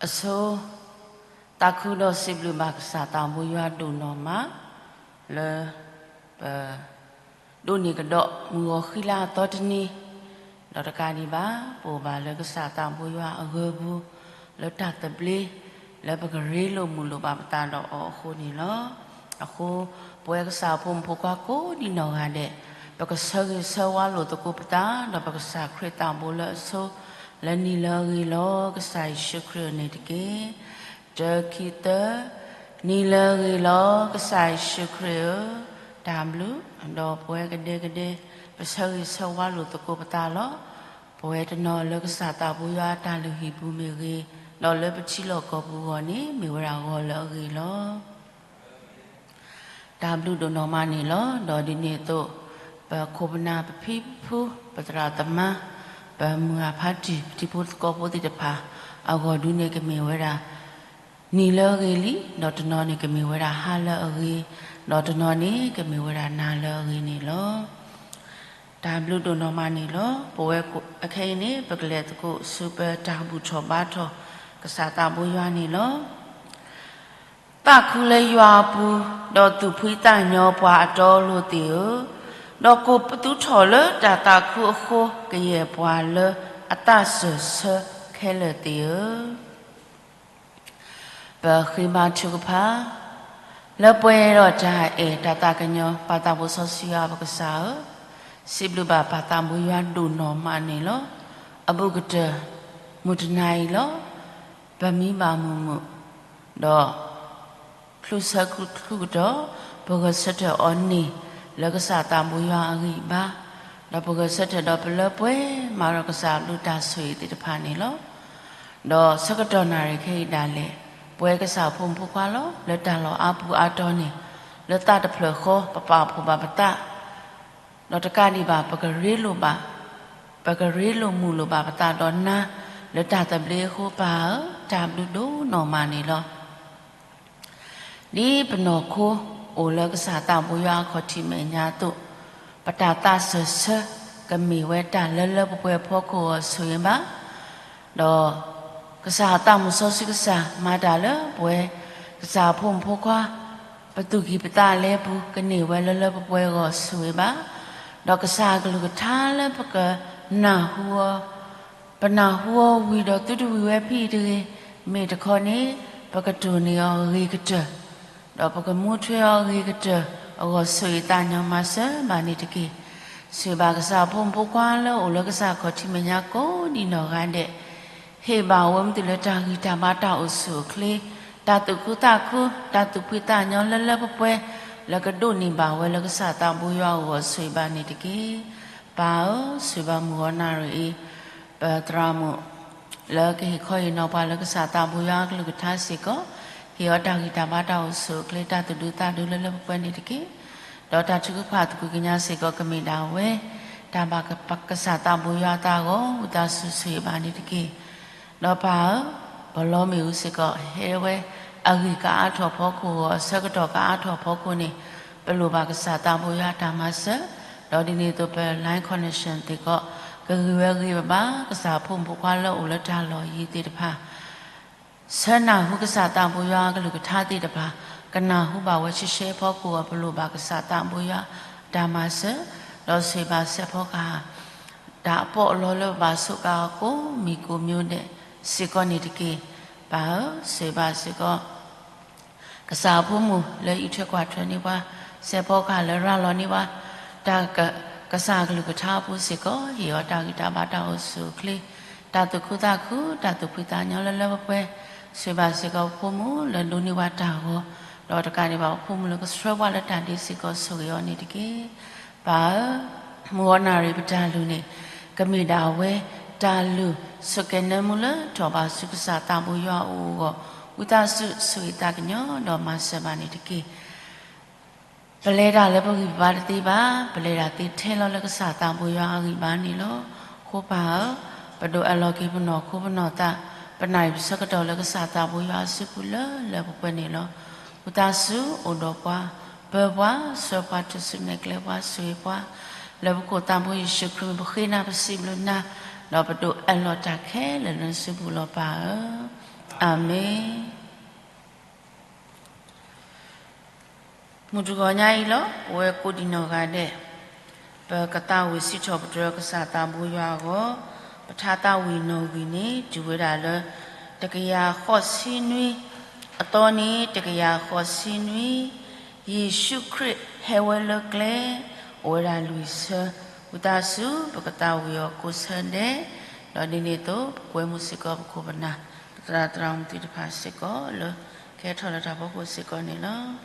အဆိ သးခုဒီးစံးဘျုးဘၣ်ကစၢ်သးဘိယွၤဒိၣ်နီၢ်မး လၢ ပ ဒိးန့ၢ်ကဒီးမုၢ်ဂီၤဃံလၤအသီတနံၤ, ဒီးတကးဒံးဘၣ် ပအိၣ်ဘၣ်လၢကစၢ်သးဘိယွၤအဂၢၤပူၤ လၢတၢ်သဘျ့ လၢပကရ့လိာ်မုာ်လိာ်ဘၣ်ပသးဒီးအီၤအဃိန့ၣ်လီၤ. အဃိ ပဝဲကစၢ်အဖိမုၣ်ဖိခွါကိးဒံနီၢ်ဂၤဒဲး ပကဆၢဂ့ၤဆၢဝါလိာ်သကိးပသး ဒီးပကစၢ်ခရံာ်သးဘိလၢအဆိ လၢနံၤလၢအဂ့ၤလီၤ. ကစၢ်ယ့ၣ်ၡူးခရံာ်အအိၣ်န့ၣ်တက့ၢ်. တၢ ခံ သၢ, နံၤလၢအဂ့ၤလီၤ ကစၢ်ယ့ၣ်ၡူးခရံာ်ဧၢ, တၢ်ဘျုး, ဒီးပဝဲကဒဲကဒဲ ပဆၢဂ့ၤဆၢဝါလိာ်သကိးပသးလီၤ. ပဝဲတနီၤလၢကစၢ်သးဘိယွၤအတၢ်လုၢ်ဟံၣ်ပူၤမ့ၢ်ဂ့ၤ, ဒီးလၢပထံလီၢ်ကီၢ်ပူၤအဂီၢ်န့ၣ် မ့ၢ်ဝဲဒၣ်ဂီၤလၢအဂ့ၤလီၤ. တၢ်ဘျုးဒိၣ်နီၢ်မးန့ၣ်လီၤ. ဒီးဒ်န့ၣ်အသိး ပခိၣ်ပနၢ်ပဖံပဖု ပသရၣ်သမါ ပမုၢ်ဂၢ်ဖးတံၢ် ပတံၤဖိသကိးဖိသ့ၣ်တဖၣ် အဂီၢ်ဒုန့ၣ်ကမ့ၢ်ဝဲဒၣ် နံၤလၢအဂ့ၤလံ, ဒီးတနီၤန့ၣ်ကမ့ၢ်ဝဲဒၣ်ဟါလၢအဂ့ၤ, ဒီးတနီၤန့ၣ်ကမ့ၢ်ဝဲဒၣ်နၤလၢအဂ့ၤန့ၣ်လီၤ. တၢ်ဘျုးဒိၣ်နီၢ်မးန့ၣ်လီၤ. ပဝဲအခဲအံၤန့ၣ် ပကလဲၤသကိးဆူပတၢ်ဘူၣ်ထီၣ်ဘါထီၣ် ကစၢ်သးဘိယွၤန့ၣ်လီၤ. သးခုလၢယွၤအပူၤ, ဒီးသူၣ်ဖှံသးညီပှၤအတီအလိၤသ့ၣ်ဧၢ, ဒီးကိးပသူထီၣ်လၢတၢ်သးခုအဃိ ကယဲၢ်ပှၤလၢအသးစၢၢ်ဆၢခဲလၢာ်သ့ၣ်ဧၢ. ပဃ့ဘါထုကဖၣ်, လၢပှဲၤဒီးတၢ်အဲၣ်တၢ်သးကညီၤ ပၢ်သးဘိစီဆှံယွၤပကစၢ်ဧၢ, စံးဘျုးဘၣ်ပၢ်သးဘိယွၤဒိၣ်နီၢ်မးန့ၣ်လီၤ. အဘူးကတၢၢ် မုၢ်တနၤအံၤလီၤ. ပမံဘၣ်မုာ်မုာ်, ဒီး ချုးဆၢချုးကတီၢ် ပဂဲၤဆၢထၢၣ်အီၤန့ၣ် လၢကစၢ်သးဘိယွၤအဂံၢ်အဘါ, ဒီးပဂဲၤဆၢထၢၣ်ဒီးပလၢပှဲၤမၤဒီးကစၢ်အဘျုးတၢ်ဆိၣ်ဂ့ၤသ့ၣ်တဖၣ်န့ၣ်လီၤ. ဒီးဆၢကတီၢ်နၣ်ရံၣ်ခဲအံၤဒၣ်လဲာ် ပဝဲကစၢ်ဖိမုၣ်ဖိခွါလီၤ. လၢတၢ်လီၢ်အါပူၤအါတီၤန့ၣ် လၢသးတဖျၢၣ်ဃီ ပပာ်ဖှိၣ်ဘၣ်ပသး ဒီးတကးဒံးဘၣ် ပကရ့လိာ်ဘၣ်, ပကရ့လိာ်မုာ်လိာ်ဘၣ်ပသးဒီးနၤ လၢတၢ်သဘျ့အဃိ ပၢ်ဧၢ, တၢ်ဘျုးဒိၣ်နီၢ်မးန့ၣ်လီၤ. ဒ်ပနီၢ်ခိအိၣ်လၢကစၢ်သးဘိယွၤအခီၣ်ထံးမဲာ်ညါအသိး, ပတၢ်သးစၢၢ်ဆၢကမ့ၢ်ဝဲတၢ်လၢလၢပှဲၤပှဲၤအဖီခိၣ်အဂီၢ်ဆိၣ်ဂ့ၤဘၣ် ဒီးကစၢ်သးမုၢ်စီဆှံကစၢ်မၤတၢ်လၢပဝဲ ကစၢ်အဖိမုၣ်ဖိခွါ ပသူၣ်ကံၢ်ပသးလဲပူၤ ကန့ၢ်ဝဲလၢလၢပှဲၤပှဲၤအဂီၢ်ဆိၣ်ဂ့ၤဘၣ်, ဒီးကစၢ်အကလုၢ်ကထါလၢပကနၢ်ဟူအီၤ ပနၢ်ဟူအီၤဝံၤဒီးသုတဝံၤဝဲဖဲအံၤတဂ့ၤ, မ့ၢ်တခီန့ၣ် ပကတိၢ်န့ၢ်အီၤဂ့ၤကတၢၢ်, ဒီးပကမူထွဲအီၤဂ့ၤကတၢၢ်အဂီၢ် ဆိၣ်ဂ့ၤသးညီမၤစၢၤဘၣ်န့ၣ်တက့ၢ်. ဆိၣ်ဂ့ၤဘၣ်ကစၢ်အဖိမုၣ်ဖိခွါလၢအိၣ်လၢကစၢ်ခီၣ်ထံးမဲာ်ညါကိးဒံနီၢ်ဂၤဒဲး, ဟ့ၣ်ဘၣ်ဝဲမ့ၢ်တုၤလၢတၢ်ဂံၢ်တၢ်ဘါတၢ်အိၣ်ဆူၣ်အိၣ်ချ့, တၢ်သူၣ်ခုသးခု, တၢ်သူၣ်ဖှံသးညီလၢလၢပှဲၤပှဲၤ လၢကဒိးန့ၢ်ဘၣ်ဝဲလၢကစၢ်သးဘိယွၤအဂီၢ်ဆိၣ်ဂ့ၤဘၣ်န့ၣ်တက့ၢ်. ပၢ်ဧၢ, ဆိၣ်ဂ့ၤဘၣ်မုၢ်ဂီၤနၣ်ရံၣ်အံၤ ပသရၣ်မုၣ် လၢကဟ့ၣ်ခီဟ့ၣ်နီၤပှၤလၢကစၢ်သးဘိယွၤအကလုၢ်ကထါစ့ၢ်ကီး, ဟ့ၣ်အီၤတၢ်ဂံၢ်တၢ်ဘါတၢ်အိၣ်ဆူၣ်အိၣ်ချ့တၢ်သူၣ်ဒူသးဒူလၢလၢပှဲၤပှဲၤန့ၣ်တက့ၢ်. ဒီးတၢ်ထုကဖၣ်သကွံာ်ကညးစ့ၢ်ကီးကမ့ၢ်ဒၣ်ဝဲ တၢ်ဘၣ်ကစၢ်သးဘိယွၤအသးအဂီၢ် ဝံသးစူၤဆိၣ်ဂ့ၤဘၣ်န့ၣ်တက့ၢ်. ဒီးပၢ်ဧၢ, ပလီမ့ၣ်အူစ့ၢ်ကီး ဟဲဝဲအဂံၢ်ကအါထီၣ်အဖီခိၣ်အဂီၢ် အဆၢကတီၢ်ကအါထီၣ်အဖီခိၣ်န့ၣ် ပလိၣ်ဘၣ်ကစၢ်သးဘိယွၤအတၢ်မၤစၢၤ, ဒီးဒ်န့ၣ်အသိးပ line connection သ့ၣ်ကီး ကဂ့ၤဝဲဂ့ၤဘၣ်ဘၣ် ကစၢ်အဖိမုၣ်ဖိခွါလၢအိၣ်လၢတၢ်လီၢ်ယံၤသ့ၣ်တဖၣ် ဆၢနၢ်ဟူကစၢ်သးဘိယွၤအကလုၢ်ကထါသ့ၣ်တဖၣ် ကနၢ်ဟူဘၣ်ဝဲဆှဲဆှဲအဖီခိၣ်အဂီၢ် ပလိၣ်ဘၣ်ကစၢ်သးဘိယွၤအတၢ်မၤစၢၤ, ဒီးဆိၣ်ဂ့ၤဘၣ်စဲးဖီကဟၣ် တၢ်အပီးအလီလၢပဘၣ်စူးကါအီၤကိးမံၤကိးမံၤဒဲးစ့ၢ်ကီးန့ၣ်တက့ၢ်. ပၢ်ဧၢ, ဆိၣ်ဂ့ၤဘၣ်စ့ၢ်ကီး ကစၢ်အဖိမုၣ်လၢအံးထွဲကွၢ်ထွဲန့ၢ်ပှၤ, စဲးဖီကဟၣ်လၢရၤလီၤန့ၢ်ပှၤ, တၢ်က ကစၢ်အကလုၢ်ကထါအပူၤစ့ၢ်ကီး ဟ့ၣ်အီၤတၢ်ဂံၢ်တၢ်ဘါတၢ်အိၣ်ဆူၣ်အိၣ်ချ့, တၢ်သူၣ်ခုသးခု, တၢ်သူၣ်ဖှံသးညီလၢလၢပှဲၤပှဲၤ, ဆိၣ်ဂ့ၤဘၣ်စ့ၢ်ကီးပဖိမုၣ်လၢဒိးန့ၢ်ပှၤတၢ်ဂီၤ, ဒီးတကးဒံးဘၣ်ပဖိမုၣ်လၢကဆှၢပှၤလၢတၢ်ဒ့စ့ၢ်ကီး ဆိၣ်ဂ့ၤအီၤန့ၣ်တက့ၢ်. ပၢ်ဧၢ, မုၢ်ဂီၤနၣ်ရံၣ်ပတၢ်လုၢ်န့ၣ် ကမ့ၢ်ဒၣ်ဝဲ တၢ်လုၢ်ဆိးကဲၤနၢမူလၢထီၣ်ဘးဆူကစၢ်သးဘိယွၤအအိၣ်အဂီၢ်, ဝံသးစူၤဆိၣ်ဂ့ၤသးကညီၤဒီးမၤစၢၤဘၣ်န့ၣ်တက့ၢ်. ပလဲၤတၢ်လၢပဂံၢ်ပဘါတသ့ဘၣ်, ပလဲၤတၢ်သ့ထဲလီၤလၢကစၢ်သးဘိယွၤအဂံၢ်ဘါန့ၣ်လီၤ. အဃိပၢ်ဧၢ, ပဒိးအၢၣ်လီၤက့ၤပနီၢ်ခိပနီၢ်သး, ပနၣ်ရံၣ်ပဆၢကတီၢ်လၢကစၢ်သးဘိယွၤအစုပူၤလၢလၢပှဲၤပှဲၤန့ၣ်လီၤ. ဝံသးစူၤအိၣ်ဒီးပှၤ, ပၢပှၤ, ဆှၢပှၤ, တုၤဆူနဲၣ်ကျဲပှၤ, ဆိၣ်ဂ့ၤပှၤ, လၢပခိၣ်သးဘိယ့ၣ်ၡူးခရံာ်မံၤ ပဃ့နၤပစံးဘျုးနၤ, ဒီးပဒိးအၢၣ်လီၤတၢ်ခဲလၢာ်လၢနစုပူၤလီၤပၢ်ဧၢ. အၤမ့ၣ်. မုၢ်တဂီၤညါအံၤလီၤ ပဝဲကိးဒံးနီၢ်ဂၤဒဲး ပကသးဝံၣ်စံးထီၣ်ပတြၢၤကစၢ်သးဘိယွၤအဂီၢ်, ပထါသးဝံၣ်နီၣ်ဂံၢ်န့ၣ် တုၤဝဲဒၣ်လၢ တကယၤဃိးဆံနွံ, အသီန့ၣ် တကယၤဃိးဆံနွံ, ယ့ၣ်ၡူးခရံာ်ဟဲဝဲလၢကျဲ, အိၣ်ဝဲဒၣ်လွံၢ်ဆၢ, ဝံသးစူၤ ပကသးဝံၣ်အီၤကိးဆၢဒဲး, ဒီးဒ်န့ၣ်အသိး ပကွဲမုာ်စ့ၢ်ကီးပခိၣ်ပနၢ်, ပသရၣ်သရၣ်မုၣ်သ့ၣ်တဖၣ်စ့ၢ်ကီးလၢ ကဟဲထီၣ်လၢတၢ်ဖီခိၣ်စ့ၢ်ကီးန့ၣ်လီၤ.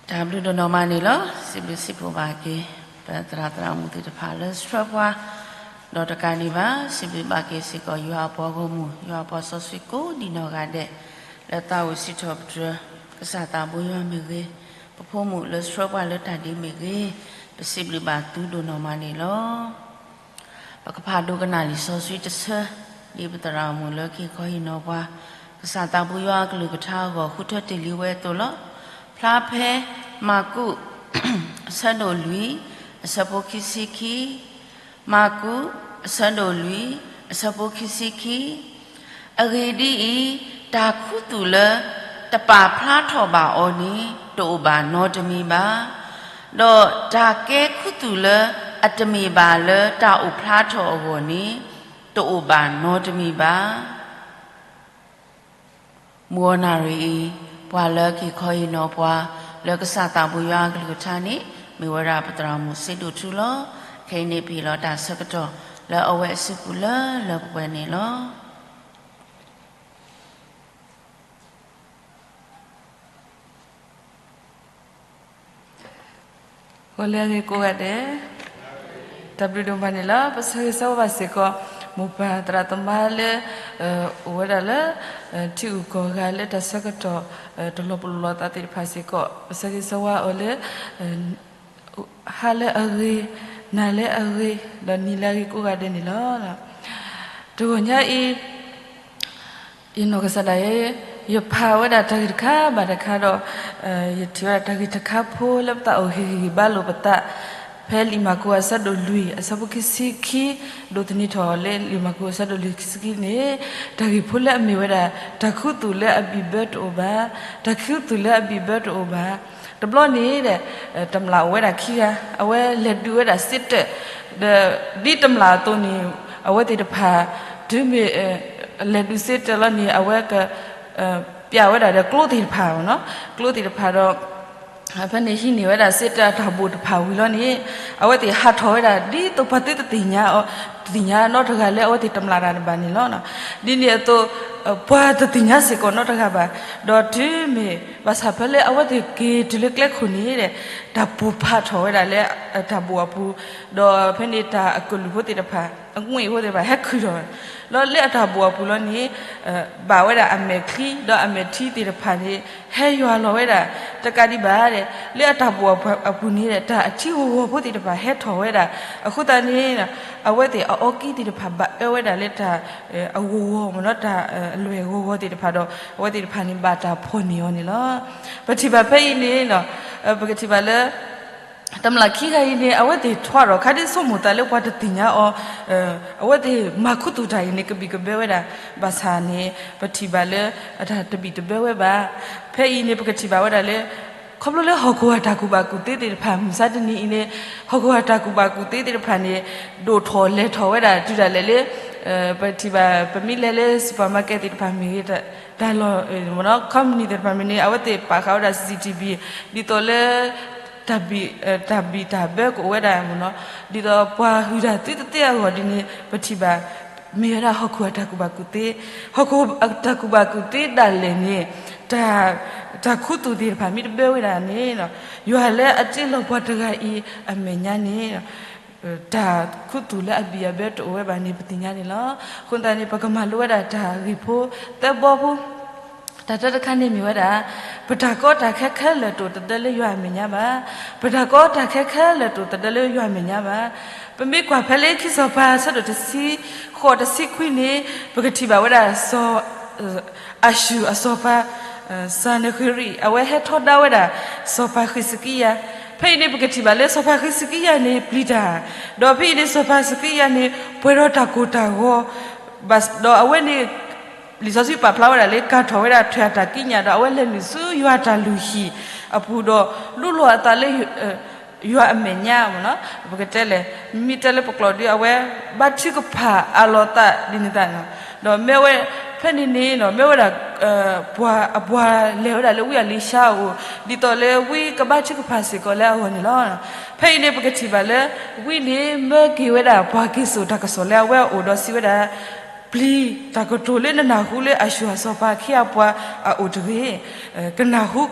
တၢ်ဘျုးဒိၣ်နီၢ်မးန့ၣ်လီၤ. စံးဘျုးစံးဖှိၣ်ဘၣ်က့ၤ ပသရၣ်သရၣ်မုၣ်သ့ၣ်တဖၣ်လၢဆှၢပှၤ, ဒီးတကးဒံးဘၣ် စံးဘျုးဘၣ်က့ၤစ့ၢ်ကီး ယွၤအပှၤဂီၢ်မုၢ် ယွၤအပှၤစီဆှံကိးဒံးနီၢ်ဂၤဒဲး လၢသးဝံၣ်စံးထီၣ်ပတြၢၤ ကစၢ်သးဘိယွၤမ့ၢ်ဂ့ၤ, ပဖိမုၣ်လၢဆှၢပှၤလၢတၢ်ဒ့မ့ၢ်ဂ့ၤ, ပစံးဘျုးဘၣ်သုဒိၣ်နီၢ်မးန့ၣ်လီၤ. ပကဖးဒိကနၣ်လံာ်စီဆှံတဆၢ, ဒ်ပသရၣ်မုၣ်လၢက့ၤခီဟ့ၣ်နီၤပှၤ ကစၢ်သးဘိယွၤအကလုၢ်ကထါအဂီၢ် ဃုထၢတ့ၢ်လံဝဲအသိးလီၤ. ဖျါဖဲမၢ်ကူး အဆၢဒိၣ်လွံၢ် အဆၢဖိခံဆံခံ, မၢ်ကူး အဆၢဒိၣ်လွံၢ် အဆၢဖိခံဆံခံ. အဂ့ၢ်ဒ်အံၤ, တၢ်ခူသူၣ်လၢတပာ်ဖျါထီၣ်ဘၣ်အီၤန့ၣ် တအိၣ်ဘၣ်နီတမံၤဘၣ်. ဒီးတၢ်ကဲခူသူၣ်လၢအတမ့ၢ်ဘၣ်လၢတၢ်အိၣ်ဖျါထီၣ်အဂီၢ်န့ၣ် တအိၣ်ဘၣ်နီတမံၤဘၣ်. မုၢ်ဂီၤနၣ်ရံၣ်အံၤ ပှၤလၢက့ၤခီဟ့ၣ်နီၤပှၤ လၢကစၢ်သးဘိယွၤအကလုၢ်ကထါန့ၣ် မ့ၢ်ဝဲဒၣ်ပသရၣ်မုၣ်စ့ဒိၣ်ထူလီၤ. ခဲအံၤန့ၣ် ပဟ့ၣ်လီၤတၢ်ဆၢကတီၢ် လၢအဝဲအစုပူၤလၢလၢပှဲၤပှဲၤန့ၣ်လီၤ. ဂီၤလၢအဂ့ၤကိးဂၤဒဲး, တၢ်ဘျုးဒိၣ်မးန့ၣ်လီၤ. ပဆၢဂ့ၤဆၢဝါဘၣ်စ့ၢ်ကီး မိၢ်ပၢ်သရၣ်သမါလၢ အိၣ်ဝဲဒၣ်လၢ ထံဂုၤကီၢ်ဂၤလၢတၢ်ဆၢကတီၢ် တလီၤပလိာ်လိာ်သးသ့ၣ်တဖၣ်စ့ၢ်ကီး ပဆၢဂ့ၤဆၢဝါအီၤလၢ ဟါလၢအဂ့ၤ, နၤလၢအဂ့ၤ, ဒီးနံၤလၢအဂ့ၤကိးဂၤဒဲးန့ၣ်လီၤ. တဂီၤညါအံၤ ယနီၢ်ကစၢ်ဒၣ်ယဲ ယဖးဝဲဒၣ်တၢ်ဂ့ၢ်တခါဘၣ်တခါဒီး ယထံၣ်ဝဲဒၣ်တၢ်ဂ့ၢ်တခါဖိလၢပသးအိၣ်ဂ့ၤဂ့ၤဘၣ်လိာ်ပသး ဖဲလံာ်မၢ်ကူးအဆၢဒိၣ်လွံၢ် အဆၢဖိခံဆံခံ ဒိးသန့ၤထီၣ်လၢလံာ်မၢ်ကူးအဆၢဒိၣ်လွံၢ်ခံဆံခံန့ၣ် တၢ်ဂ့ၢ်ဖိလၢအမ့ၢ်ဝဲဒၣ် တၢ်ခူသူၣ်လၢအဘံၣ်ဘၢတအိၣ်ဘၣ်, တၢ်ခူသူၣ်လၢအဘံၣ်ဘၢတအိၣ်ဘၣ်. တဘျီန့ၣ်ဒီး တမျၢ်အိၣ်ဝဲဒၣ်ခံဂၤ အဝဲလဲၤဒုးဝဲဒၣ်စ့တၢး ဒီးဒ်တမျၢ်အသိးန့ၣ် အဝဲသ့ၣ်တဖၣ် တုၤမ့ၢ် လဲၤဒုးစ့တၢးလီၤန့ၣ် အဝဲက ပျးဝဲဒၣ်ဒီးကျိသ့ၣ်တဖၣ်, ကျိသ့ၣ်တဖၣ်ဒီး ဖဲန့ၣ်ဟံးန့ၢ်ဝဲဒၣ်စ့တၢးအတၢ်ဘိၣ်တဖၣ်ဝံၤလီၤန့ၣ် အဝဲသ့ၣ်ဟးထီၣ်ဝဲဒၣ် ဒ်သိးပှၤသုတသ့ၣ်ညါအီၤ, တသ့ၣ်ညါနီတဂၤလၢအဝဲသ့ၣ်တမျၢ်တၢ်တဘၣ်န့ၣ်လီၤ. ဒ်န့ၣ်အသိး ပှၤတသ့ၣ်ညါစ့ၢ်ကီးနီတဂၤဘၣ်. ဒီးတုၤမ့ၢ်ဘၣ်ဆၣ်ဖဲလၢအဝဲသ့ၣ်က့ၤတုၤလၢကျဲခိၣ်န့ၣ်ဒီး တၢ်ပိၢ်ဖးထီၣ်ဝဲဒၣ်လၢအတၢ်ဘိၣ်အပူၤ, ဒီးဖဲန့ၣ်တၢ်အကလုၢ်ဖိသ့ၣ်တဖၣ် အငွေ့ဖိသ့ၣ်တဖၣ် ဟဲခုၣ်ထီၣ်ဝဲ ဒီးလၢအတၢ်ဘိၣ်အပူၤလီၤန့ၣ် ဘၣ်ဝဲဒၣ်အမဲာ်ချံ ဒီးအမဲာ်ထံသ့ၣ်တဖၣ်န့ၣ် ဟဲယွၤလီၤဝဲဒၣ် တကးဒံးဘၣ်ဒီး လၢအတၢ်ဘိၣ်အပူၤန့ၣ်ဒီး တၢ်အထံဂီၤဂီၤဖိသ့ၣ်တဖၣ်ဟဲထီၣ်ဝဲဒၣ်. အဃိသတးန့ၣ် အဝဲသ့ၣ်အအီကံသ့ၣ်တဖၣ် ဘၣ်အၢဝဲဒၣ်လၢတၢ်အဂီၤဂီၤမ့ၢ်နီၤ တၢ်အလွဲၢ်ဂီၤဂီၤသ့ၣ်တဖၣ်ဒီး အဝဲသ့ၣ်တဖၣ်န့ၣ် ဘၣ်တၢ်ဖီၣ်န့ၢ်အီၤန့ၣ်လီၤ. ပထံၣ်ဘၣ်ဖဲအံၤန့ၣ် ပကထံၣ်ဘၣ်လၢ တမျၢ်ခံဂၤအံၤန့ၣ် အဝဲသ့ၣ်ထွါထီၣ်ခါဒ်ဆိကမိၣ်သးလၢပှၤတသ့ၣ်ညါအီၤ, အဝဲသ့ၣ်မၤခူသူၣ်တၢ်အံၤန့ၣ် ကဘံၣ်ကဘၢဝဲဒၣ် ဘၣ်ဆၣ်န့ၣ် ပထံၣ်ဘၣ်လၢ အတၢ်တဘံၣ်တဘၢဝဲဘၣ်. ဖဲအံၤန့ၣ် ပကထံၣ်ဘၣ်ဝဲဒၣ်လၢ ခီဖျိလၢဟီၣ်ခိၣ်အတၢ်ကူၣ်ဘၣ်ကူၣ်သ့သ့ၣ်တဖၣ် မုၢ်ဆါတနံၤအံၤန့ၣ် ဟီၣ်ခိၣ်အတၢ်ကူၣ်ဘၣ်ကူၣ်သ့သ့ၣ်တဖၣ်န့ၣ် ဒိၣ်ထီၣ်လဲၤထီၣ်ဝဲဒၣ်တုၤဒၣ်လဲာ်လၢ ပထံၣ်ဘၣ် ပမ့ၢ်လဲၤလၢ supermarket သ့ၣ်တဖၣ်မ့ၢ်ဂ့ၤ တၢ်လီၢ် company သ့ၣ်တဖၣ်မ့ၢ်န့ၣ် အဝဲသ့ၣ်ပာ်ဃာ်ဝဲဒၣ် C C T V ဒ်သိးလၢ တၢ်ဘံၣ်တၢ်ဘၢကအိၣ်ဝဲဒၣ်မ့ၢ်နီၤ, ဒ်သိးပှၤဟုၣ်တၢ်သုတသ့အဂီၢ်ဒ်န့ၣ် ပထံၣ်ဘၣ် မ့ၢ်ဝဲဒၣ်ဟီၣ်ခိၣ်အတၢ်ကူၣ်ဘၣ်ကူၣ်သ့, ဟီၣ်ခိၣ်အတၢ်ကူၣ်ဘၣ်ကူၣ်သ့ဒၣ်လဲာ်န့ၣ် တၢ်ခူသူၣ်သ့ၣ်တဖၣ်မ့ၢ်တဘၢဝဲဒၣ်န့ၣ် ယွၤလၢအတ့လီၤပှၤတဂၤအံၤအမဲာ်ညါန့ၣ် တၢ်ခူသူၣ်လၢအဘံၣ်အဘၢတအိၣ်ဝဲဘၣ်န့ၣ် ပသ့ၣ်ညါန့ၣ်လီၤ. အဃိသတးန့ၣ် ပကမၤလိဝဲဒၣ်တၢ်ဂ့ၢ်ဖိသၢဘီဖိ တၢ်တၢတခါန့ၣ်မ့ၢ်ဝဲဒၣ် ပတၢ်ကီတၢ်ခဲခဲလၢာ်တအိၣ်တဒၢလၢယွၤအမဲာ်ညါဘၣ်. ပတၢ်ကီတၢ်ခဲခဲလၢာ်တအိၣ်တဒၢလၢယွၤအမဲာ်ညါဘၣ်. ပမ့ၢ်ကွၢ်ဖဲလၢခံစီၤပၤအဆၢဒိၣ်တဆံဃိးတဆံခွံန့ၣ် ပကထံၣ်ဘၣ်ဝဲဒၣ် စီၤ အၤၡူၢ်အစီၤပၤ စၤနဃ့ရံာ် အဝဲဟဲထီဒါဝဲဒၣ် စီၤပၤဃံးစကံယၤ. ဖဲအံၤန့ၣ် ပကထံၣ်ဘၣ်လၢစီၤပၤဃံးစကံယၤန့ၣ် ပျံၤတၢ်, ဒီးဖဲအံၤန့ၣ် စီၤပၤဃံးစကံယၤန့ၣ် ပှဲၤဒီးတၢ်ကိၢ်တၢ်ဂီၤ ဒီးအဝဲန့ၣ် လံာ်စီဆှံပာ်ဖျါဝဲဒၣ်လၢ ကၤထီၣ်ဝဲဒၣ်ထွဲအတၢ်ကံးညာ်ဒီး အဝဲလဲၤနုာ်ဆူယွၤတၢ်လုၢ်ဟံၣ်အပူၤဒီး လူလီၤအသးလၢ ယွၤအမဲာ်ညါမ့ၢ်နီၤ, ပကတဲလဲၣ် မ့ၢ်တဲလၢပကျိာ်ဒီး အဝဲဘါထုကဖၣ်အးလီၤသးဒ်န့ၣ်သတး, ဒီးမ့ၢ်ဝဲ ဖဲန့ၣ်န့ၣ် မ့ၢ်ဝဲဒၣ် ပှၤအပှၤလဲၤဝဲဒၣ်လၢဝံအလံၤၡါအအိၣ် ဒ်သိးလၢဝံကဘါထုကဖၣ်စ့ၢ်ကီးလၢအဂီၢ်န့ၣ်လီၤ. ဖဲအံၤန့ၣ် ပကထံၣ်ဘၣ်လၢ ဝံန့ၣ် မၢက့ၤဝဲဒၣ်ပှၤက့ၤစိာ်တၢ်ကစီၣ်လၢအဝဲအအိၣ်ဒီးစံးဝဲဒၣ် ပျံၤတၢ်ကတိၤလၢနနၢ်ဟူလၢအၤၡူၢ်အစီၤပၤအခ့အပှၤအအိၣ်တဂ့ၤ, ကနၢ်ဟူ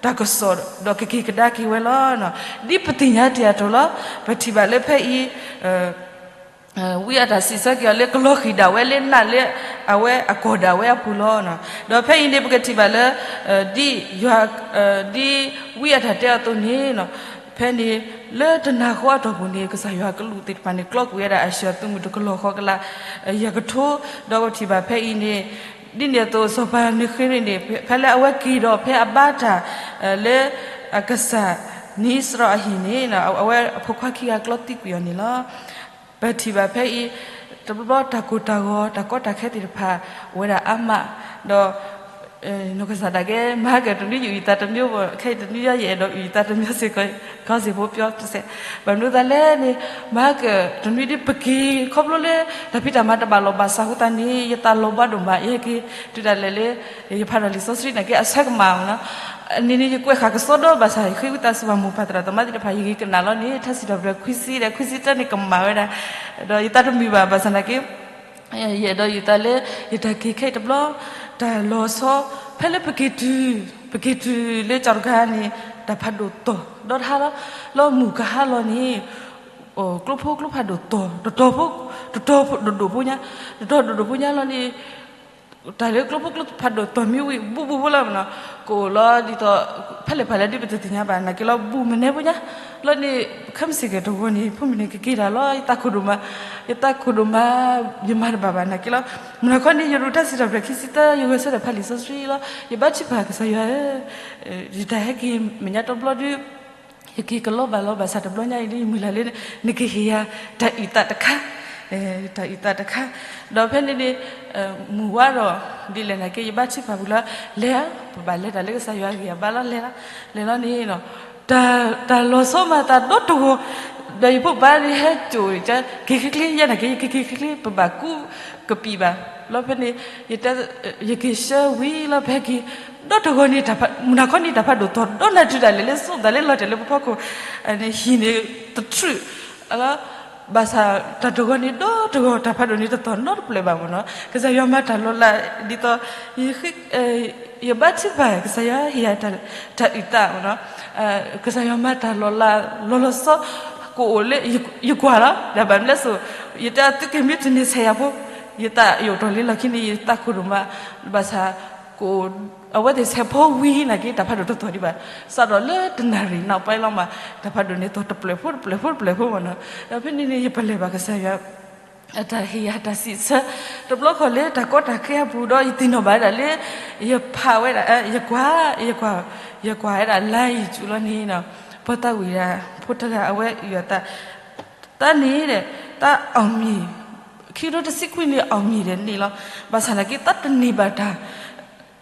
တၢ်ကစီၣ်ဒီးကက့ၤကဒါက့ၤဝဲလီၤ. ဒ်ပသ့ၣ်ညါတံၢ်အသိးလီၤ. ပထံၣ်ဘၣ်လၢဖဲအံၤ ဝံအတၢ်စံးဆၢက့ၤအီၤလၢကလီၤဃံၤဒၣ်ဝဲလၢနးလၢအဝဲအကီၢ်ဒၣ်ဝဲအပူၤလီၤ. ဒီးဖဲအံၤန့ၣ် ပကထံၣ်ဘၣ်လၢ ဒ်ယွၤ ဒ်ဝံအတၢ်တဲအသိးန့ၣ် ဖဲန့ၣ် လၢတနၤဃီအတီၢ်ပူၤန့ၣ် ကစၢ်ယွၤကလူးသ့ၣ်တဖၣ်န့ၣ် ကျီကွံာ်ဝဲဒၣ်အၤၡူၢ်အသုးမုၢ်တကလီၢ်ဃီကလး ယၤကထိ, ဒီးပထံၣ်ဘၣ်ဖဲအံၤန့ၣ် ဒ်န့ၣ်အသိး စီၤပၤနဃ့ရံာ်န့ၣ် ဖဲလၢအဝဲက့ၤဒီးဖဲအဘါတၢ် လၢ ကစၢ်နံစရီအဟံၣ်န့ၣ် အဝဲအဖိခွါခံဂၤကျီသံကွံာ်အီၤန့ၣ်လီၤ. ပထံၣ်ဘၣ်ဖဲအံၤ တဘျီဘျီတၢ်ကိၢ်တၢ်ဂီၤ တၢ်ကီတၢ်ခဲသ့ၣ်တဖၣ် အိၣ်ဝဲဒၣ်အါမး, ဒီး နီၢ်ကစၢ်ဒၣ်က့ မၤဟါကၢ်တနွံယအုၣ်ယသးတမံၤ, ခဲအံၤတနွံညါယအဲၣ်ဒိးအုၣ်ယသးတမံၤစ့ၢ်ကီး, ခီစ့ၢ်ဖိပျီစဲး, ဘၣ်မနုၤသးလဲၣ်န့ၣ် မၤဟါကၢ်တနွံဒ်ပက့ၤ ခီဖျိလၢ တၢ်ဖံးတၢ်မၤတဘၣ်လီၢ်ဘၣ်ဆၣ်အဃိသတးန့ၣ် ယသးလီၤဘှါဒိၣ်မး, ယဟဲက့ၤတုၤဒၣ်လဲာ်လၢ ယဖးဒီးလံာ်စီဆှံနာ်က့ အဆၢကမၣ်မ့ၢ်နီၤ, န့ၣ်န့ၣ် ယကွဲးဃာ်ကစီဒီဘၣ်ဆၣ် ယဃ့ဝံသးစူၤဘၣ်မိၢ်ပၢ်သရၣ်သမါသ့ၣ်တဖၣ် ယဂ့ၤကနၣ်လီၤန့ၣ် ထါစံးထီၣ်ပတြၢၤခွံဆံဒီး ခွံဆံတၢန့ၣ်ကမၣ်ဝဲဒၣ်, ဒီးယသးတမုာ်ဘၣ် ဘၣ်ဆၣ်နာ်က့ ယအဲၣ်ဒိးယုၢ်သးလၢ ယတၢ်က့ၤခဲအံၤတဘျီ တၢ်လီၤဆီ ဖဲလၢပက့ၤတုၤ ပက့ၤတုၤလၢကၠီၣ်တဂၤန့ၣ် တၢ်ဖးဒိၣ်တီၢ်ဒီတဟါလီၤ, လီၤမုၢ်ကဟါလီၤန့ၣ် ကျိဖိကျိဖးဒိၣ်တီၤ တတီၤဖိ တတီၤဒိၣ်ဒိၣ်ဖိညါ တတီၤဒိၣ်ဒိၣ်ဖိညါလီၤန့ၣ် တၢ်လၢကျိဖိကျိဖးဒိၣ်တီၤမ့ၢ်ဝံၤ ဘူးဘူးဖိလီၤမနီၤ ကအိၣ်လီၤဒ်သိး ဖဲလဲၣ်ဖးလဲၣ်ဒ်ပတသ့ၣ်ညါဘၣ် နာ်က့လီၤ ဘူးမနဲဖိညါ လီၤန့ၣ် ခဲမုၢ်ဆ့ၣ်ကဲၣ်တဂီၤန့ၣ် ဖိမုၣ်န့ၣ် ကက့ၤတၢ်လီၤ ယသးခိၣ်ဒိၣ်မး ယသးခိၣ်ဒိၣ်မး ယမၤတဘၣ်ဘၣ် နာ်က့လီၤ မုၢ်နၤခီန့ၣ် ယရူးတၢ်စံးထီၣ်ပတြၢၤခံဆံသၢ ယဂဲၤဆၢထၢၣ်ဖးလံာ်စီဆှံလီၤ ယဘါထုကဖၣ်ကစၢ်ယွၤဧၢ ယတၢ်ဟဲက့ၤမဲာ်ညါတဘျီဒု ယက့ၤကလီဘၣ်လီၤ ဘၣ်ဆၣ်တဘျီညါအံၤလၢယမုၢ်လၢ်လၢ နကဟ့ၣ်ယၤတၢ်အုၣ်သးတခါ တၢ်အုၣ်သးတခါ ဒီးဖဲန့ၣ်န့ၣ် မုၢ်ဝါဒီး ဒ်လဲၣ်နာ်က့ ယဘါထုကဖၣ်ပူၤလီၤ လဲၤဧါ ပဘၣ်လဲၤတၢ်လၢကစၢ်ယွၤအဂံၢ်အဘါလီၤ လဲၤလီၤ လဲၤလီၤန့ၣ် တၢ်လီၤဆီမၤသးဒီတဂီၤ ဒီးယဖိပၢ်န့ၣ်ဟဲစိာ် က့ၤချ့ချ့ ယဲနာ်က့ ယက့ၤချ့ချ့ ပဘၣ်ကူးကပံာ်ဘၣ် လီၤဖဲန့ၣ် ယက့ၤဆှၢဝံၤလီၤ ဖဲက့ၤ ဒီတဂီၤန့ၣ် မုၢ်နၤခီန့ၣ် တၢ်ဖးဒိၣ်တီၤဒီးနၤတုၤဒၣ်လဲာ်လၢ စိးသးလၢလီၤတဲာ်လၢပဖီခိၣ် ဟံၣ်န့ၣ်တထူၣ် ဘၣ်ဆၣ်တၢ်တဂီၤန့ၣ် ဒီတဂီၤ တၢ်ဖးဒိၣ်န့ၣ်တတီၤနီတဖျၢၣ်ဘၣ်မနီၤ ကစၢ်ယွၤမၤတၢ်လီၤလး ဒ်သိး ယဘါထုကဖၣ် ကစၢ်ယွၤဟ့ၣ်ယၤတၢ်အုၣ်သးမနီၤ ကစၢ်ယွၤမၤတၢ်လီၤလး လီၤလီၤဆီဆီ ကအိၣ်လၢ ယကွၢ်လီၤ ဒီးဘၣ်မနုၤလဲၣ်စိၤ ယတဲသုက့ၤမ့ၢ်တန့ၢ်ဆဲးယၤဖိ ယသးယအိၣ်တီၢ်လံလီၢ်ခံန့ၣ် ယသးခိၣ်ဒိၣ်မး ဘၣ်ဆၣ် ကအိၣ် အဝဲသ့ၣ်ဆဲးဖိဝံၤနာ်က့ တၢ်ဖးဒိၣ်တတီၤဒံးဘၣ် စးထီၣ်လၢတနၣ်ရံၣ်နီၢ်ပှဲၤလီၤမး တၢ်ဖးဒိၣ်န့ၣ်တီၤတဖျၢၣ်ဖိတဖျၢၣ်ဖိတဖျၢၣ်ဖိမနီၤ ဒီးဖဲန့ၣ်န့ၣ် ယပလၢၢ်ဘၣ်ကစၢ်ယွၤ အတၢ်ဟ့ၣ်ယၤတၢ်စံးဆၢ တဘျီဃီလၢတၢ်ကီတၢ်ခဲအပူၤဒီး ယသ့ၣ်နီၣ်ဘၣ်ဝဲဒၣ်လၢ ယဖးဝဲဒၣ် ယကွၢ် ယကွၢ် ယကွၢ်ဝဲဒၣ်လါယံၤစူလီၤန့ၣ် ပှၤသးဝံၣ်တဂၤ ဖိတဂၤအဝဲအုၣ်အသး တၢ်န့ၣ်ဒီး တၢ် အောင်မြင် ခံကထိတဆံခွံန့ၣ် အောင်မြင်ဒီးန့ၣ်လီၤ ဘၣ်ဆၣ်နာ်က့ တၢ်တန့ၢ်ဘၣ်တၢ်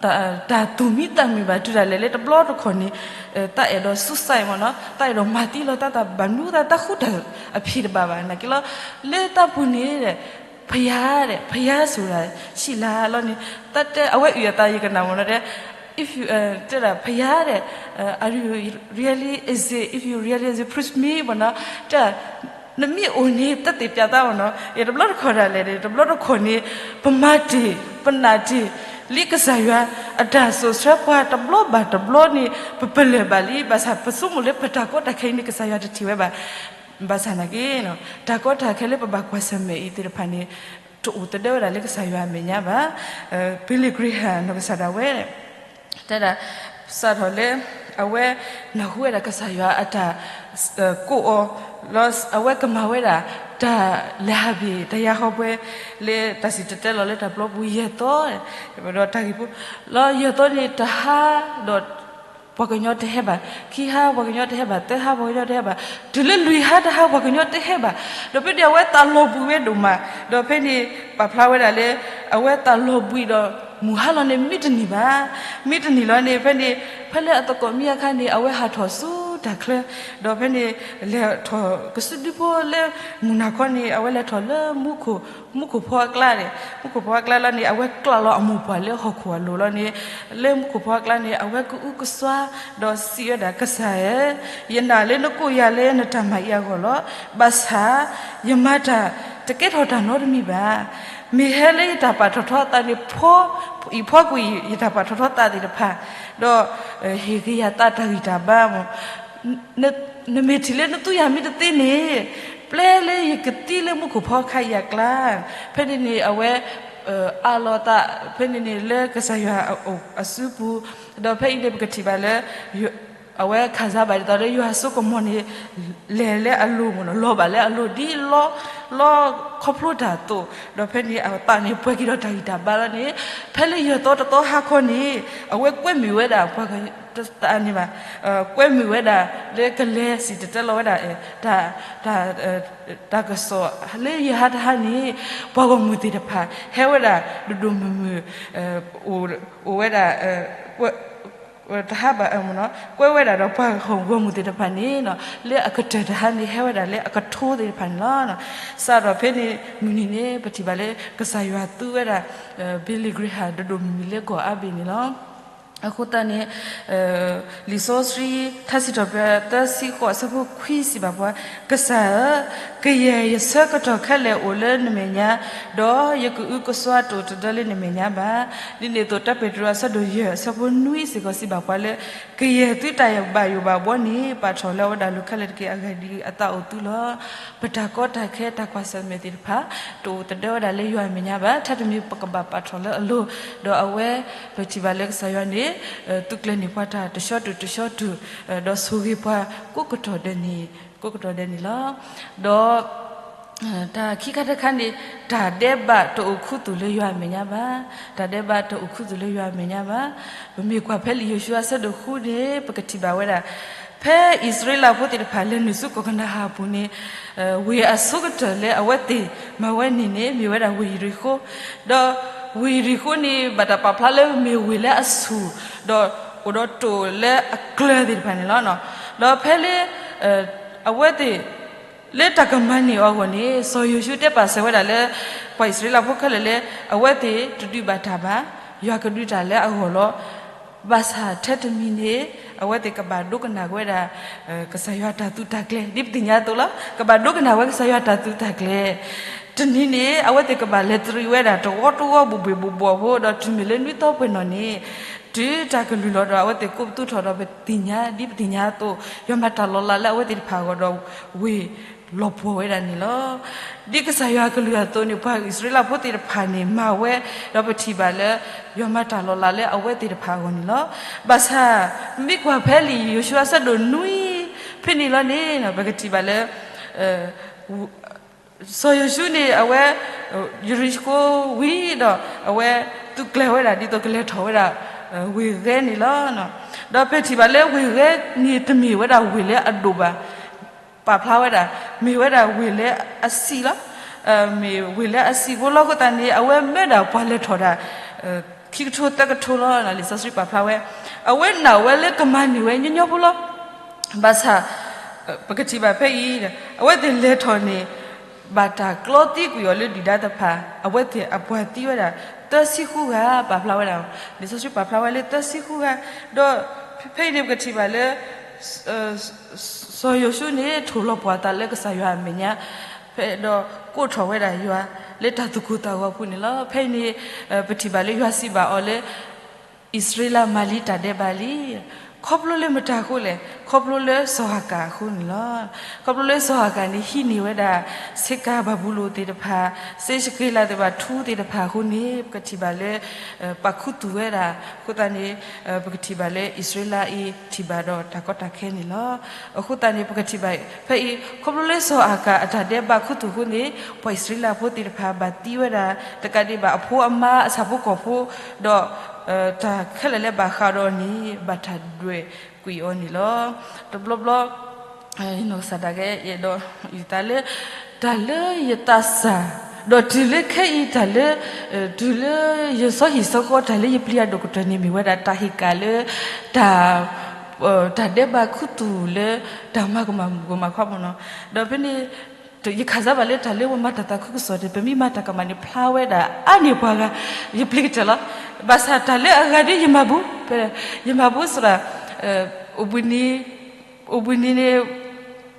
တၢ်သူၣ်မံသးမုာ်ဘၣ် တုၤဒၣ်လဲာ်လၢတဘျီတခီၣ်န့ၣ် တၢ်အဲၣ်ဒိး suicide မနီၤ တၢ်အဲၣ်ဒိးမၤသံလီၤတၢ် တၢ်ဘၣ်မနုၤသး တၢ်ဃူတၢ်အဖံးတဘၣ်ဘၣ် နာ်က့လီၤ လၢတၢ်ပူၤန့ၣ်ဒီး ဖယါဒီး ဖယါဆိၣ်ဂ့ၤ ဆံးလၤလီၤန့ၣ် တၢ်တဲအဝဲအုၣ်အသး ယကနၣ်မနီၤတဲ if you တဲဒၣ် ဖယါဒီး are you really is it if you really is it please me မနီၤ တဲ နမ့ၢ်အိၣ်န့ၣ် တၢ်သ့ၣ်ပျးသးမနီၤ တဘျီတခီၣ်ဒၣ်လဲာ်န့ၣ် တဘျီတခီၣ်န့ၣ် ပမၤတ့ၢ် ပနာ်တ့ၢ် လံကစၢ်ယွၤ အတၢ်စိာ်ဆှၢပှၤတဘျီဘၣ်တဘျီန့ၣ် ပပလၢၢ်ဘၣ်လံ ဘၣ်ဆၣ်ပဆိကမိၣ်လၢပတၢ်ကီတၢ်ခဲအံၤန့ၣ် ကစၢ်ယွၤတထံၣ်ဝဲဘၣ် ဘၣ်ဆၣ်နာ်က့ တၢ်ကီတၢ်ခဲလၢပဘၣ်ကွၢ်ဆၢၣ်မဲာ်အံၤသ့ၣ်တဖၣ်န့ၣ် တအိၣ်သဒၢဝဲဒၣ်လၢကစၢ်ယွၤအမဲာ်ညါဘၣ် Billy Graham နီၢ်ကစၢ်ဒၣ်ဝဲ တဲဒၣ် စးထီၣ်လၢ အဝဲနၢ်ဟူဝဲဒၣ်ကစၢ်ယွၤအတၢ်ကိးအီၤ လီၤ အဝဲကမၤဝဲဒၣ် တၢ်လဲၤဟးဘ့ၣ် တၢ်ယါဟီပှဲၤ လၢတၢ်စံၣ်တဲၤတဲလီၤလၢတၢ်ပျီပူၤယဲၢ်သီ ဒီးတၢ်ဂ့ၢ်ဖိ လီၤယဲၢ်သီန့ၣ် တဟါဒီး ပှၤကညီတဟဲဘၣ်, ခံဟါပှၤကညီတဟဲဘၣ်, သၢဟါပှၤကညီတဟဲဘၣ်, တုၤလၢလွံၢ်ဟါတဟါ ပှၤကညီတဟဲဘၣ်, ဒီးဖဲန့ၣ် အဝဲသးလီၤဘှံးဝဲဒိၣ်မး, ဒီးဖဲန့ၣ် ပာ်ဖျါဝဲဒၣ်လၢ အဝဲသးလီၤဘှံးဒီး မုၢ်ဟါလီၤန့ၣ် မ့ၢ်တနံၤဘၣ်, မ့ၢ်တနံၤလီၤန့ၣ် ဖဲန့ၣ် ဖဲလၢအသကိးမံအခါန့ၣ် အဝဲဟးထီၣ်ဆူတၢ်ချၢ, ဒီးဖဲန့ၣ် လဲၤထီၣ်ကစုဒုဖိလၢမုၢ်နၤခီန့ၣ် အဝဲလဲၤထီၣ်လၢမူခိၣ် မူခိၣ်ဖီအကျါန့ၣ်, မူခိၣ်ဖီအကျါလီၤန့ၣ် အဝဲကျးလီၤအမိၢ်ပှၢ်လၢဟီၣ်ခိၣ်အလိၤလီၤန့ၣ်, လၢမူခိၣ်ဖီအကျါန့ၣ် အဝဲကအုကစွါ ဒီးစံးဝဲဒၣ် ကစၢ်ဧၢ, ယနာ်လၢနကိးယၤလၢနတၢ်မၤအံၤအဂီၢ်လီၤ. ဘၣ်ဆၣ် ယမၤတၢ်တကဲထီၣ်တၢ်နီတမံၤဘၣ်. မ့ၢ်ဟဲလၢယတၢ်ပာ်ထီၣ်ထီအသးန့ၣ် ဖီအံၤဖီကွံာ်အံၤ ယတၢ်ပာ်ထီၣ်ထီအသးသ့ၣ်တဖၣ်, ဒီး ဟ့ၣ်က့ၤယၤသးတၢ်ဂံၢ်တၢ်ဘါမး နမ့ၢ်ထံၣ်လၢနသူယၤမ့ၢ်တသ့န့ၣ်, ပျဲလၢယကသံလၢမူခိၣ်ဖီခါအံၤအကျါ, ဖဲန့ၣ်န့ၣ် အဝဲ အးလီၤသး ဖဲန့ၣ်န့ၣ် လၢကစၢ်ယွၤအစုပူၤ, ဒီးဖဲအံၤန့ၣ် ပကထံၣ်ဘၣ်လၢ အဝဲခးစါဘၣ်ဒ်သိးလၢယွၤအစိကမီၤန့ၣ် လဲၤလၢအလိၤမးနီၤ, လီၤဘၣ်လၢအလိၤဒ်လီ လီခီဖျိတၢ်အသိး, ဒီးဖဲန့ၣ် အသးန့ၣ်ပှဲၤက့ၤဒီးတၢ်ဂံၢ်တၢ်ဘါလီၤန့ၣ်, ဖဲလၢယဲၢ်သီတသီဟါခီန့ၣ် အဝဲကွဲမုာ်ဝဲဒၣ်ပှၤ တသးန့ၣ်ဘၣ်, ကွဲမုာ်ဝဲဒၣ်လၢကလဲၤစံၣ်တဲၤတဲလီၤဝဲဒၣ် တၢ် တၢ်ကစီၣ်လၢယဟါတဟါန့ၣ် ပှၤဂီၢ်မုၢ်သ့ၣ်တဖၣ် ဟဲဝဲဒၣ်ဒိၣ်ဒိၣ်မုၢ်မုၢ် အိၣ်ဝဲဒၣ် တဟါဘၣ် ကွဲဝဲဒၣ်ဒီးပှၤဂီၢ်မုၢ်သ့ၣ်တဖၣ်န့ၣ် လၢအကတၢၢ်တဟါန့ၣ် ဟဲဝဲဒၣ်လၢအကထိသ့ၣ်တဖၣ်န့ၣ်လီၤ. စးထီၣ်ဖဲန့ၣ် မုၢ်နံၤန့ၣ် ပထံၣ်ဘၣ်လၢကစၢ်ယွၤသူဝဲဒၣ် Billy Graham ဒိၣ်ဒိၣ်မုၢ်မုၢ်လၢကီၢ်အါဘ့ၣ်န့ၣ်လီၤ. အဃိသတးန့ၣ် လံာ်စီဆှံ ထါစံးထီၣ်ပတြၢၤ သၢဆံဃိး အဆၢဖိခွံ စံးဘၣ်ပှၤ, ကစၢ်ဧၢ, ကယဲၢ်ယဆၢကတီၢ်ခဲလၢာ်အိၣ်လၢနမဲာ်ညါ, ဒီးယကအုကစွါတအိၣ်တဒၢလၢနမဲာ်ညါဘၣ်. ဒ်န့ၣ်အသိး တၢပ့းတရူး အဆၢဒိၣ်ယဲၢ် အဆၢဖိနွံ စ့ၢ်ကီး စံးဘၣ်ပှၤလၢ ကယဲၢ်သုတၢ်ဘၣ်ယိၣ်ဘၣ်ဘှီန့ၣ် ပာ်ထီၣ်လၢအဝဲဒၣ်လိၤခဲလၢာ်တက့ၢ်. အဂၤဒ်အံၤ အသးအိၣ်သုလီၤ. ပတၢ်ကီတၢ်ခဲ တၢ်ကွၢ်ဆၢၣ်မဲာ်သ့ၣ်တဖၣ် တအိၣ်တဒၢဝဲဒၣ်လၢယွၤအမဲာ်ညါဘၣ်. ထဲတမံၤ ပကဘၣ်ပာ်ထီၣ်လၢအလိၤ, ဒီးအဝဲ ပထံၣ်ဘၣ်လၢကစၢ်ယွၤန့ၣ် သုးကျဲၤန့ၢ်ပှၤတၢ်တဆှီတုၤတဆှီတုၤ, ဒီးဆိၣ်ဂ့ၤပှၤ ကိးကတီၢ်ဒဲးန့ၣ်, ကိးကတီၢ်ဒဲးန့ၣ်လီၤ. ဒီး တၢ်ခံခါတခါန့ၣ် တၢ်ဒဲးဘးတအိၣ်ခူသူၣ်လၢယွၤအမဲာ်ညါဘၣ်. တၢ်ဒဲးဘးတအိၣ်ခူသူၣ်လၢယွၤအမဲာ်ညါဘၣ်. ပမ့ၢ်ကွၢ်ဖဲလံာ်ယိၤၡူအဆၢဒိၣ်ဃုန့ၣ် ပကထံၣ်ဘၣ်ဝဲဒၣ် ဖဲအံၣ်စရ့လးဖိသ့ၣ်တဖၣ်လဲၤနုာ်ဆူကီၢ်ကနၤအၣ်အပူၤန့ၣ်, ဝ့ၢ်အဆိကတၢၢ်လၢအဝဲသ့ၣ်မၤဝဲန့ၣ်န့ၣ် မ့ၢ်ဝဲဒၣ်ဝ့ၢ်ယရံၤဃိ, ဒီးဝ့ၢ်ယရံၤဃိန့ၣ် ဘၣ်တၢ်ပာ်ဖျါလၢမ့ၢ်ဝ့ၢ်လၢအဆူၣ်, ဒီးအိၣ်ဒီးတိာ်လၢအကျၢၤသ့ၣ်တဖၣ်န့ၣ်လီၤ. ဒီးဖဲလၢ အဝဲသ့ၣ် လၢတၢ်ကမၤန့ၢ်အီၤအဂီၢ်န့ၣ် စီၤယိၤၡူတဲပာ်စၢၤဝဲဒၣ်လၢ ပှၤအံၣ်စရ့လးဖိခဲလၢာ်လၢ အဝဲသ့ၣ်တဒုးဘၣ်တၢ်ဘၣ်, ယွၤကဒုးတၢ်လၢအဂီၢ်လီၤ. ဘၣ်ဆၣ်ထဲတမံၤန့ၣ် အဝဲသ့ၣ်ကဘၣ်ဒိကနၣ်က့ၤဝဲဒၣ် ကစၢ်ယွၤတၢ်သုးတၢ်ကျဲၤ ဒ်ပသ့ၣ်ညါအသိးလီၤ. ကဘၣ်ဒိကနၣ်ဝဲကစၢ်ယွၤတၢ်သုးတၢ်ကျဲၤ. တနံၤန့ၣ် အဝဲသ့ၣ်ကဘၣ်လဲၤတရံးဝဲဒၣ်တဝီတဝီ ဘူးဘူးဘူးဘူးအဖိ, ဒီးတုၤမ့ၢ်လၢနွံသီပှဲၤနီၣ်န့ၣ် တုၤတၢ်ကလုၢ်လီၤဒီး အဝဲသ့ၣ်ကိးပသူထီၣ်ဒီး ပသ့ၣ်ညါ ဒ်ပသ့ၣ်ညါအသိး, ယွၤမၤတၢ်လီၤလးလၢအဝဲသ့ၣ်တဖၣ်အဂီၢ်ဒီး ဝ့ၢ်လီၤပှီၢ်ဝဲဒၣ်န့ၣ်လီၤ. ဒ်ကစၢ်ယွၤအကလုၢ်အသိးန့ၣ် ပှၤအံၣ်စရ့လးဖိသ့ၣ်တဖၣ်န့ၣ် မၤဝဲ, ဒီးပထံၣ်ဘၣ်လၢ ယွၤမၤတၢ်လီၤလးလၢအဝဲသ့ၣ်တဖၣ်အဂီၢ်န့ၣ်လီၤ. ဘၣ်ဆၣ် မ့ၢ်ကွၢ်ဖဲလံာ်ယိၤၡူအဆၢဒိၣ်နွံ ဖဲန့ၣ်လီၤန့ၣ် ပကထံၣ်ဘၣ်လၢ စီၤယိၤၡူန့ၣ် အဝဲ ယရံၤဃိဝံၤဒီး အဝဲသုးကျဲၤဝဲဒၣ် ဒ်သိးကလဲၤထီၣ်ဝဲဒၣ် ဝ့ၢ်ဂဲန့ၣ်လီၤ. ဒီးပထံၣ်ဘၣ်လၢဝ့ၢ်ဂဲန့ၣ် တမ့ၢ်ဝဲဒၣ်ဝ့ၢ်လၢအဒိၣ်ဘၣ်, ပာ်ဖျါဝဲဒၣ် မ့ၢ်ဝဲဒၣ်ဝ့ၢ်လၢအဆံးလီၤ. မ့ၢ်ဝ့ၢ်လၢအဆံးဖိလီၤ. အဃိသတးန့ၣ် အဝဲမၢဒၣ်ပှၤလဲၤထီၣ်ဒၣ် ခံကထိသၢကထိလီၤ. လံာ်စီဆှံပာ်ဖျါဝဲ အဝဲနာ်ဝဲလၢကမၤန့ၢ်ဝဲညီညီဖိလီၤ. ဘၣ်ဆၣ် ပကထံၣ်ဘၣ်ဖဲအံၤ အဝဲသ့ၣ်လဲၤထီၣ်န့ၣ် ဘၣ်တၢ်ကျီသံကွံာ်အီၤလၢဒုၣ်ဒါတဖၣ် အဝဲသ့ၣ်အပှၤသံဝဲဒၣ် သၢဆံဃုဂၤ ပာ်ဖျါဝဲဒၣ်. လံာ်စီဆှံပာ်ဖျါဝဲလၢသၢဆံဃုဂၤ, ဒီးဖဲအံၤန့ၣ် ပကထံၣ်ဘၣ်လၢ စီၤယိၤၡူန့ၣ် ထိၣ်လီၤပှီၢ်အသးလၢကစၢ်ယွၤအမဲာ်ညါ, ဖဲဒီးကိးထီၣ်ဝဲဒၣ်ယွၤလၢတၢ်သူၣ်ကိၢ်သးဂီၤအပူၤန့ၣ်လီၤ. ဖဲအံၤန့ၣ် ပထံၣ်ဘၣ်လၢယွၤစံးဘၣ်အီၤလၢ အံၣ်စရ့လးမၤလံတၢ်ဒဲးဘးလံ. ခီဖျိလၢမတၤအဃိလဲၣ်, ခီဖျိလၢစီၤအၤကၤအဃိန့ၣ်လီၤ. ခီဖျိလၢစီၤအၤကၤန့ၣ် ဟံးန့ၢ်ဝဲဒၣ် ဆ့ကၤဘၤဘူလိၣ်သ့ၣ်တဖၣ်, စ့စက့လးသ့ၣ်တဖၣ် ထူသ့ၣ်တဖၣ်အဃိန့ၣ် ပကထံၣ်ဘၣ်လၢ ပာ်ခူသူၣ်ဝဲဒၣ်. အဃိသတးန့ၣ် ပကထံၣ်ဘၣ်လၢအံၣ်စရ့လးအံၤ ထံၣ်ဘၣ်ဒီးတၢ်ကီတၢ်ခဲန့ၣ်လီၤ. အဃိသတးန့ၣ် ပကထံၣ်ဘၣ်ဖဲအံၤ ခီဖျိလၢစီၤအၤကၤအတၢ်ဒဲးဘးခူသူၣ်အဃိန့ၣ် ပှၤအံၣ်စရ့လးဖိသ့ၣ်တဖၣ်ဘၣ်သံဝဲဒၣ် တကးဒံးဘၣ်အဖိအမါအဆၣ်ဖိကီၢ်ဖိ, ဒီး တၢ်ခဲလၢာ်လၢဘၣ်ဃးဒီးအီၤန့ၣ် ဘၣ်တၢ်ဒွဲၣ်ကွံာ်အီၤန့ၣ်လီၤ. တဘျီဘျီ ယနီၢ်ကစၢ်ဒၣ်ကဲ ယအဲၣ်ဒိး ယသးလၢ တၢ်လၢယသးစၢ်, ဒီးတုၤလၢခဲအံၤတၢ်လၢ တုၤလၢယဆီဟံၣ်ဆီဃီ တၢ်လၢယပျံၤအဒိၣ်ကတၢၢ်န့ၣ် မ့ၢ်ဝဲဒၣ်တၢ်ဟ့ၣ်ကၣ်လၢ တၢ် တၢ်ဒဲးဘးခူသူၣ်လၢ တၢ်မၤကမၣ်မုၣ်ကမၣ်ခွါမ့ၢ်နီၤ. ဒီးဖဲန့ၣ် ယခၣ်စၢ်ဘၣ်လၢတၢ်လၢပမၤတၢ်သးခုကစီၣ်န့ၣ် ပမ့ၢ်မၤတၢ်ကမၣ်န့ၣ် ဖျါဝဲဒၣ်အါန့ၢ်ပှၤဂၤ ယပျံၤကတၢၢ်လီၤ. ဘၣ်ဆၣ်တၢ်လၢအဂၤဒ်ယမၤဘူး, ယမၤဘူးစရၣ် အိၣ်ဘှံးနံၤ အိၣ်ဘှံးနံၤန့ၣ်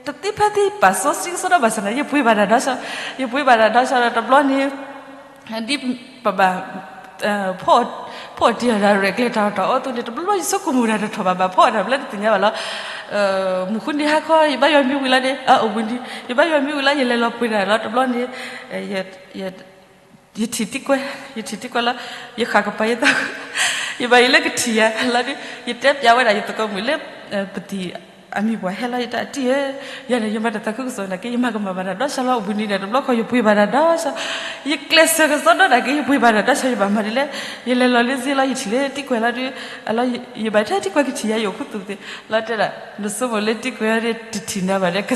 တသ့ဖဲသ့ပာ်စီဆှံကစီဒီဘၣ်ဆၣ်န့ၣ် ယပှ့ၤဘၣ်တၢ်ဒီးဆီ, ယပှ့ၤဘၣ်တၢ်ဒီးဆီဒီးတဘျီန့ၣ် ဒ်ပဘၣ် ဖီၣ် ဖီၣ်တံၢ်အီၣ်တၢ်ရဲၣ်ကျဲၤတၢ်အီၣ်တၢ်အီအသိးန့ၣ် တဘျီဘျီယဆိကမိၣ်တၢ်တထီၣ်ဘၣ်ဘၣ် ဖီၣ်အီၣ်တၢ်ဘျဲတသ့ၣ်ညါဘၣ်လီၤ. မုၢ်ဃုနံၤဟါခီ ယဘၣ်ယွၤမံဝံၤလီၤန့ၣ် အိၣ်ဘှံးနံၤ ယဘၣ်ယွၤမံဝံၤလီၤ ယလဲၤလီၤပှ့ၤတၢ်လီၤ တဘျီန့ၣ် ယထံၣ်တံကွဲ, ယထံၣ်တံကွဲလီၤ, ယဃၣ်ကပၤယသး, ယဘၣ်ယိၣ်လၢကထံၣ်ယၤလီၤဒီး ယတဲပျးဝဲဒၣ်ယသကိးမုၣ်လၢ ပတံၢ်အမံၤပှၢ်ဟဲလီၤ ယတဲတံၢ်ဧၢ, ယၤန့ၣ် ယမၤတၢ်သးခုကစီၣ်နာ်က့ ယမၤကမၣ်ဘၣ်တၢ်ဒီးဆီလီၤ အိၣ်ဘှံးနံၤဒီး တဘျီခီယပှ့ၤဘၣ်တၢ်ဒီးဆီ, ယကျဲးစၢးကစီဒီနာ်က့ ယပှ့ၤဘၣ်တၢ်ဒီးဆီ ယဘၣ်မၤဒ်လဲၣ်, ယလဲၤလီၤလၢစ့လီၤ ယထံၣ်လၢတံကွဲလီၤဒီး အလီၤ ယဘၣ်ထဲတံကွဲကထံၣ်ယၤ ယအိၣ်ခူသူၣ်သ့ၣ်လီၤ တဲဒၣ် နဆိကမိၣ်လၢတံကွဲန့ၣ် တထံၣ်နၤဘၣ်ဒီး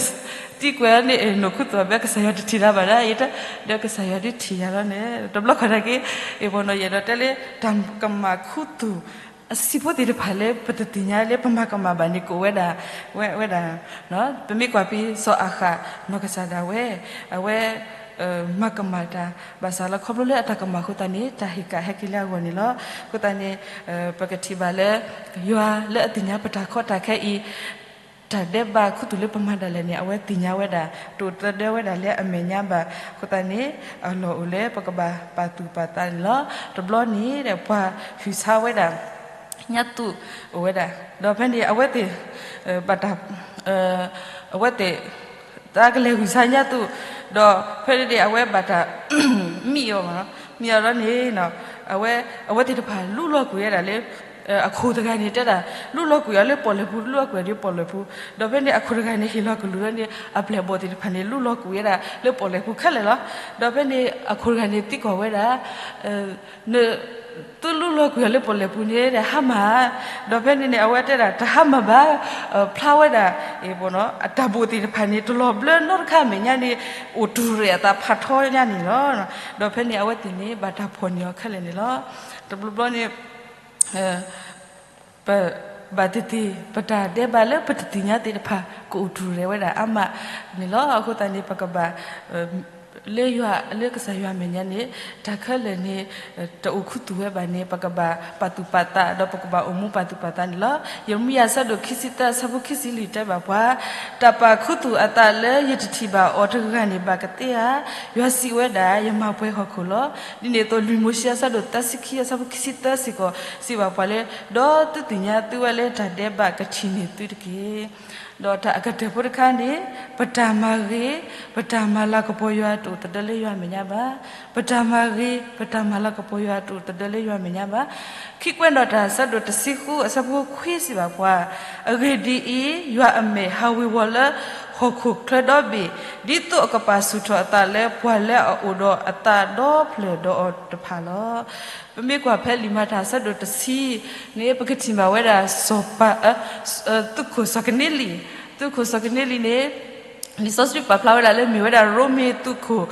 တံကွဲန့ၣ် နအိၣ်ခူသူၣ်ဘၣ် ကစၢ်ယွၤတထံၣ်နၤဘၣ်ဒၣ် ယတဲ, ဒီးကစၢ်ယွၤဒုးထံၣ်ယၤလီၤန့ၣ် တဘျီခီနာ်က့ အ့ၣ်ပနီၤ ယအဲၣ်ဒိးတဲလၢ တၢ်ကမၣ်ခူသူၣ် အဆံးဖိသ့ၣ်တဖၣ်လၢ ပတသ့ၣ်ညါလၢပမၤကမၣ်ဘၣ်န့ၣ် ကအိၣ်ဝဲဒၣ် ဝဲ ဝဲဒၣ်, ပမ့ၢ်ကွၢ်ဖဲစီၤအၤဃး နီၢ်ကစၢ်ဒၣ်ဝဲ အဝဲ မၤကမၣ်တၢ် ဘၣ်ဆၣ်လၢခီဖျိလၢအတၢ်ကမၣ်အဃိသတးန့ၣ် တၢ်ဟ့ၣ်ကၣ်ဟဲက့ၤလၢအဂီၢ်န့ၣ်လီၤ. အဃိသတးန့ၣ် ပကထံၣ်ဘၣ်လၢ ယွၤလၢအသ့ၣ်ညါပတၢ်ကီတၢ်ခဲအံၤ တၢ်ဒဲးဘးခူသူၣ်လၢပမၤဒၣ်လဲာ်န့ၣ် အဝဲသ့ၣ်ညါဝဲဒၣ် တအိၣ်သဒၢဝဲဒၣ်လၢအမဲာ်ညါဘၣ်. အဃိသတးန့ၣ် အလီၢ်အိၣ်လၢပကဘၣ်ပာ်သူၣ်ပာ်သးန့ၣ်လီၤ. တဘျီန့ၣ် ပှၤဟုၣ်ဆါဝဲဒၣ် ညါသူၣ်အိၣ်ဝဲဒၣ်, ဒီးဖဲန့ၣ် အဝဲသ့ၣ် ဘၣ်တၢ် အဝဲသ့ၣ် တၢ်ကလဲၤဟုၣ်ဆါညါသူၣ်, ဒီးဖဲန့ၣ်န့ၣ် အဝဲဘၣ်တၢ် မံအီၤ, မံအီၤဒီးန့ၣ် အဝဲ အဝဲသ့ၣ်တဖၣ်လူလီၤကွံာ်ဝဲဒၣ်လၢ အခိၣ်တဂၤန့ၣ်တဲဒၣ် လူလီၤကွံာ်အီၤလၢပီၣ်လဲၣ်ပူၤ လူလီၤကွံာ်အီၤလၢပီၣ်လဲၣ်ပူၤ, ဒီးဖဲန့ၣ် အခိၣ်တဂၤန့ၣ်ဟ့ၣ်လီၤကလုၢ်လၢန့ၣ် အပျဲၢ်အဘီၣ်သ့ၣ်တဖၣ်န့ၣ် လူလီၤကွံာ်ဝဲဒၣ်လၢပီၣ်လဲၣ်ပူၤခဲလၢာ်လီၤ. ဒီးဖဲန့ၣ် အခိၣ်တဂၤန့ၣ်သံကွၢ်ဝဲဒၣ် သုလူလီၤကွံာ်အီၤလၢပီၣ်လဲၣ်ပူၤန့ၣ် ဟါမၢ်ဧါ. ဒီးဖဲန့ၣ်န့ၣ် အဝဲတဲဒၣ် တဟါမၢ်ဘၣ်, ဖျါဝဲဒၣ် အတၢ်ဘိၣ်သ့ၣ်တဖၣ်န့ၣ် တလီၤဘျၢနီတခါအမဲာ်ညါန့ၣ် အိၣ်တူၢ်ရဲၣ်အသးဖးထီညါန့ၣ်လီၤ. ဒီးဖဲန့ၣ် အဝဲသ့ၣ်န့ၣ် ဘၣ်တၢ်ဖီၣ်န့ၢ်အီၤခဲလၢာ်န့ၣ်လီၤ. တဘျီဘျီန့ၣ် ပဘၣ်သ့ၣ်သ့ၣ် ပတၢ်ဒဲးဘးလၢပတသ့ၣ်ညါသ့ၣ်တဖၣ် ကအိၣ်တူၢ်ရဲၣ်ဝဲဒၣ်အါမးန့ၣ်လီၤ. အဃိသတးန့ၣ် ပကဘၣ် လၢယွၤ လၢကစၢ်ယွၤအမဲာ်ညါန့ၣ် တၢ်ခဲလၢာ်န့ၣ် တအိၣ်ခူသူၣ်ဝဲဘၣ်န့ၣ် ပကဘၣ်ပာ်သူၣ်ပာ်သး ဒီးပကဘၣ်အိၣ်မူပာ်သူၣ်ပာ်သးန့ၣ်လီၤ. ယံးရမံယၤအဆၢဒိၣ်ခံဆံသၢ အဆၢဖိခံဆံလွံၢ်တဲဘၣ်ပှၤ, တၢ်ပာ်ခူသူၣ်အသးလၢယတထံၣ်ဘၣ်အီၤတဂၤန့ၣ် ဘၣ်ကသ့ဧါ. ယွၤစံးဝဲဒၣ်, ယမၤပှဲၤဟီၣ်ခိၣ်လီၤ. ဒ်န့ၣ်အသိး လွံၢ်မိၤၡ့အဆၢဒိၣ်သၢဆံခံ အဆၢဖိခံဆံသၢစ့ၢ်ကီး စံးဘၣ်ပှၤလၢ ဒီးသုသ့ၣ်ညါသုဝဲလၢတၢ်ဒဲးဘးကထံၣ်န့ၢ်သုတက့ၢ်. ဒီးတၢ်အကတၢၢ်ဖိတခါန့ၣ် ပတၢ်မၤဂ့ၤ ပတၢ်မၤလၤကပီၤယွၤတအိၣ်သဒၢလၢယွၤအမဲာ်ညါဘၣ်. ပတၢ်မၤဂ့ၤ ပတၢ်မၤလၤကပီၤယွၤ တအိၣ်သဒၢလၢယွၤအမဲာ်ညါဘၣ်. ခံကွဲးနီၣ်တၢ် အဆၢဒိၣ်တဆံဃု အဆၢဖိခွံစံးဘၣ်ပှၤ, အဂ့ၢ်ဒ်အံၤ, ယွၤအမဲာ်ဟးဝ့ၤဝီၤလၢဟီၣ်ခိၣ်ချၢဒီဘ့ၣ်, ဒ်သိးအကပာ်ဆူၣ်ထီၣ်အသးလၢပှၤလၢအအိၣ်ဒီးအသးဒီဖျၢၣ်ဒီးအီၤတဖၣ်လီၤ. ပမ့ၢ်ကွၢ်ဖဲလံာ်မၤတၢ်အဆၢဒိၣ်တဆံန့ၣ် ပကထံၣ်ဘၣ်ဝဲဒၣ် စီၤပၤ သုးခိၣ်စီၤကနံလံ, သုးခိၣ်စီၤကနံလံန့ၣ် လံာ်စီဆှံပာ်ဖျါဝဲဒၣ်လၢမ့ၢ်ဝဲဒၣ်ရိမ့ၤသုးခိၣ်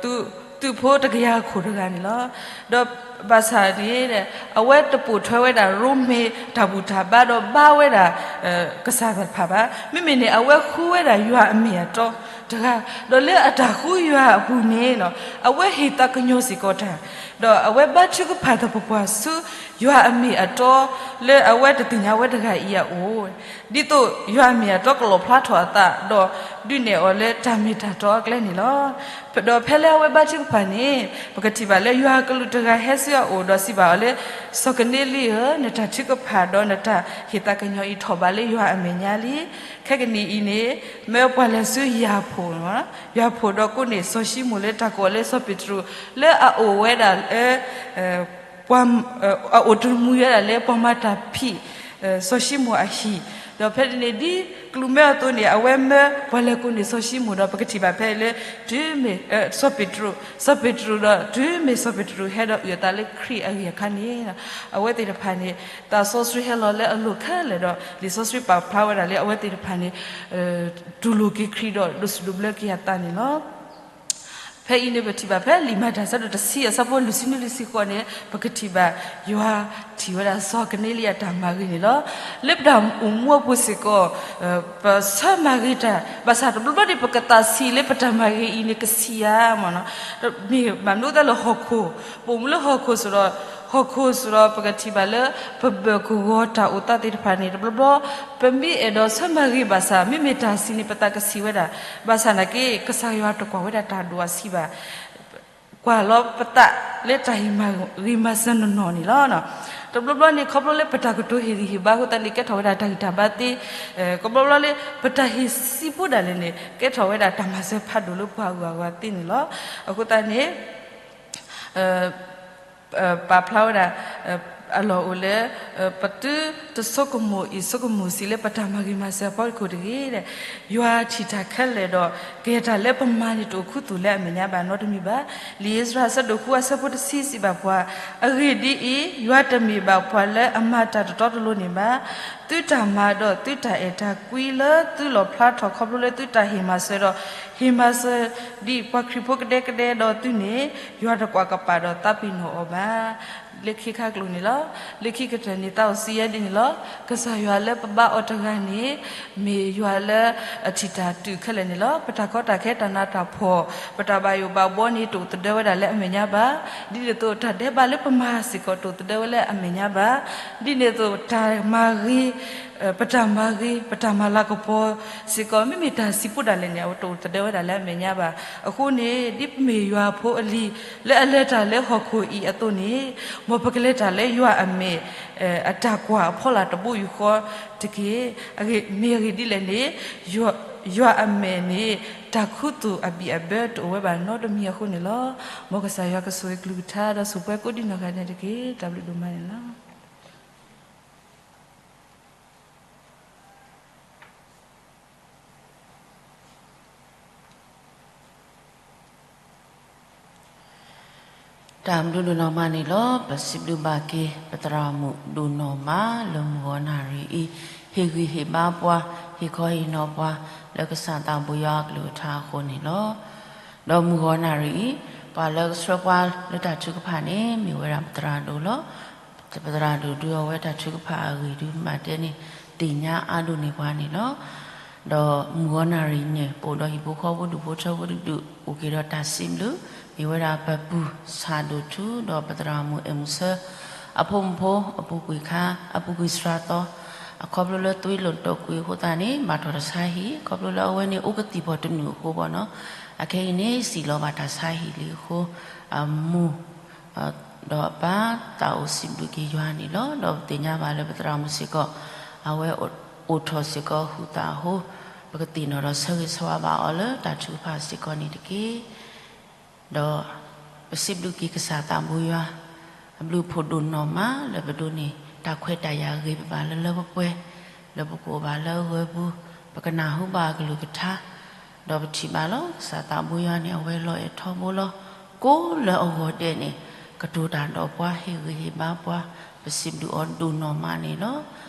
သုးဖိတကယၤခိၣ်တဂၤန့ၣ်လီၤ. ဒီးဘၣ်ဆၣ်န့ၣ် အဝဲတပိာ်ထွဲဝဲဒၣ်ရိမ့ၤတၢ်ဘူၣ်တၢ်ဘါဒီးဘါဝဲဒၣ် ကစၢ်တဖၣ်ဘၣ်. မ့မ့ၢ်န့ၣ် အဝဲဃုဝဲဒၣ်ယွၤအမ့ၢ်အတီတဂၤ, ဒီးလၢအတၢ်ဃုယွၤအပူၤန့ၣ် အဝဲဟ့ၣ်သးကညီၤစ့ၢ်ကီးတၢ်, ဒီးအဝဲဘါထုကဖၣ်သပှၢ်ပှၢ်ဆူယွၤအမ့ၢ်အတီ လၢအဝဲတသ့ၣ်ညါဝဲတဂၤအံၤအအိၣ် ဒ်သိးယွၤအမ့ၢ်အတီကလီၣ်ဖျါထီၣ်အသး ဒီးဒုးနဲၣ်အီၤလၢတၢ်မ့ၢ်တၢ်တီအကျဲန့ၣ်လီၤ. ဒီးဖဲလၢအဝဲဘါထုကဖၣ်န့ၣ် ပကထံၣ်ဘၣ်လၢယွၤအကလူးတဂၤဟဲဆူအအိၣ်ဒီးစံးဘၣ်အီၤလၢ စီၤကနံလံဧၢ, နတၢ်ထုကဖၣ်ဒီးနတၢ်ဟ့ၣ်သးကညီၤအံၤထီၣ်ဘးလၢယွၤအမဲာ်ညါလံ. ခဲကနံၣ်အံၤန့ၣ် မၢပှၤလဲၤဆူယၤဖိၣ်, ယၤဖိၣ်ဒီးကိးန့ၢ်စီၤၡံမိၣ်လၢတၢ်ကိးအီၤလၢစီၤပ့းတရူး လၢအအိၣ်ဝဲဒၣ်လၢ အအိၣ်တမူဝဲဒၣ်လၢပှၤမၤတၢ်ဖံး စီၤၡံမိၣ်အဟံၣ်, ဒီးဖဲန့ၣ်န့ၣ် ဒ်ကျူးမၢအသိးန့ၣ် အဝဲမၢပှၤလဲၤကိးန့ၢ်စီၤၡံမိၣ်ဒီး ပကထံၣ်ဘၣ်ဖဲလၢ တုၤမ့ၢ် စီၤပ့းတရူး, စီၤပ့းတရူးဒီး တုၤမ့ၢ်စီၤပ့းတရူးဟဲဒီးအုၣ်အသးလၢခရံာ်အဂ့ၢ်အခါန့ၣ် အဝဲသ့ၣ်တဖၣ်န့ၣ် သးစီဆှံဟဲလီၤလၢအလိၤခဲလၢာ်ဒီး လံာ်စီဆှံပာ်ဖျါဝဲဒၣ်လၢအဝဲသ့ၣ်တဖၣ်န့ၣ် တူၢ်လိာ်က့ၤခရံာ်ဒီးဒိးစူၣ်ဒိးဘျၢက့ၤအသးန့ၣ်လီၤ. ဖဲအံၤန့ၣ် ပထံၣ်ဘၣ်ဖဲလံာ်မၤတၢ်အဆၢဒိၣ်တဆံ အဆၢဖိလွံၢ်ဆံနွံလွံၢ်ဆံဃိးန့ၣ် ပကထံၣ်ဘၣ် ယွၤထံၣ်ဝဲဒၣ်စီၤကနံလံအတၢ်မၤဂ့ၤန့ၣ်လီၤ. လၢပတၢ်အိၣ်မူအပူၤစ့ၢ်ကီး ပဆၢမၤဂ့ၤတၢ် ဘၣ်ဆၣ်တဘျီဘျီန့ၣ် ပကသးဆံးလၢပတၢ်မၤဂ့ၤအံၤန့ၣ် ကဆံးဧါမ့ၢ်နီၤ, မ့ၢ်ဘၣ်မနုၤအသးလၢဟီၣ်ခိၣ်, ပအိၣ်မူလၢဟီၣ်ခိၣ်စ့ၢ်ဒီး ဟီၣ်ခိၣ်စ့ၢ်ဒီး ပကထံၣ်ဘၣ်လၢ ပဘၢၣ်ကဝီၤတၢ်အိၣ်သးသ့ၣ်တဖၣ်န့ၣ် တဘျီဘျီ ပမ့ၢ်အဲၣ်ဒိးဆၢမၤဂ့ၤဘၣ်ဆၣ် မ့မ့ၢ်တၢ်ဆံးန့ၣ် ပသးကဆံးဝဲဒၣ်, ဘၣ်ဆၣ်နာ်က့ ကစၢ်ယွၤတကွၢ်ဝဲဒၣ်တၢ်ဒိၣ်အဆံးဘၣ် ကွၢ်လီၤပသးလၢတၢ်ဟ့ၣ်မၤဂ့ၤမၤစၢၤနီၢ်နီၢ်န့ၣ်လီၤ. တဘျီဘျီန့ၣ် ခီဖျိလၢပတၢ်ကတိၤဟ့ၣ်ဂံၢ်ဟ့ၣ်ဘါအဃိသတးန့ၣ် ကဲထီၣ်ဝဲဒၣ်တၢ်ဂံၢ်တၢ်ဘါသ့, ကဘျီဘျီလၢပတၢ်ဟ့ၣ်ဆံးဖိဒၣ်လဲာ်န့ၣ် ကဲထီၣ်ဝဲဒၣ်တၢ်မၤစၢၤဖးဒိၣ်လၢပှၤအဂုၤအဂၤသ့န့ၣ်လီၤ. အဃိသတးန့ၣ် ပာ်ဖျါဝဲဒၣ် အလီၢ်အိၣ်လၢ ပသုတဆိကမိၣ်အံၤဆိကမိၣ်ဆံးလၢပတၢ်မၤဂ့ၤမၤစၢၤအဖီခိၣ်တဂ့ၤ, ယွၤထံၣ်တၢ်ခဲလၢာ်ဒီး ကယဲၢ်တၢ်လၢပမၤန့ၣ်တအိၣ်ခူသူၣ်လၢအမဲာ်ညါဘၣ်နီတမံၤဘၣ်. လံာ်အ့စြၤအဆၢဒိၣ်ဃုအဆၢဖိတဆံစံးဘၣ်ပှၤ, အဂ့ၢ်ဒ်အံၤ, ယွၤတမ့ၢ်ဘၣ်ပှၤလၢအမၤတၢ်တတီတလိၤန့ၣ်ဘၣ်. သုတၢ်မၤဒီးသုတၢ်အဲၣ်တၢ်ကွံလၢသုလီၣ်ဖျါထီၣ်ခီဖျိလၢသုတၢ်ဟ့ၣ်မၤစၢၤဒီး ဟ့ၣ်မၤစၢၤဒံးပှၤခရံာ်ဖိကဒဲကဒဲဒီးသုန့ၣ် ယွၤတကွၢ်ကပၤဒီးသးပ့ၤနီၣ်အီၤဘၣ်. လၢခံခါကျိၤန့ၣ်လီၤ. လၢခံကတၢၢ်န့ၣ် သးအိၣ်စံးယဲဒ်န့ၣ်လီၤ. ကစၢ်ယွၤလၢပဘါအီၤတဂၤန့ၣ် မ့ၢ်ယွၤလၢအထံၣ်တၢ်တုၤခဲလၢာ်န့ၣ်လီၤ. ပတၢ်ကီတၢ်ခဲတၢ်နးတၢ်ဖှီၣ် ပတၢ်ဘၣ်ယိၣ်ဘၣ်ဘီန့ၣ် တအိၣ်သဒၢဝဲဒၣ်လၢအမဲာ်ညါဘၣ်. ဒ်န့ၣ်အသိး တၢ်ဒဲးဘးလၢပမၤစ့ၢ်ကီး တအိၣ်သဒၢဝဲလၢအမဲာ်ညါဘၣ်. ဒ်န့ၣ်အသိး တၢ်မၤဂ့ၤ ပတၢ်မၤဂ့ၤ ပတၢ်မၤလၤကပီၤစ့ၢ်ကီး မ့မ့ၢ်တၢ်စံးပူဒၣ်လဲာ်န့ၣ် အဝဲတအိၣ်သဒၢဝဲဒၣ်လၢအမဲာ်ညါဘၣ်. အဃိန့ၣ် ဒ်ပမ့ၢ်ယွၤဖိအလံၤ လၢအလဲၤတၢ်လၢဟီၣ်ခိၣ်အံၤအသိးန့ၣ် မ်ပကလဲၤတၢ်လၢယွၤအမဲာ် အတၢ်ကွၢ်အဖီလာ်တဘိယူၢ်ဃီတက့ၢ်. မ့ၢ်အဂ့ၢ်ဒ်လဲၣ်န့ၣ် ယွၤအမဲာ်န့ၣ် တၢ်ခူသူၣ်အဘံၣ်အဘၢတအိၣ်ဝဲဘၣ်နီတမံၤအဃိန့ၣ်လီၤ. မ်ကစၢ်ယွၤကဆိၣ်ဂ့ၤကလုၢ်ကထါ ဒီးဆိၣ်ပှဲၤကိးဒံနီၢ်ဂၤဒဲးတက့ၢ်. တၢ်ဘျုးဒိၣ်မးန့ၣ်လီၤ. တၢ်ဘျုးဒိၣ်နီၢ်မးန့ၣ်လီၤ. ပစံးဘျုးဘၣ်က့ၤ ပသရၣ်မုၣ်ဒိၣ်နီၢ်မးလၢမုၢ်ဂီၤနၣ်ရံၣ်အံၤ ဟ့ၣ်ဂံၢ်ဟ့ၣ်ဘါပှၤ ဟ့ၣ်ခီဟ့ၣ်နီၤပှၤ လၢကစၢ်သးဘိယွၤအကလုၢ်ကထါအဃိန့ၣ်လီၤ. ဒီးမုၢ်ဂီၤနၣ်ရံၣ်အံၤ ပှၤလၢကဆှၢပှၤလၢတၢ်ထုကဖၣ်န့ၣ် မ့ၢ်ဝဲဒၣ်ပသရၣ်ဒိၣ်လီၤ. ပသရၣ်ဒိၣ်ဒုးအီၤဝဲတၢ်ထုကဖၣ်အဂ့ၢ်ဒုးမးတဲန့ၣ် သ့ၣ်ညါအါဒိၣ်န့ၢ်ပှၤန့ၣ်လီၤ. ဒီးမုၢ်ဂီၤနၣ်ရံၣ်န့ၣ် ပအိၣ်ဒီးဟံၣ်ဖိဃီဖိဒူၣ်ဖိထၢဖိတဒူၣ် အိၣ်က့ၤဒီးတၢ်စံးဘျုး မ့ၢ်ဝဲဒၣ်ပပုၢ်ဆၣ်ဒိၣ်ထူ ဒီးပသရၣ်မုၣ်အဲၣ်မုၣ်ဆၢ အဖိမုၣ်ဖိ အပူၤကွံာ်ခါ အပူၤကွံာ်စှၤသီ အခီဖျိလၢသွံလိာ်တီၢ်ကွံာ်အဃိသတးန့ၣ် ဘၣ်ထီၣ်တၢ်ဆါဟံၣ် ခီဖျိလၢအဝဲန့ၣ်အိၣ်ကသံၣ်ဖီၣ်တနုာ်အဃိဘၣ်နီၤ. အခဲအံၤန့ၣ် စံၣ်လီၤဘၣ်တၢ်ဆါဟံၣ်လံအဃိ အမိၢ် ဒီးအပၢ်သးအိၣ်စံးဘျုးက့ၤယွၤန့ၣ်လီၤ. ဒီးပသ့ၣ်ညါဘၣ်လၢပသရၣ်မုၣ်စ့ၢ်ကီး အဝဲအိၣ်ထီၣ်စ့ၢ်ကီးဟူးသးအဃိ ပကသ့ၣ်နီၣ်ဒီးဆၢဂ့ၤဆၢဝါဘၣ်အီၤလၢတၢ်ထုကဖၣ်စ့ၢ်ကီးန့ၣ်တက့ၢ်. ဒီးပစံးဘျုးက့ၤကစၢ်သးဘိယွၤ အဘျုးအဖှိၣ်ဒိၣ်နီၢ်မးလၢပဒိးန့ၢ်တၢ်ခွဲးတၢ်ယာ်ဂ့ၤပဘၣ်လၢလၢပှဲၤပှဲၤ လၢပကအိၣ်ဘၣ်လၢအဂၢၤပူၤ ပကနၢ်ဟူဘၣ်အကလုၢ်ကထါ ဒီးပထံၣ်ဘၣ်လီၤ ကစၢ်သးဘိယွၤန့ၣ် အဝဲလီၤအဲၣ်ထီဘိလီၤ. ကိးလၢအဂီၢ်ဒဲးန့ၣ် ကတိၤတၢ်ဒီးပှၤ ဟ့ၣ်ဂံၢ်ဟ့ၣ်ဘါပှၤ ပစံးဘျုးအီၤဒိၣ်နီၢ်မးန့ၣ်လီၤ.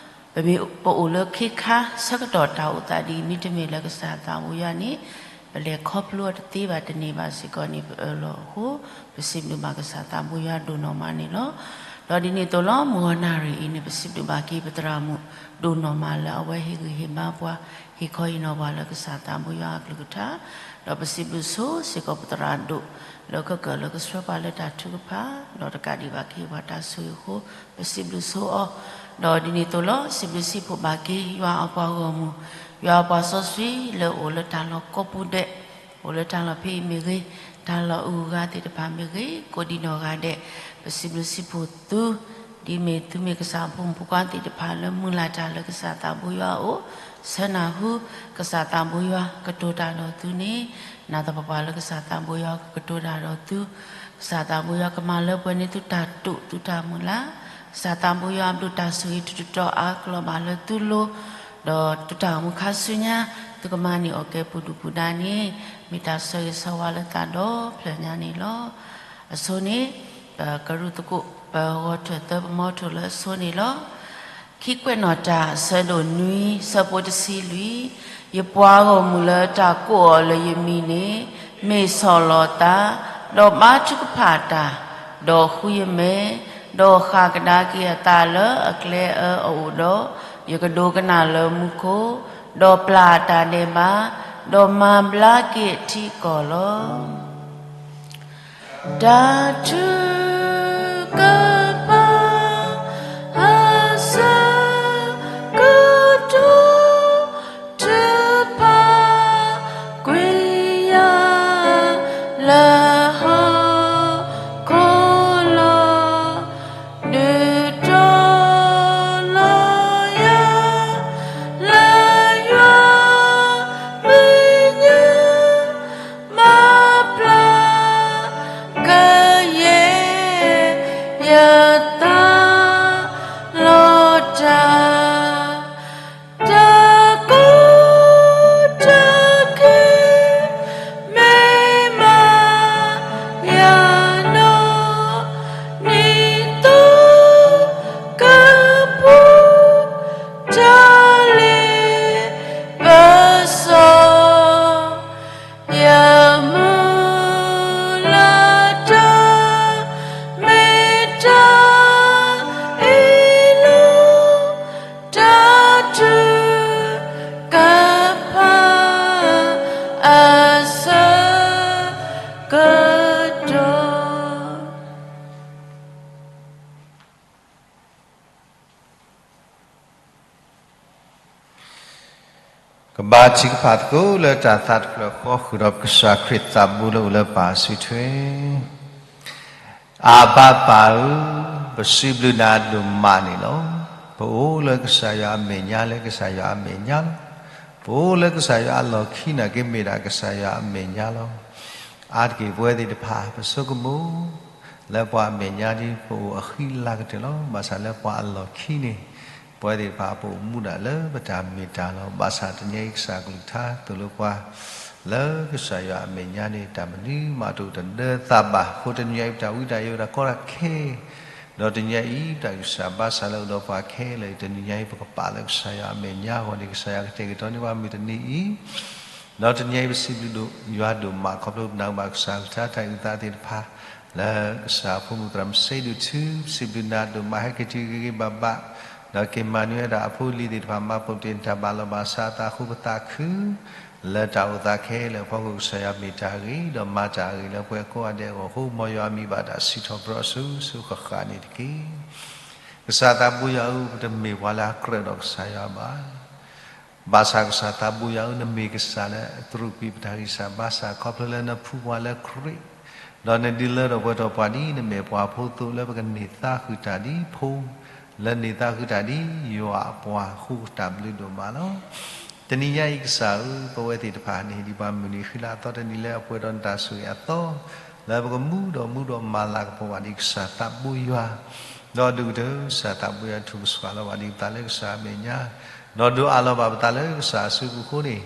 ပမ့ၢ်ပအိၣ်လၢခ့ခါဆၢကတီၢ်တၢ်အိၣ်သးဒ်အံၤ မ့တမ့ၢ်လၢကစၢ်သးဘိယွၤန့ၣ် ပလဲၤခီဖျိအီၤတသ့ဘၣ်တန့ၢ်ဘၣ်စ့ၢ်ကီးန့ၣ် ပအၢၣ်လီၤအဃိ ပစံးဘျုးဘၣ်ကစၢ်သးဘိယွၤဒိၣ်နီၢ်မးန့ၣ်လီၤ. ဒီးဒ်န့ၣ်အသိးလီၤ မုၢ်ဂီၤနၣ်ရံၣ်အံၤန့ၣ် ပစံးဘျုးဘၣ်က့ၤပသရၣ်မုၣ်ဒိၣ်နီၢ်မးလၢအဝဲဟ့ၣ်ဂံၢ်ဟ့ၣ်ဘါပှၤ ဟ့ၣ်ခီဟ့ၣ်နီၤပှၤလၢကစၢ်သးဘိယွၤအကလုၢ်ကထါ ဒီးပစံးဘျုးဆိစ့ၢ်ကီးပသရၣ်ဒိၣ် လၢကကၢၢ်လၢကဆှၢပှၤလၢတၢ်ထုကဖၣ် ဒီးတကးဒံးဘၣ်ကဟ့ၣ်ပှၤတၢ်ဆိၣ်ဂ့ၤအဃိ ပစံးဘျုးဆိအီၤ ဒီးဒ်န့ၣ်အသိးလီၤ စံးဘျုးစံးဖှိၣ်ဘၣ်က့ၤ ယွၤအပှၤဂီၢ်မုၢ် ယွၤအပှၤစီဆှံလၢအိၣ်လၢတၢ်လီၢ်ကိးပူၤဒဲး အိၣ်လၢတၢ်လီၢ်ဖဲအံၤမ့ၢ်ဂ့ၤ တၢ်လီၢ်အဂုၤအဂၤသ့ၣ်တဖၣ်မ့ၢ်ဂ့ၤ ကိးဒံနီၢ်ဂၤဒဲး ပစံးဘျုးစံးဖှိၣ်သု ဒ်မ့ၢ်သုမ့ၢ်ကစၢ်အဖိမုၣ်ဖိခွါသ့ၣ်တဖၣ်လၢမုၢ်လၢ်တၢ်လၢကစၢ်သးဘိယွၤအအိၣ် ဆၢနၢ်ဟူ ကစၢ်သးဘိယွၤကတိၤတၢ်ဒီးသုန့ၣ် နာ်သပှၢ်ပှၢ်လၢကစၢ်သးဘိယွၤကကတိၤတၢ်ဒီးသု ကစၢ်သးဘိယွၤကမၤလၢပှဲၤန့ၢ်သုတၢ်တိာ်သုတၢ်မုၢ်လၢ် ကစၢ်သးဘိယွၤအဘျုးတၢ်ဆိၣ်ဂ့ၤတုၤတတီၤအါကလီၤဘၣ်လၢသုလိၤ ဒီးသုတၢ်အိၣ်မူခါဆူညါ သုကမၤန့ၢ်အီၣ်ကဲပူၤဒုၣ်ပူၤဒါန့ၣ် မ့ၢ်တၢ်ဆၢဂ့ၤဆၢဝါလၢသးဒီဖျၢၣ်ညါန့ၣ်လီၤ. အဆိန့ၣ် ပကရူၢ်သကိး ပဂီၤထၢၣ်သၢပမီထိၣ်လၢအဆိန့ၣ်လီၤ. ခံကွဲးနီၣ်တၢ် အဆၢဒိၣ်နွံ ဆၢဖိတဆံလွံၢ်, ယပှၤဂီၢ်မုၢ်လၢတၢ်ကိးအီၤလၢယမံၤန့ၣ် မ့ၢ်ဆီၣ်လီၤသး, ဒီးဘါထုကဖၣ်တၢ်, ဒီးဃုယမဲာ်, ဒီးဃၣ်ကဒါက့ၤအသးလၢအကျဲအၢအအိၣ်ဒီး, ယကဒိကနၣ်လၢမူခိၣ်, ဒီးပျၢ်အတၢ်ဒဲးဘး, ဒီးမၤဘျါက့ၤအထံအကီၢ်လီၤ. တၢ်ထုကဖၣ် အဆၢကတီၢ် ထုကဖၣ်ကွံာ်ယၤ လၢဟီၣ်ခိၣ်လီၤ. ဒုးတီၤလီၤယၤ လၢယွၤမဲာ်ညါ မၤပျၢ်ကယဲၢ် ကဘါထုကဖၣ်သကိးလၢတၢ်သးတဖျၢၣ်ဃီ ဃုာ်ဒီးပကစၢ်ခရံာ်သးဘိလၢအိၣ်လၢပၢ်အစုထွဲ. အဘၣ်ပၢ်ဧၢ, ပစံးဘျုးနၤဒိၣ်မးန့ၣ်လီၤ. ပအိၣ်လၢကစၢ်ယွၤအမဲာ်ညါ လၢကစၢ်ယွၤအမဲာ်ညါလီၤ. ပအိၣ်လၢကစၢ်ယွၤအလီၢ်ခံန့ၣ်က့ မ့ၢ်ဒၣ်ကစၢ်ယွၤအမဲာ်ညါလီၤ. အါတက့ၢ်ပဝဲသ့ၣ်တဖၣ် ပဆိကမိၣ် လၢပှၤအမဲာ်ညါဒ်ပအိၣ်အဃံလၤကတၢၢ်လီၤ. ဘၣ်ဆၣ်လၢပှၤအလီၢ်ခံန့ၣ် ပဝဲသ့ၣ်တဖၣ်ပအိၣ်မူဒၣ်လၢပတၢ်မ့ၢ်တၢ်လီၤ. ဘၣ်ဆၣ်တနံၤအံၤကစၢ်ကလုၢ်ကထါသိၣ်လိပှၤ လၢကစၢ်ယွၤအမဲာ်ညါန့ၣ် တၢ်မနုၤမးတအိၣ်တဒၢသးဘၣ်. အဃိတနံၤအံၤပတၢ်ဝံတၢ်ယိးတၢ်ကီတၢ်ခဲ ဒီးတနံၤအံၤ ပတၢ်ဂံၢ်စၢ်ဘါစၢ်လၢအိၣ်ဒီးပှၤခဲလၢာ်အံၤ တနံၤညါအံၤ ပကပာ်လၢကစၢ်ယွၤအမဲာ်ညါအဂီၢ်န့ၣ် ကစၢ်ယွၤကတဲာ်ကတီၤန့ၢ်ပှၤမုၢ်တနံၤအံၤ ဒီးတနံၤအံၤပစံးဘျုးဒိၣ်ယွၤဒိၣ်မး ခီဖျိပနၢ်ဟူဘၣ်ကစၢ်ကလုၢ်ကထါတၢ်အုၣ်သးသ့ၣ်တဖၣ် လၢကစၢ်အဖိမုၣ်သရၣ်မုၣ်စ့ဒိၣ်ထူ ပစံးဘျုးနၤဒိၣ်မး ဟဲက့ၤတုၤဂ့ၤဂ့ၤဘၣ်ဘၣ် ဒီးက့ၤမၤနၢၤဝဲဒၣ်အဖိအလံၤသ့ၣ်တဖၣ် မၤပိာ်တ့ၢ်တၢ်ဘၣ်လီၤဘၣ်စးအသးဃိပသးခု လၢတၢ်အိၣ်သးခဲလၢာ်အဖီခိၣ် ကစၢ်ယွၤမ့ၢ်တၢ်ဂ့ၤ ဒီးမၤတၢ်အဂ့ၤလၢပှၤကိးဂၤဒဲးအဂီၢ်အဃိ မ်ယွၤအမံၤဘၣ်တၢ်စံးထီၣ်ပတြၢၤအီၤဆူစိၤဃၣ်ဃၣ်န့ၣ်တက့ၢ်. ကစၢ်သးဘိယွၤဧၢ, ပတမ့ၢ်ပှၤလၢအကြၢးဒီးကစၢ်ယွၤဘၣ်. ဘၣ်ဆၣ်ကစၢ်သးဘိယွၤဧၢ, နမ့ၢ်ကစၢ်လၢအသရူးကွံာ်ပတၢ်ဂံၢ်စၢ်ဘါစၢ် ခီဖျိလၢနဖှူပှၤလၢခရံာ်, ဒီးနဒုးလၢထီၣ်ပှဲၤထီၣ်ပှၤဒ်နမဲာ်ပှၤဖိအသိး လၢပကန့ၢ်သါဃုာ်တၢ်ဒ်ဖိ, လၢန့ၢ်သါဃုာ်တၢ်ဒ်ယွၤအပှၤအဃိ တၢ်ဘျုးဒိၣ်မးလီၤ. တနံၤညါအံၤကစၢ်ဧၢ, ပဝဲသ့ၣ်တဖၣ်န့ၣ် ဒ်ပှၤမုၢ်နံၤဃံလၤအသီတနံၤလၢအပှဲၤဒီးနတၢ်ဆိၣ်ဂ့ၤအသီ, လၢပကမူဒီးမူဒီးမၤလၤကပီၤဘၣ်ဒ်ကစၢ်သးဘိယွၤ, ဒီးဒုးကတၢၢ်ကစၢ်သးဘိယွၤ ထုးကဆှၣ်လီၤဘၣ်ဒံးပသးလၢကစၢ်အမဲာ်ညါ, ဒီးဒုးအးလီၤဘၣ်ပသးလၢကစၢ်အစုပူၤအဃိန့ၣ်,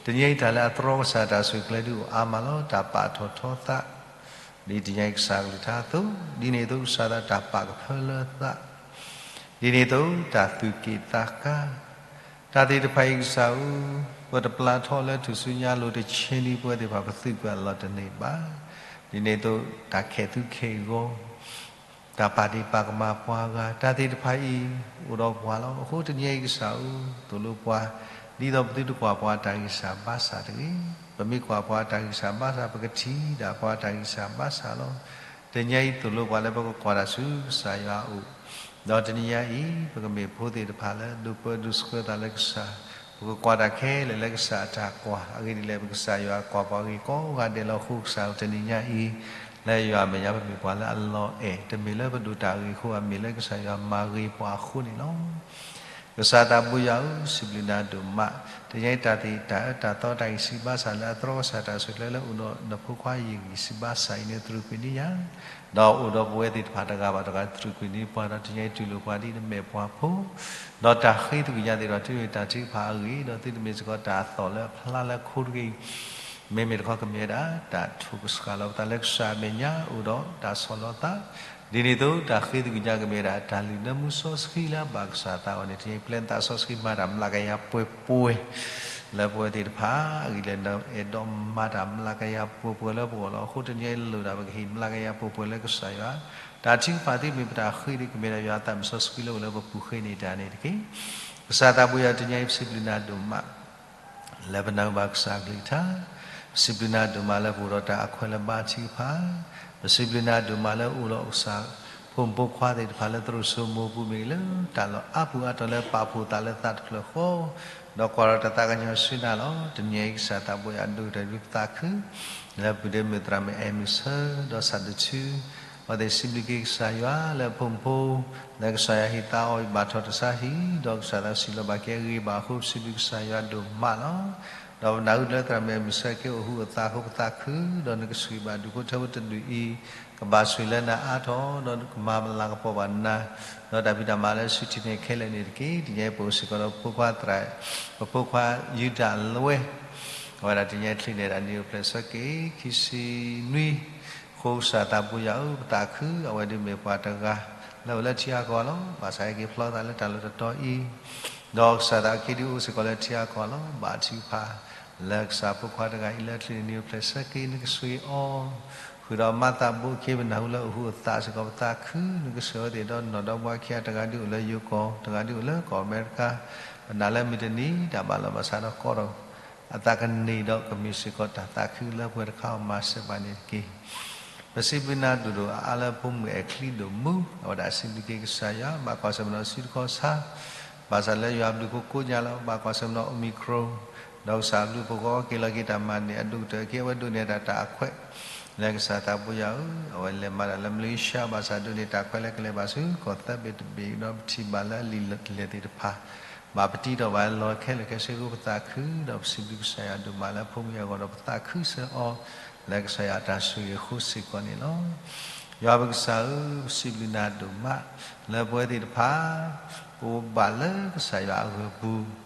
တနံၤအံၤတၢ်လၢအတြီကစၢ်တၢ်ဆိၣ်ဂ့ၤကျဲဒုးအိၣ်အါမးလီၤ. တၢ်ပာ်ထီၣ်ထီသး ဒ်တနံၤအံၤကစၢ်ကလုၢ်ကထါအသိး, ဒ်န့ၣ်အသိးကစၢ်သးတၢ်ပာ်ကဖၢလၢသး, ဒ်န့ၣ်အသိးတၢ်သူၣ်က့ၣ်သးကါ, တၢ်သ့ၣ်တဖၣ်အံၤကစၢ်ဧၢ, ပတပျၢ်ထီၣ်လၢထူၣ်စုညါအလိၤတဆ့ဒံး ပဝဲသ့ၣ်တဖၣ်ပသုးကွံာ်အလီၢ်တန့ၢ်ဘၣ်. ဒ်န့ၣ်အသိးတၢ်ခဲးသူခဲးဂီၤ တၢ်ပာ်ဒ့ၣ်ပာ်ကမၣ်ပှၤဂၤ တၢ်သ့ၣ်တဖၣ်အံၤ အိၣ်ဒီးပှၤလီၤ. အဃိတနံၤအံၤကစၢ်ဧၢ, သိၣ်လိပှၤ ဒ်သိးပသုတကွၢ်ပှၤတၢ်ဂံၢ်စၢ်ဘါစၢ်တဂ့ၤ. ပမ့ၢ်ကွၢ်ပှၤတၢ်ဂံၢ်စၢ်ဘါစၢ် ပကထံၣ်ဒၣ်ပှၤတၢ်ဂံၢ်စၢ်ဘါစၢ်လီၤ. တနံၤအံၤသိၣ်လိပှၤလၢပကကွၢ်တၢ်ဆူကစၢ်ယွၤအအိၣ်, ဒီးတနံၤညါအံၤ ပကမ့ၢ်ဖိသ့ၣ်တဖၣ်လၢဒိးပၢဒိးဆှၢသးလၢကစၢ်, ပကကွၢ်တၢ်ခဲလၢာ်လၢကစၢ်အတၢ်ကွၢ်, အဂ့ၢ်ဒ်လဲၣ် ပကစၢ်ယွၤကွၢ်ပှၤဂ့ၤကိးဂၤဒဲးလီၤ. အဃိကစၢ်ဧၢ တနံၤညါအံၤ လၢယွၤအမဲာ်ညါပမ့ၢ်ပှၤလၢအလီၤအဲၣ်, တမ့ၢ်လၢပဒိၣ်တၢ်ဂ့ၤအဃိဘၣ်, မ့ၢ်လၢကစၢ်ယွၤမၤဂ့ၤပှၤအဃိန့ၣ်လီၤ. ကစၢ်သးဘိယွၤဧၢ, စံးဘျုးနၤဒိၣ်မး, တနံၤအံၤတၢ်သ့ၣ်တၢ်အၢတၢ်သီတၢ်ဂံၢ်စၢ်ဘါစၢ်လၢအတြီကစၢ်တၢ်ဆိၣ်ကျဲလၢအိၣ်ဒီးနဖိခွါ ယဂံၢ်စၢ်ဘါစၢ်အံၤန့ၣ် သရူးကွံာ်န့ၢ်ယၤ, ဒီးအိၣ်ဒီးပဝဲသ့ၣ်တဖၣ်တဂၤဘၣ်တဂၤသရူးကွံာ်န့ၢ်ပှၤ, ဒီးတနံၤအံၤတူၢ်လိာ်ပှၤဒ်နမဲာ်ပှၤဖိ, ဒီးတၢ်ဃ့သကွံာ်ညါသ့ၣ်တဖၣ် တုၤမ့ၢ်တၢ်ထုကဖၣ်အဂ့ၢ်, ဒီးသုတမ့ၢ်စ့ၢ်ကီးတၢ်အသီၣ်လၢအဖျါလၢခိတဂ့ၤ, မ့မ့ၢ်တခီကမ့ၢ်ဝဲဒၣ် တၢ်ထုးကဆှၣ်လီၤပသးလၢကစၢ်အမဲာ်ညါ အိၣ်ဒီးတၢ်ဆီၣ်လီၤသး, ဒ်န့ၣ်အသိးတၢ်ဃ့သကွံာ်ညါကမ့ၢ်ဝဲဒၣ် တၢ်လုၢ်နၢမူစီဆှံလၢအဘၣ်ကစၢ်သးအဂီၢ်န့ၣ် တနံၤအံၤပျဲနသးစီဆှံမၤတၢ်မျးကယၤပှဲၤပှဲၤ လၢပဝဲသ့ၣ်တဖၣ်, အဂ့ၢ်ဒ်လဲၣ် နအဲၣ်ဒိးမၤတၢ်မျးကယၤပှဲၤပှဲၤလၢပဂီၢ်လီၤ. အဃိတနံၤအံၤလိၣ်ဒၣ်ပကဟ့ၣ်မျးကယၤပှဲၤပှဲၤလၢကစၢ်ယွၤ, တၢ်ထုကဖၣ်သုမ့ၢ်ပတၢ်ဃ့ဒ်ကမ့ၢ်ဒၣ်ယွၤအသးမုၢ်စီဆှံလၢအိၣ်လၢပပူၤဃ့န့ၢ်တၢ်န့ၣ်တက့ၢ်. ကစၢ်သးဘိယွၤ တနံၤအံၤပစံးဘျုးနၤဒိၣ်မး လၢပနၢ်ဟူဘၣ်ကစၢ်အကလုၢ်ကထါ, ပစံးဘျုးနၤဒိၣ်မးလၢပအိၣ်ဒီးတၢ်အခွဲးလၢဘါထုကဖၣ်, ပစံးဘျုးနၤဒိၣ်မးလၢအိၣ်ဒီးကစၢ်ဖိမုၣ်ဖိခွါသ့ၣ်တဖၣ်လၢသရိာ်စိမိၢ်ပူၤမ့ၢ်ဂ့ၤ လၢတၢ်လီၢ်အါပူၤအါတီၤလၢပာ်ဖှိၣ်သးလၢသးတဖျၢၣ်ဃီ, ဒီးကွၢ်ဒီးတၢ်သးကညီၤဆူနၤလီၤ. တနံၤအံၤကစၢ်သးဘိယွၤဒိၣ်ကတၢၢ်ဒ်ပသးခု လၢပုၢ်ဒ့မုၣ်သရၣ်မုၣ်အဲၣ်မုၢ်ဆၢ ဒီးစးဒိၣ်ထူ အဝဲသ့ၣ်စံးဘျုးက့ၤကစၢ်ယွၤလၢအဖိမုၣ်ဖိ လၢကစၢ်ယွၤဟ့ၣ်သါအီၤဘၣ်ထီၣ်တစါဟံၣ် ဒီးကစၢ်သးစံးလီၤဘၣ်က့ၤအဂ့ၢ်ဘၣ်အဃိ ပစံးဘျုးကစၢ်ယွၤဒိၣ်မးလီၤ. ဒီးပနၢ်ဟူလၢသရၣ်မုၣ်အဲၣ်မုၢ်ဆၢက့ၤအိၣ်ဟူးအိၣ်သးအဃိပသးခု ဒီးနကဆှံဘၣ်ဒူၣ်ဖိထၢဖိတဒူၣ်အံၤ ကဘၣ်ဆိၣ်လၢနၤအါထီၣ် ဒီးနကမၤလၤကပီၤဘၣ်နၤ ဒီးတၢ်ဖံးတၢ်မၤလၢစုထံၣ်န့ၣ်ခဲလၢာ်န့ၣ်တက့ၢ်. တနံၤအံၤပအိၣ်စ့ၢ်ကီးဒီးပဖိခွါသရၣ် ပဖိခွါယူဒၤလွဲ အဝဲဒၣ်တနံၤအံၤချံးန့ၢ်ဒၣ်နံၣ်အိၣ်ဖျဲၣ်ဆၢက့ၤ ခံဆံနွံ အဃိကစၢ်သးဘိယွၤဧၢ ပသးခု အဝဲဒုးမ့ၢ်ပှၤတဂၤ လၢအိၣ်လၢထံအါကီၢ်လီၤ. ဘၣ်ဆၣ်ဟဲက့ၤဖျီသးလၢတၢ်လီၢ်တတီၤအံၤ ဒီးကစၢ်သးအုးက့ဒုးအိၣ်စ့ၢ်ကီးလၢထံအါကီၢ်လီၤ. ဘါထုကဖၣ် လၢကစၢ်ဖိခွါတဂၤအံၤလၢချံးန့ၢ်နံၣ်အိၣ်ဖျဲၣ်ဆၢက့ၤ နကဆှံအီၤ ဃုာ်ဒီးမၤသးဘိက့ၤ ပနၢ်ဟူလၢအိၣ်ဟူးအိၣ်သးစ့ၢ်ကီးပသးခု နကဆှၢဝဲသ့ၣ်ဒီးနီၢ်ဒီမါခံဂၤ တဂၤဒုးအိၣ်လၢယိၤကီၢ် တဂၤဒုးအိၣ်လၢကီၢ်အမဲရကၤ ပနာ်လၢမုၢ်တနံၤ တၢ်ဘၣ်လီၤဘၣ်စးဒီးကီဒီး အသးကန့ၢ်ဒီးကမ့ၢ်စ့ၢ်ကီးတၢ်သးခုလၢပှဲၤတခါအီၤမၤစၢၤဘၣ်န့ၣ်တက့ၢ်. ပစံးဘျုးနၤဒိၣ်ဒိၣ်အါအါလၢဖိမုၣ်အဲၣ်ချံဒိၣ်မူ အဝဲဒၣ်စံးဘျုးက့ၤကစၢ်ယွၤ ဘၣ်ကွၢ်ဆၢၣ်မဲာ်ဒီးစုတခီဆါ ဘၣ်ဆၣ်လၢယွၤဘျုးကိကိညါလီၤ. ဘၣ်ကွၢ်ဆၢၣ်မဲာ်ဒီး Omicron ဒီးကစၢ်အဘျုးအဖှိၣ်ကအိၣ်က့ၤလီၤက့ၤတၢ်မၤန့ၢ်အဒိၣ်ကတၢၢ်အခံ အဝဲဒိးန့ၢ်တၢ်တၢ်အခွဲး လၢကစၢ်သးဘိယွၤဧၢ, အဝဲလဲၤမၤတၢ်လၢမလ့ၤၡါ ဘၣ်ဆၣ်ဒိးန့ၢ်တၢ်ခွဲးလၢကလဲၤဘၣ်ဆူ ကီၢ်သၢဘ့ၣ်တဘ့ၣ် ဒီးပထံၣ်ဘၣ်လၢအလံာ်လဲၢ်သ့ၣ်တဖၣ် ဘၣ်ပတံထီၣ်ဘၣ်လီၤခဲလၢာ်ခဲဆ့အဃိ ပသးခု ဒီးပစံးဘျုးကစၢ်ယွၤဒိၣ်မးလၢအဖိမုၣ်အဂီၢ် ဒီးပသးခုစၢၤအီၤ လၢကစၢ်ယွၤအတၢ်ဆိၣ်ဂ့ၤအဃိစ့ၢ်ကီးန့ၣ်လီၤ. ယွၤပကစၢ်ဧၢ, ပစံးဘျုးနၤဒိၣ်မး လၢပဝဲသ့ၣ်တဖၣ် ပအိၣ်ဘၣ်လၢကစၢ်ယွၤအဂၢၢ်ပူ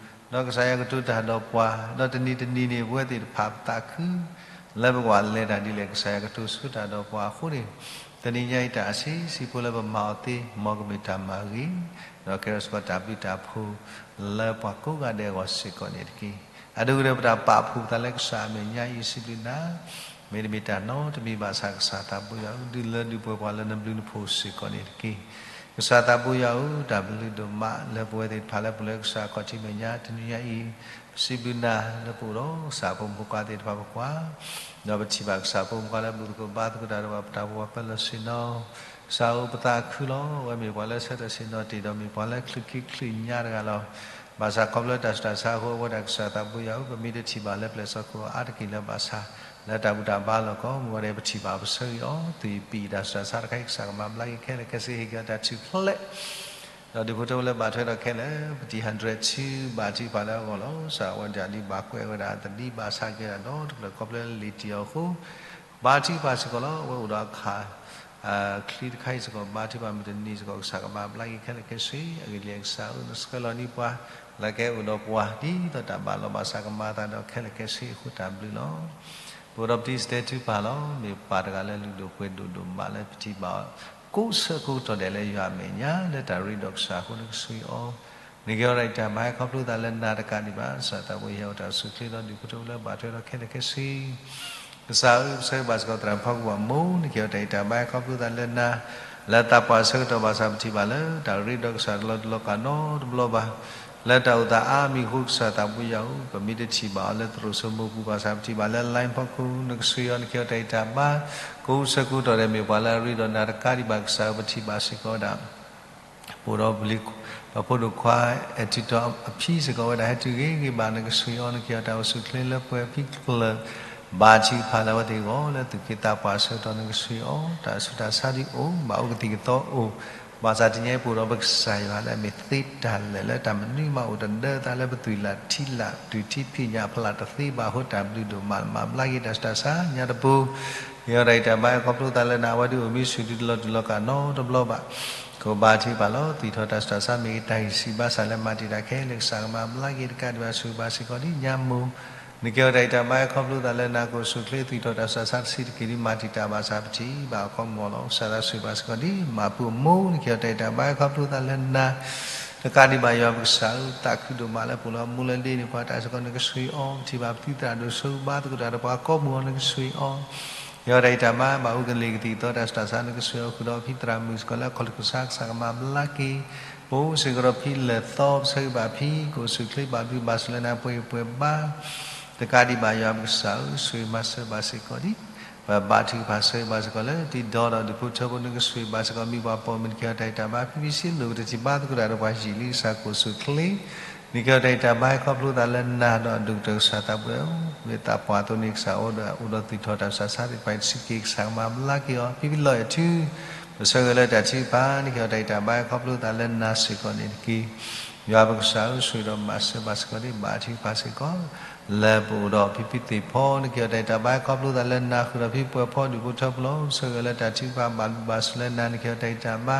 ၤ, ဒီးကစၢ်ယွၤကတိၤတၢ်ဒီးပှၤ, ဒီးတနံၤတနံၤန့ၣ် ပဝဲသ့ၣ်တဖၣ်ပသးခု လၢပကဘၣ်လဲၤတၢ်ဒ်လဲၣ် ကစၢ်ယွၤကတိၤဆိတၢ်ဒီးပှၤအဃိန့ၣ်, တနံၤညါအံၤတၢ်အဆံးဆံးဖိလၢပမၤအီၤသ့ မ်ကမ့ၢ်တၢ်မၤဂ့ၤ, ဒီးကဲထီၣ်စ့ၢ်ကီးတၢ်ဘျုးတၢ်ဖှိၣ် လၢပှၤကိးဂၤဒဲးအဂီၢ်စ့ၢ်ကီးန့ၣ်တက့ၢ်. အဒိကဒီးပတၢ်ပာ်ဖှိၣ်ပသးလၢကစၢ်အမဲာ်ညါအံၤ စံးဘျုးနၤ, မ့တမ့ၢ်တၢ်နီတမံၤဘၣ်ဆၣ် ကစၢ်သးဘိယွၤဧၢ, ဒုးလၢဒုးပှဲၤပှၤလၢနဘျုးနဖှိၣ်စ့ၢ်ကီးန့ၣ်တက့ၢ်. ကစၢ်သးဘိယွၤဧၢ, တၢ်ဘျုးဒိၣ်မးလၢပဝဲသ့ၣ်တဖၣ်လၢပအိၣ်လၢကစၢ်အခီၣ်ထံးမဲာ်ညါ တနံၤညါအံၤ ပစံးဘျုးနၤလၢပအိၣ်ဒီးကစၢ်အဖိမုၣ်ဖိခွါသ့ၣ်တဖၣ်ပကွၢ်, ဒီးပထံၣ်ဘၣ်ကစၢ်အဖိမုၣ်ဖိခွါလၢဘူၣ်သကိးဘါသကိးတၢ်ဒီးပှၤ ပတၢ်အိၣ်ဖှိၣ်ပၢၤလီၢ်ဆ့ၣ်နီၤ, ကစၢ်ဧၢ ပသးခုလီၤ. အဝဲမ့ၢ်ပှၤလၢဆၢထၢၣ်ဆ့ၣ်နီၤတ့ၢ်ဒီး မ့ၢ်ပှၤလၢချုးခံချုးညါတဂၤလီၤ. ဘၣ်ဆၣ်ခီဖျိတၢ်ဆူးတၢ်ဆါအဃိ အဝဲဒၣ်ကစၢ်သးဘိယွၤဧၢ, ပမ့ၢ်တထံၣ်ဘၣ်လၢပျဲၢ်စီၢ်ခိၣ်အါတက့ၢ်လၢၤဘၣ်ဆၣ်, လၢတၢ်ဘူၣ်တၢ်ဘါလီၢ်ကီၢ် မ့ၢ်ဝဲဒၣ်ပထံၣ်ဘၣ်ပဆၢဂ့ၤအီၤ, သုးယပံးတၢ်ဆူးတၢ်ဆါတခါအံၤ ကစၢ်ကမၤဘျါက့ၤခဲလၢာ်ခဲဆ့ ဟ့ၣ်က့ၤအီၤတၢ်ထူၣ်ဖျဲး ဒီးဒုးဖိထၢဖိလၢဘၣ်ထွဲဒီးခဲလၢာ် ပတံၢ် hundred ဆံ ဘါထုကဖၣ်လၢအဂီၢ်လီၤ. ကစၢ်အဝဲဒၣ်ဒ်ဘၣ်ကွဲးဝဲဒၣ်သဒံးဘၣ်ဆါက့ၤဝဲဒၣ်ဒီတဖျၢၣ်ခီဖျိလၢလံာ်တံၢ်အီၤအဃိ, ဘါထုကဖၣ်စ့ၢ်ကီးလီၤ. အဝဲအိၣ်ဒီးအခါ ချံတခါအံၤစ့ၢ်ကီး ဘါထုကဖၣ်မုၢ်တနံၤစ့ၢ်ကီး ကစၢ်ကမၤဘျါက့ၤခဲလၢာ်ခဲဆ့ အဂ့ၢ်ဒ်လဲၣ်ကစၢ်ဧၢ နဆှၢလီၤန့ၢ်ပှၤ လၢကဟဲအိၣ်ဒီးပှၤ ဒ်သိးတၢ်ဘၣ်လီၤဘၣ်ဆၣ်ကမၤအသးဒီးခဲလၢာ်ခဲဆ့အဃိတၢ်ဘျုးလီၤ. ပအိၣ်ဒီးပတံၢ်စတဲထုကဖၣ်လီၤ. မ့ၢ်ပှၤတဂၤလၢလုၢ်ဒိၣ်ပှ့ၤဒိၣ်ဒိၣ်မးလၢပထံၣ်ဘၣ်အီၤ ကိးဆၢကိးကတီၢ်ဒဲးလၢယွၤအမဲာ်ညါ လၢတၢ်ရ့ဒီးကစၢ်အဃိ နကဆှၢအီၤ နကဟ့ၣ်အီၤတၢ်အံးတၢ်ဘါ ဟဲခီဖျိသးလၢနၤတကးဒံးဘၣ် ကစၢ်သးဘိယွၤ အိၣ်တၢ်အိၣ်ဆူၣ်အိၣ်ချ့ဒီးဒုးဖိထၢဖိလၢဘၣ်ထွဲဒီးခဲလၢာ်ခဲဆ့ ကစၢ်ဧၢ ပဆၢဂ့ၤဘၣ်စ့ၢ်ကီးသရၣ်ဖီကဝီၤမိၢ် နကဟ့ၣ်အီၤတၢ်အံးတၢ်ဘါ ဟဲခီဖျိသးလၢနၤ လၢသးပှၢ်ဆၢကတီၢ်ဘၣ်ဆၣ် ပထံၣ်ဘၣ်လၢ တၢ်ရ့ဒီးကစၢ်တလီၤတူာ်လီၤကာ်နီတဘျီဘၣ် လၢတၢ်အိၣ်သးအါမံၤအဃိ ကစၢ်သးဘိယွၤဧၢ ပမ့ၢ်တထံၣ်ဘၣ်အီၤလၢသရိာ်စိမိၤပူၤဘၣ်ဆၣ် ပထံၣ်ဘၣ်လၢ line ဖီခိၣ် နကဆှၢအီၤ နကဟ့ၣ်အီၤတၢ်အံးတၢ်ဘါ ကိးဆၢကိးကတီၢ်ဒဲး မ့ၢ်ပှၤလၢအရ့ဒီးနၤတကးဒံးဘၣ် ကစၢ်ဧၢ ပထံၣ်ဘၣ်စ့ၢ်ကီးဝဲဒၣ် ပအိၣ်ဒီးပဖိဒိၣ်ခွါ အဲၣ်ထံတီအဖံစ့ၢ်ကီး အဝဲဒၣ်ဟဲတုၤဂ့ၤဂ့ၤဘၣ် နကဆှၢအီၤ နကဟ့ၣ်အီၤတၢ်အိၣ်ဆူၣ်အိၣ်ချ့လၢပှဲၤဖံးကျၢၤ ဘါထုကဖၣ်လၢအဝဲသ့ၣ်အဂီၢ် လၢသူၣ်က့သးပှၢ်ဆၢကတီၢ် နကဆှၢအီၤ တၢ်ဆူးတၢ်ဆါဒုးအိၣ် ဘၣ်အိၣ်ကသံၣ်ကသီအိၣ် ဘၣ်ဆၣ်တနံၤအံၤပအိၣ်ဒီးပကစၢ်ယွၤလၢအမ့ၢ်သ့တၢ်လဲာ်လၢတၢ်မနုၤမးအိၣ်တဒၢသးလၢပသွံၣ်လၢ်ထံလၢ် ဒုးထံဖံးညၣ်ဖျၢၣ်တသ့ဘၣ်အဃိ တၢ်ဘျုးဒိၣ်မး မၤဘျါက့ၤတၢ်ဆူးတၢ်ဆါညါတပူၤ နကဟ့ၣ်အီၤတၢ်အံးတၢ်ဘါ ဟဲခီဖျိသးလၢနၤ အဝဲဒုးအိၣ်မံဆူၣ်ဒုးတလီၤတူာ်လီၤကာ်နီတဘျီဘၣ် ကဘါထုကဖၣ်လီၤ သွံၣ်ထီၣ်တၢ်ဆူးတၢ်ဆါ မ့ၢ်ဂ့ၤတၢ်ဂံၢ်ဆံးဘါစၢ်လၢမၤတံာ်တာ်ခဲလၢာ် ကစၢ်ကမၤဘျါက့ၤတကးဒံးဘၣ် ဆိၣ်ဂ့ၤဘၣ်စ့ၢ်ကီးဒ်ညါမိၢ် နကဟ့ၣ်အီၤတၢ်အံးတၢ်ဘါ ဟဲခီဖျိသးလၢနၤ ကအိၣ်ဆူၣ်အိၣ်ချ့ သွံၣ်ထီၣ်တၢ်ဆူးတၢ်ဆါတဆံးတက့ၢ်ဒ်မၤတံာ်တာ်ဘၣ်ဆၣ် ပထံၣ်ဘၣ်အခီပညီလီၤ ကစၢ်သးဆိၣ်ဂ့ၤဘၣ်စ့ၢ်ကီးဒ်မၤပူၤအမိၢ် နကဟ့ၣ်အီၤတၢ်အံးတၢ်ဘါ ဟဲခီဖျိသးလၢနၤ တကးဒံးဘၣ် ယွၤပကစၢ်ဧၢ သးခုဒိၣ်မးလၢပအိၣ်လၢအမိၢ်လၢဒ့န့ၢ်ပှၤတၢ်စ့ၢ်ကီး နကဆှၢအီၤ ပထံၣ်ဘၣ်ပသံသရၣ်ဒိၣ်စိဘါသကိးတၢ်ဒီးပှၤကိးမုၢ်အီၤ နကဆှၢအီၤ ယွၤတၢ်အံးတၢ်ဘါ ဘၣ်အိၣ်ကလ့ၢ်ကသံၣ်ကသီတၢ်ဆူးတၢ်ဆါ နကဆှၢအီၤ ဃုာ်ဒီးဖံသရၣ်မုၣ်စ့ၢ်ကီးလၢအခီၣ်လ့ၢ်ကစၢ် ကစၢ်ကမၤဘျါက့ၤ ပအိၣ်စ့ၢ်ကီးဒီးဖံလဲၤသီ ပဆၢဂ့ၤဘၣ်ဖံ ကအိၣ်ဆူၣ်အိၣ်ချ့ ဘၣ်ဘျုးဘၣ်ဖှိၣ်လၢနၤပှဲၤပှဲၤဘါ တကးဒံးဘၣ် ယွၤပကစၢ်ဧၢ ဆိၣ်ဂ့ၤမၤစၢၤဘၣ်စ့ၢ်ကီးဒ် ပဘါထုကဖၣ်ဆၢဂ့ၤဘၣ်စ့ၢ်ကီးလၢ တံၤဒီဒီးဒုးဖိထၢဖိ နကဆိၣ်ဂ့ၤဘၣ်စ့ၢ်ကီး မ့ၢ်ပှၤပိာ်မုၣ် နကဟ့ၣ်အီၤတၢ်အံးတၢ်ဘါ ဖံဖံစ့လိာ် ကတထံၣ်ဘါသကိးတၢ်ဒီးပှၤယံာ်လံ ကစၢ်ကအိၣ်ဆူၣ်အိၣ်ချ့ နကဟ့ၣ်အီၤတၢ်အံးတၢ်ဘါ ဟဲခီဖျိသးလၢနၤဒီးအဒိၣ်ကတၢၢ် ကစၢ်သးပှၢ်ဧၢ မ့ၢ်သးပှၢ်အသိးန့ၣ် ကစၢ်အိၣ်ဒီး အိၣ်ဒီးသွံၣ်ထီၣ်တၢ်ဆူးတၢ်ဆါသ့ၣ်တဖၣ်တဆံးတက့ၢ် ကစၢ်ကမၤဘျါက့ၤအီၤ ဖံဖံလီၤအဲၣ်ထု ပဆၢဂ့ၤလၢတၢ်ထုကဖၣ် နကဟ့ၣ်အီၤတၢ်အံးတၢ်ဘါ ဟဲခီဖျိသးလၢနၤစ့ၢ်ကီးန့ၣ်တက့ၢ်. ယွၤပကစၢ်ဧၢ ဆိၣ်ဂ့ၤဒီးမၤစၢၤဘၣ်စ့ၢ်ကီးဒ် ဘါထုကဖၣ်စ့ၢ်ကီး လၢပအိၣ်ဒီးဖံဖံသ့ၣ်ဖီ နကဟ့ၣ်အီၤတၢ်အံးတၢ်ဘါ ဟဲခီဖျိသးလၢနၤ ဃုာ်ဒီးဖံပှဲၤဖီဒုးဖိထၢဖိလီၤ. ပဆၢဂ့ၤလၢတၢ်ထုကဖၣ် ဘၣ်ဘျုးဘၣ်ဆိၣ်လၢနၤ နကဟ့ၣ်အီၤတၢ်အံးတၢ်ဘါ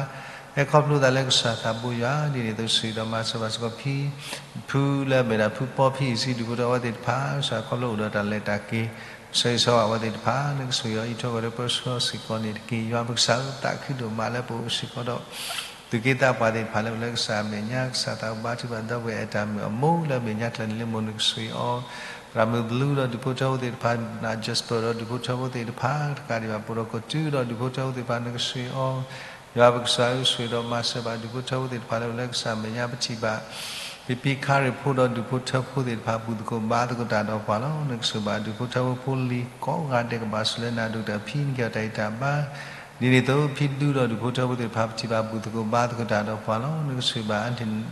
ဟဲခီဖျိသးလၢကစၢ်သးဘိယွၤ ဒ်န့ၣ်အသိး ဆိၣ်ဂ့ၤဒီးမၤစၢၤဘၣ်စ့ၢ်ကီးဖံ ဖုလၢအမ့ၢ်ဒၣ်ဖုပီဖံအံၤ စံးဒုးဖိထၢဖိသ့ၣ်တဖၣ် ကစၢ်ခီဖျိအိၣ်ဒီးတၢ်လဲၤတၢ်က့ၤ ဆၢဂ့ၤဆၢဝါအဝဲသ့ၣ်တဖၣ် နကဆိၣ်ဂ့ၤအီၤအံးထွဲကွၢ်ထွဲပၢဆှၢစ့ၢ်ကီးန့ၣ်တက့ၢ်. ယွၤပကစၢ်ဧၢ သးခုဒိၣ်မးလၢပအိၣ်စ့ၢ်ကီးဒီး သူၣ်က့သးပှၢ်သ့ၣ်တဖၣ်လၢပလၢကစၢ်အမဲာ်ညါ ကစၢ်သးဘိဘါထုကဖၣ်ဒီပုၢ်ဝဲၢ်အတၢ်မုာ်အမိၢ်လၢအမဲာ်ညါကျဲန့ၣ်လၢမိၢ် နကဆိၣ်ဂ့ၤအီၤ သရၣ်မုၣ်ဘလူဒီးဒုးဖိထၢဖိသ့ၣ်တဖၣ် နၢ် Jasper ဒီးဒုးဖိထၢဖိသ့ၣ်တဖၣ် တကးဒံးဘၣ် ပအိၣ်ဒီးကီၢ်တူဒီးဒုးဖိထၢဖိသ့ၣ်တဖၣ် နကဆိၣ်ဂ့ၤအီၤ ယွၤပကစၢ်ဧၢ ဆိၣ်ဂ့ၤဒီးမၤစၢၤဘၣ်ဒုးဖိထၢဖိသ့ၣ်တဖၣ်လၢပလၢကစၢ်အမဲာ်ညါ ပထံၣ်ဘၣ် ဖံဖံခါရ့ၣ်ဖိဒီးဒုးဖိထၢဖိသ့ၣ်တဖၣ် ဘူၣ်သကိးဘါသကိးတၢ်ဒီးပှၤလီၤ. နကဆိၣ်ဂ့ၤဘၣ်ဒုးဖိထၢဖိဖိလံၤကိးဂၤဒဲး ကဘၣ်ဆိၣ်လၢနၤ ဒိၣ်ကတၢၢ်ဖံ နကဟ့ၣ်အီၤတၢ်အံးတၢ်ဘါ ဒ်န့ၣ်အသိး ဖံဒူဒီးဒုးဖိထၢဖိသ့ၣ်တဖၣ် ပထံၣ်ဘၣ်ဘူၣ်သကိးဘါသကိးတၢ်ဒီးပှၤလီၤ. နကဆိၣ်ဂ့ၤဘၣ်အါန့ၢ်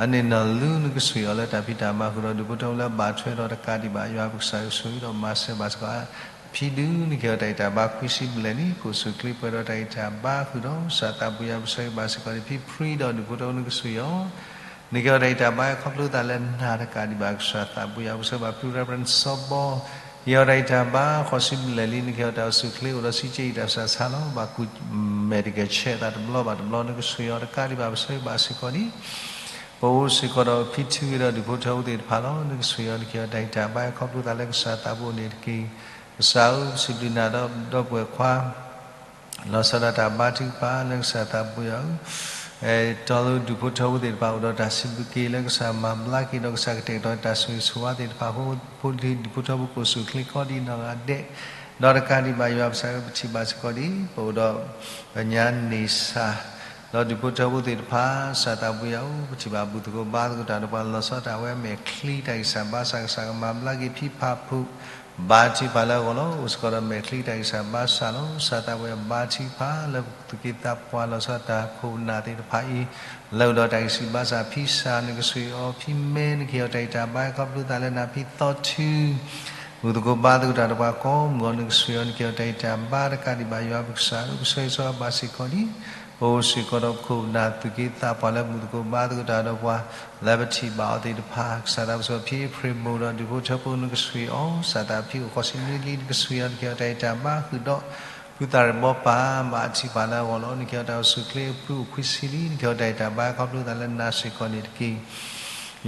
အန့ၣ်နီၢ်လူနကဆှံအီၤလၢတၢ်ဖံးတၢ်မၤဃုာ်ဒီးဒူၣ်ဖိထၢဖိလၢအဘၣ်ထွဲဒီးတကးဒံးဘၣ်ယွၤပကစၢ်ယွၤဆိၣ်ဂ့ၤဒီးမၤစၢၤဘၣ်စ့ၢ်ကီး ဖံဒုနကဟ့ၣ်အီၤတၢ်အံၣ်တၢ်ဘါခွံဆံဘျဲၣ်လံ ကိၣ်ဆူၣ်ချ့ပှဲၤဒီးတၢ်အံၣ်တၢ်ဘါဃုာ်ဒီးကစၢ်သးပှ့ၤယွၤပဆၢဂ့ၤဘၣ်စ့ၢ်ကီးန့ၣ် ဖံဖရံဒီးဒူၣ်ဖိထၢဖိနကဆှံအီၤ နကဟ့ၣ်အီၤတၢ်အံၣ်တၢ်ဘါခီဖျိသးလၢနၤတကးဒံးဘၣ်ကစၢ်သးပှ့ၤယွၤပဆၢဂ့ၤဘၣ်ဖံ Reverend စီၤဘီ ဟ့ၣ်အီၤတၢ်အံၣ်တၢ်ဘါဃိးဆံဘျဲၣ်လံ နကဟ့ၣ်အီၤတၢ်အိၣ်ဆူၣ်ချ့အိၣ်ဒီးဆံးကဲအံၤတၢ်ဆူးတၢ်ဆါလီၤ ဘၣ်ကူၣ်မဲာ်တကဆဲးသးတဘျီဘၣ်တဘျီ နကဆှံအီၤတကးဒံးဘၣ်ပဆၢဂ့ၤဘၣ်စ့ၢ်ကီးန့ၣ် ပအိၣ်စ့ၢ်ကီးဒီးဖံထူဂ့ၤဒီးဒူၣ်ဖိထၢဖိသ့ၣ်တဖၣ်လီၤ နကဆှံအီၤ နကဟ့ၣ်အီၤတၢ်အံၣ်တၢ်ဘါခီဖျိသးလၢကစၢ်သးပှ့ၤန့ၣ်တက့ၢ်. ကစၢ်ဧၢ ပစံးဘျုးနၤဒီးဒီပုၢ်ဝဲၢ်ခွါ လီၤဆီဒၣ်တၢ်ဘါထုကဖၣ်လၢကစၢ်သးပှ့ၤယွၤဧၢ, တီလၢဒူၣ်ဖိထၢဖိသ့ၣ်တဖၣ်အိၣ်ဒီးတၢ်စံးဘျုးက့ၤလၢကစၢ်မၤဘျါက့ၤဒီးကစၢ်ကတဲာ်ကတီၤတၢ်ဆိၣ်ဂ့ၤဆိၣ်ဝါသ့ၣ်တဖၣ်အဃိ ဖိဒံဒူၣ်ဖိထၢဖိကိၣ်ဆူၣ်ချ့ကီဒံနီၢ်ဂၤဒဲး ဒီးတကးဒံးဘၣ်ယွၤပဆၢဂ့ၤပထံၣ်ဘၣ်စ့ၢ်ကီးဒံး ပအိၣ်ဒီး ပညါန့ၢ်စၢ် ဒီးဒူၣ်ဖိထၢဖိသ့ၣ်တဖၣ် ကစၢ်သးပှ့ၤယွၤဧၢ ပထံၣ်ဘၣ်ဘူၣ်သကိးဘါသကိးတၢ်ဒီးပှၤလီၤဆီတၢ်ဝဲမဲာ်ချံတၢ်ဂံၢ်စၢ်ဘါစၢ် ကစၢ်ကမၤဘျါက့ၤဖံဖးဖုး ဘါထုကဖၣ်လၢအဂီၢ်လီၤ. အိၣ်စ့ၢ်ကီးဒီးမဲာ်ချံတၢ်ဂံၢ်စၢ်ဘါစၢ်လီၤ. ကစၢ်သးပှ့ၤယွၤဘါထုကဖၣ်လၢပသူၣ်က့သးပှၢ်လီၤဆီတၢ်ခိၣ်နၢ်သ့ၣ်တဖၣ်အံၤ လၢအိၣ်ဒီးတၢ်ဂံၢ်ဆူၣ်ဘါစၢ် ဖံစၢ်နကဆှံအီၤ ဖံမဲ နကဟ့ၣ်အီၤတၢ်အံၣ်တၢ်ဘါခီဖျိသးလၢနၤ ဖံသီထု ဘူၣ်သကိးဘါသကိးတၢ်ဒီးပှၤကိးမုၢ်ဂီၤ နကဆှံအီၤ နကဟ့ၣ်အီၤတၢ်အံၣ်တၢ်ဘါတကးဒံးဘၣ်ယွၤပကစၢ်ဧၢ ပဆၢဂ့ၤဆၢဝါဘၣ်စ့ၢ်ကီးဒံး ပအိၣ်စ့ၢ်ကီးဒီးပခိၣ်ပနၢ်သူၣ်က့သးပှၢ်လၢဘူၣ်သကိးဘါသကိးတၢ်ဒီးပှၤ လၢပထံၣ်ဘၣ်အီၤသ့ၣ်တဖၣ် ကစၢ်သးပှ့ၤယွၤဧၢ ဖံအ့ဖြ့ၣ်မိၢ်ဒီးဒူၣ်ဖိထၢဖိနကဆှံအီၤ ကစၢ်သးဖံအိၣ်ဃိးဆံနွံလံ နကဆှံအီၤ နကဟ့ၣ်အီၤတၢ်အံၣ်တၢ်ဘါဃုာ်ဒီး ဖုသးရ့ၣ်ဘီပၢ် ဘါထုကဖၣ်လၢအဂီၢ်လီၤ. နကဟ့ၣ်အီၤတၢ်အိၣ်ဆူၣ်ချ့ ဖုအိၣ်ခွံဆံလံ နကဟ့ၣ်အီၤတၢ်အံၣ်တၢ်ဘါခီဖျိသးလၢနၤစ့ၢ်ကီးန့ၣ်တက့ၢ်.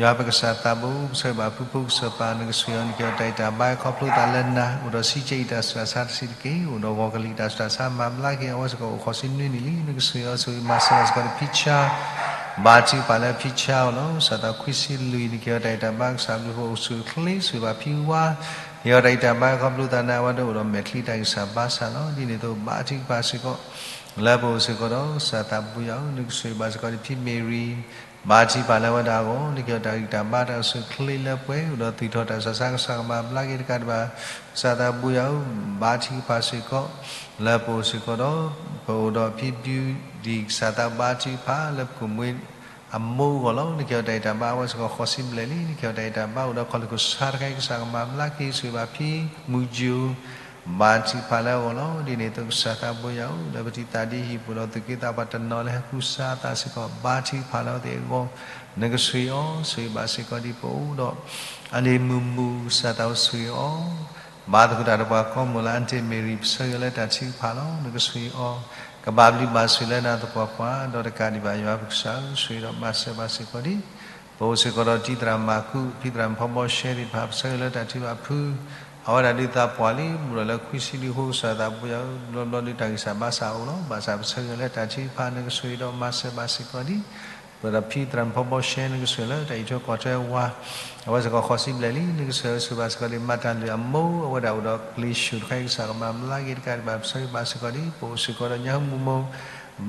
ယွၤပကစၢ်သးဘိ ပဆၢဂ့ၤဘၣ်ဖုဖိကစၢၢ်ပၢ် နကဆှံအီၤ နကဟ့ၣ်အီၤတၢ်အံၣ်တၢ်ဘါခီဖျိသးလၢနၤ အိၣ်ဒီးဆံးကဲအံၤတၢ်ဆူးတၢ်ဆါတဆံးတက့ၢ်. အိၣ်ဒီးဂီၤကလံၤတၢ်ဆူးတၢ်ဆါမၤဘျါက့ၤအဝဲစ့ၢ်ကီးအိၣ်ဃိးဆံနွံနံၣ်လံ နကဆှံအီၤဆိၣ်ဂ့ၤမၤစၢၤဘၣ်စ့ၢ်ကီးန့ၣ် ဖံဆၢ ဘါထုကဖၣ်လၢဖံဆၢအီၤလီၤ. ကစၢ်သးခွံဆံလွံၢ် နကဟ့ၣ်အီၤတၢ်အံၣ်တၢ်ဘါကစၢ်ဘျုးဖှိၣ်အိၣ်ဆူၣ်အိၣ်ချ့ ဆှံဘၣ်ဖံဝါ ဟ့ၣ်အီၤတၢ်အံၣ်တၢ်ဘါခီဖျိသးန့ၣ် အဝဲဒၣ်အိၣ်ဒီးမဲာ်ချံတၢ်ဂံၢ်စၢ်ဘါစၢ်လီၤ. ဒ်န့ၣ်အသိး ဘါထုကဖၣ်စ့ၢ်ကီး လၢပအိၣ်စ့ၢ်ကီးဒီး ကစၢ်သးဘိယွၤဧၢ နကဆှံဘၣ်စ့ၢ်ကီးန့ၣ် ဖံမ့ၤရံ ဘါထုကဖၣ်လၢအဝဲဒၣ်အဂီၢ် နကဟ့ၣ်အီၤတၢ်ဂံၢ်တၢ်ဘါတၢ်အိၣ်ဆူၣ်အိၣ်ချ့လၢပှဲၤ အိၣ်ဒီးသူၣ်ထီၣ်တၢ်ဆူးတၢ်ဆါ ကစၢ်ကမၤဘျါက့ၤတကးဒံးဘၣ် ကစၢ်သးဘိယွၤဧၢ ဘါထုကဖၣ်စ့ၢ်ကီး လၢပအိၣ်စ့ၢ်ကီးဒီး ပအိၣ်ဒီးဖံဘျူးဒံၣ် ကစၢ်သးဘါထုကဖၣ်လၢပကမှံအမိၢ်အဂီၢ်လီၤ. နကဟ့ၣ်အီၤတၢ်အံၣ်တၢ်ဘါအဝဲစ့ၢ်ကီးဃိးဆံဘျဲၣ်လံ နကဟ့ၣ်အီၤတၢ်အံၣ်တၢ်ဘါအိၣ်ဒီးခီၣ်လ့ၢ်ခိၣ်ဆါတခါအံၤ ကစၢ်ကမၤဘျါက့ၤဆိၣ်ဂ့ၤဘၣ်ဖံမူကၠိ ဘါထုကဖၣ်လၢအဂီၢ်လီၤ. ဒ်န့ၣ်အသိး ကစၢ်သးဘိယွၤဧၢ လၢပတံၤသးဒ့ဟံၣ်ပူၤဒီးသူၣ်က့သးပှၢ်တနီၤလၢဟဲကူစါအသးစ့ၢ်ကီး ဘါထုကဖၣ်လၢအဝဲသ့ၣ်အဂီၢ် နကဆှံအီၤ ဆိၣ်ဂ့ၤဘၣ်စ့ၢ်ကီးဒ်ပအိၣ်ဒီး အန့ၣ်မုၢ်မုၢ် ကစၢ်သးအိၣ်ဆှံအီၤ ဘါသကိးတၢ်ဒီးပှၤကိးမုၢ်လၢ် အတ့ၢ်မ့ၤရံ ပဆၢဂ့ၤလၢတၢ်ထုကဖၣ်လီၤ. နကဆှံအီၤ ကဘၣ်ဘျုးဘၣ်ဆိၣ်လၢနၤသပှၢ်ပှၢ် ဒီးတကးဒံးဘၣ်ယွၤပကစၢ်ဧၢ ဆိၣ်ဂ့ၤဒီးမၤစၢၤဘၣ်စ့ၢ်ကီးဒ် ပအိၣ်စ့ၢ်ကီးဒီးတံၤသရၣ်မၤကူး ဖံသရၣ်ဖီဘီရှဲသ့ၣ်တဖၣ် ပဆၢဂ့ၤလၢတၢ်ထုကဖၣ်ဖု အဝဲဒၣ်ဒုးသးပှၢ်လံ ဘူးဒီးလၢခွံဆံလွံၢ်အဃိ ကစၢ်သးဘိယွၤဧၢ ဘျီဘျီဒုးတၢ်ဂံၢ်စၢ်ဘါစၢ်အိၣ်လီၤ. ဘၣ်ဆၣ်ပဆၢဂ့ၤလၢတၢ်ထုကဖၣ် နကဆိၣ်ဂ့ၤဒီးမၤစၢၤဘၣ်စ့ၢ်ကီးဒ် ပဒီးဖံသရၣ်ဖီဘီရှဲ နကဆိၣ်ဂ့ၤလၢတၢ်အံးထွဲကွၢ်ထွဲဝၤ အဝဲစ့ၢ်ကီးဃိးဆံဘျဲၣ်လံ နကဆိၣ်ဂ့ၤဆိၣ်ဘၣ်စ့ၢ်ကီးဒ် မၤတၢ်လုၢ်အမိၢ် အဝဲဒၣ်အိၣ်ဒီးကျ့ၡိၣ်တခါအံၤ ကစၢ်ကမၤဘျါက့ၤတကးဒံးဘၣ် ပဆၢဂ့ၤဘၣ်စ့ၢ်ကီးဒ် ပအိၣ်စ့ၢ်ကီးဒီးညၣ်ဟူမုၢ်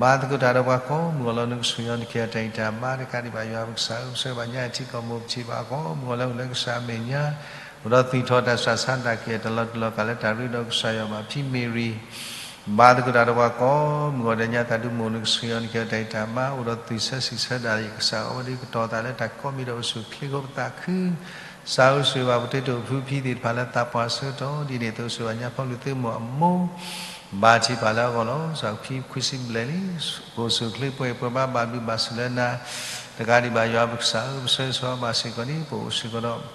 မိၢ် ဘါသကိးတၢ်ဒီးပှၤကိးမုၢ်အလီၢ် နကဆိၣ်ဂ့ၤအီၤ နကဟ့ၣ်အီၤတၢ်အံၣ်တၢ်ဘါတကးဒံးဘၣ် ယွၤပကစၢ်ဧၢ ပဆၢဂ့ၤဘၣ်ညါအထံကီၢ်မိၢ် ပထံၣ်ဘၣ်ကိးမုၢ်အလီၢ်လၢကစၢ်အမဲာ်ညါ အိၣ်ဒီးသူၣ်ထီၣ်တၢ်ဆူးတၢ်ဆါ တၢ်ကဲတလီၤတူာ်လီၤကာ်လၢတၢ်ရ့ဒီးကစၢ်ယွၤဘၣ် ဖံမ့ၤရံ ဘါသကိးတၢ်ဒီးပှၤကိးမုၢ်ဂီၤဒီးညါသးဒူမိၢ် နကဆိၣ်ဂ့ၤအီၤ နကဟ့ၣ်အီၤတၢ်အံၣ်တၢ်ဘါ အိၣ်ဒီးသူၣ်ဆၢဆံးဆၢဒၣ်ယကစၢ် အဝဲဒၣ်ကတီၤသးလၢတၢ်ကိးမံၤဒီးအိၣ်ဆူၣ်ချ့ဃိပသးခု ကစၢ်ဧၢ ဆိၣ်ဂ့ၤဘၣ်ပတဲတိၣ်ဖု ဖံသ့ၣ်တဖၣ်လၢသးပှၢ်ဆၢကတီၢ် ဒ်န့ၣ်အသိး ဆိၣ်ဂ့ၤဘၣ်ညါဖီလူၤသုးမိၢ်အမိၢ် ဘါထုကဖၣ်လၢအဂီၢ်လီၤ. ကစၢ်ဖံခွံဆံဘျဲၣ်လံ ပအိၣ်ဆူၣ်ချ့ပှဲၤပှဲၤဘါ ဘၣ်ဘျုးဘၣ်ဆိၣ်လၢနၤ တကးဒံးဘၣ်ယွၤပကစၢ်ဧၢ ပဆၢဂ့ၤဆိၣ်ဂ့ၤဘၣ်စ့ၢ်ကီးဒ် ပအိၣ်စ့ၢ်ကီးဒီး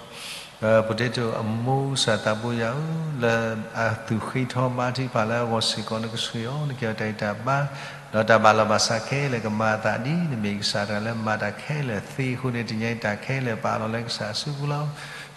ပတဲတိၣ်အမိၢ် ကစၢ်သးဘိယွၤဧၢ လၢအသူၣ်ဃ့ထီဘါထုကဖၣ်လၢအဂီၢ်စ့ၢ်ကီး နကဆိၣ်ဂ့ၤအီၤ နကဟ့ၣ်အီၤတၢ်အံၣ်တၢ်ဘါ ဒီးတၢ်ဘၣ်လီၤဘၣ်စးခဲလၢာ်ကမၤအသးဒ် နမ့ၢ်ကစၢ်တဂၤလၢမၤတၢ်ခဲလၢာ်သ့အဃိန့ၣ် တနံၤအံၤတၢ်ခဲလၢာ်ပာ်လီၤလၢကစၢ်အစုပူၤလီၤ.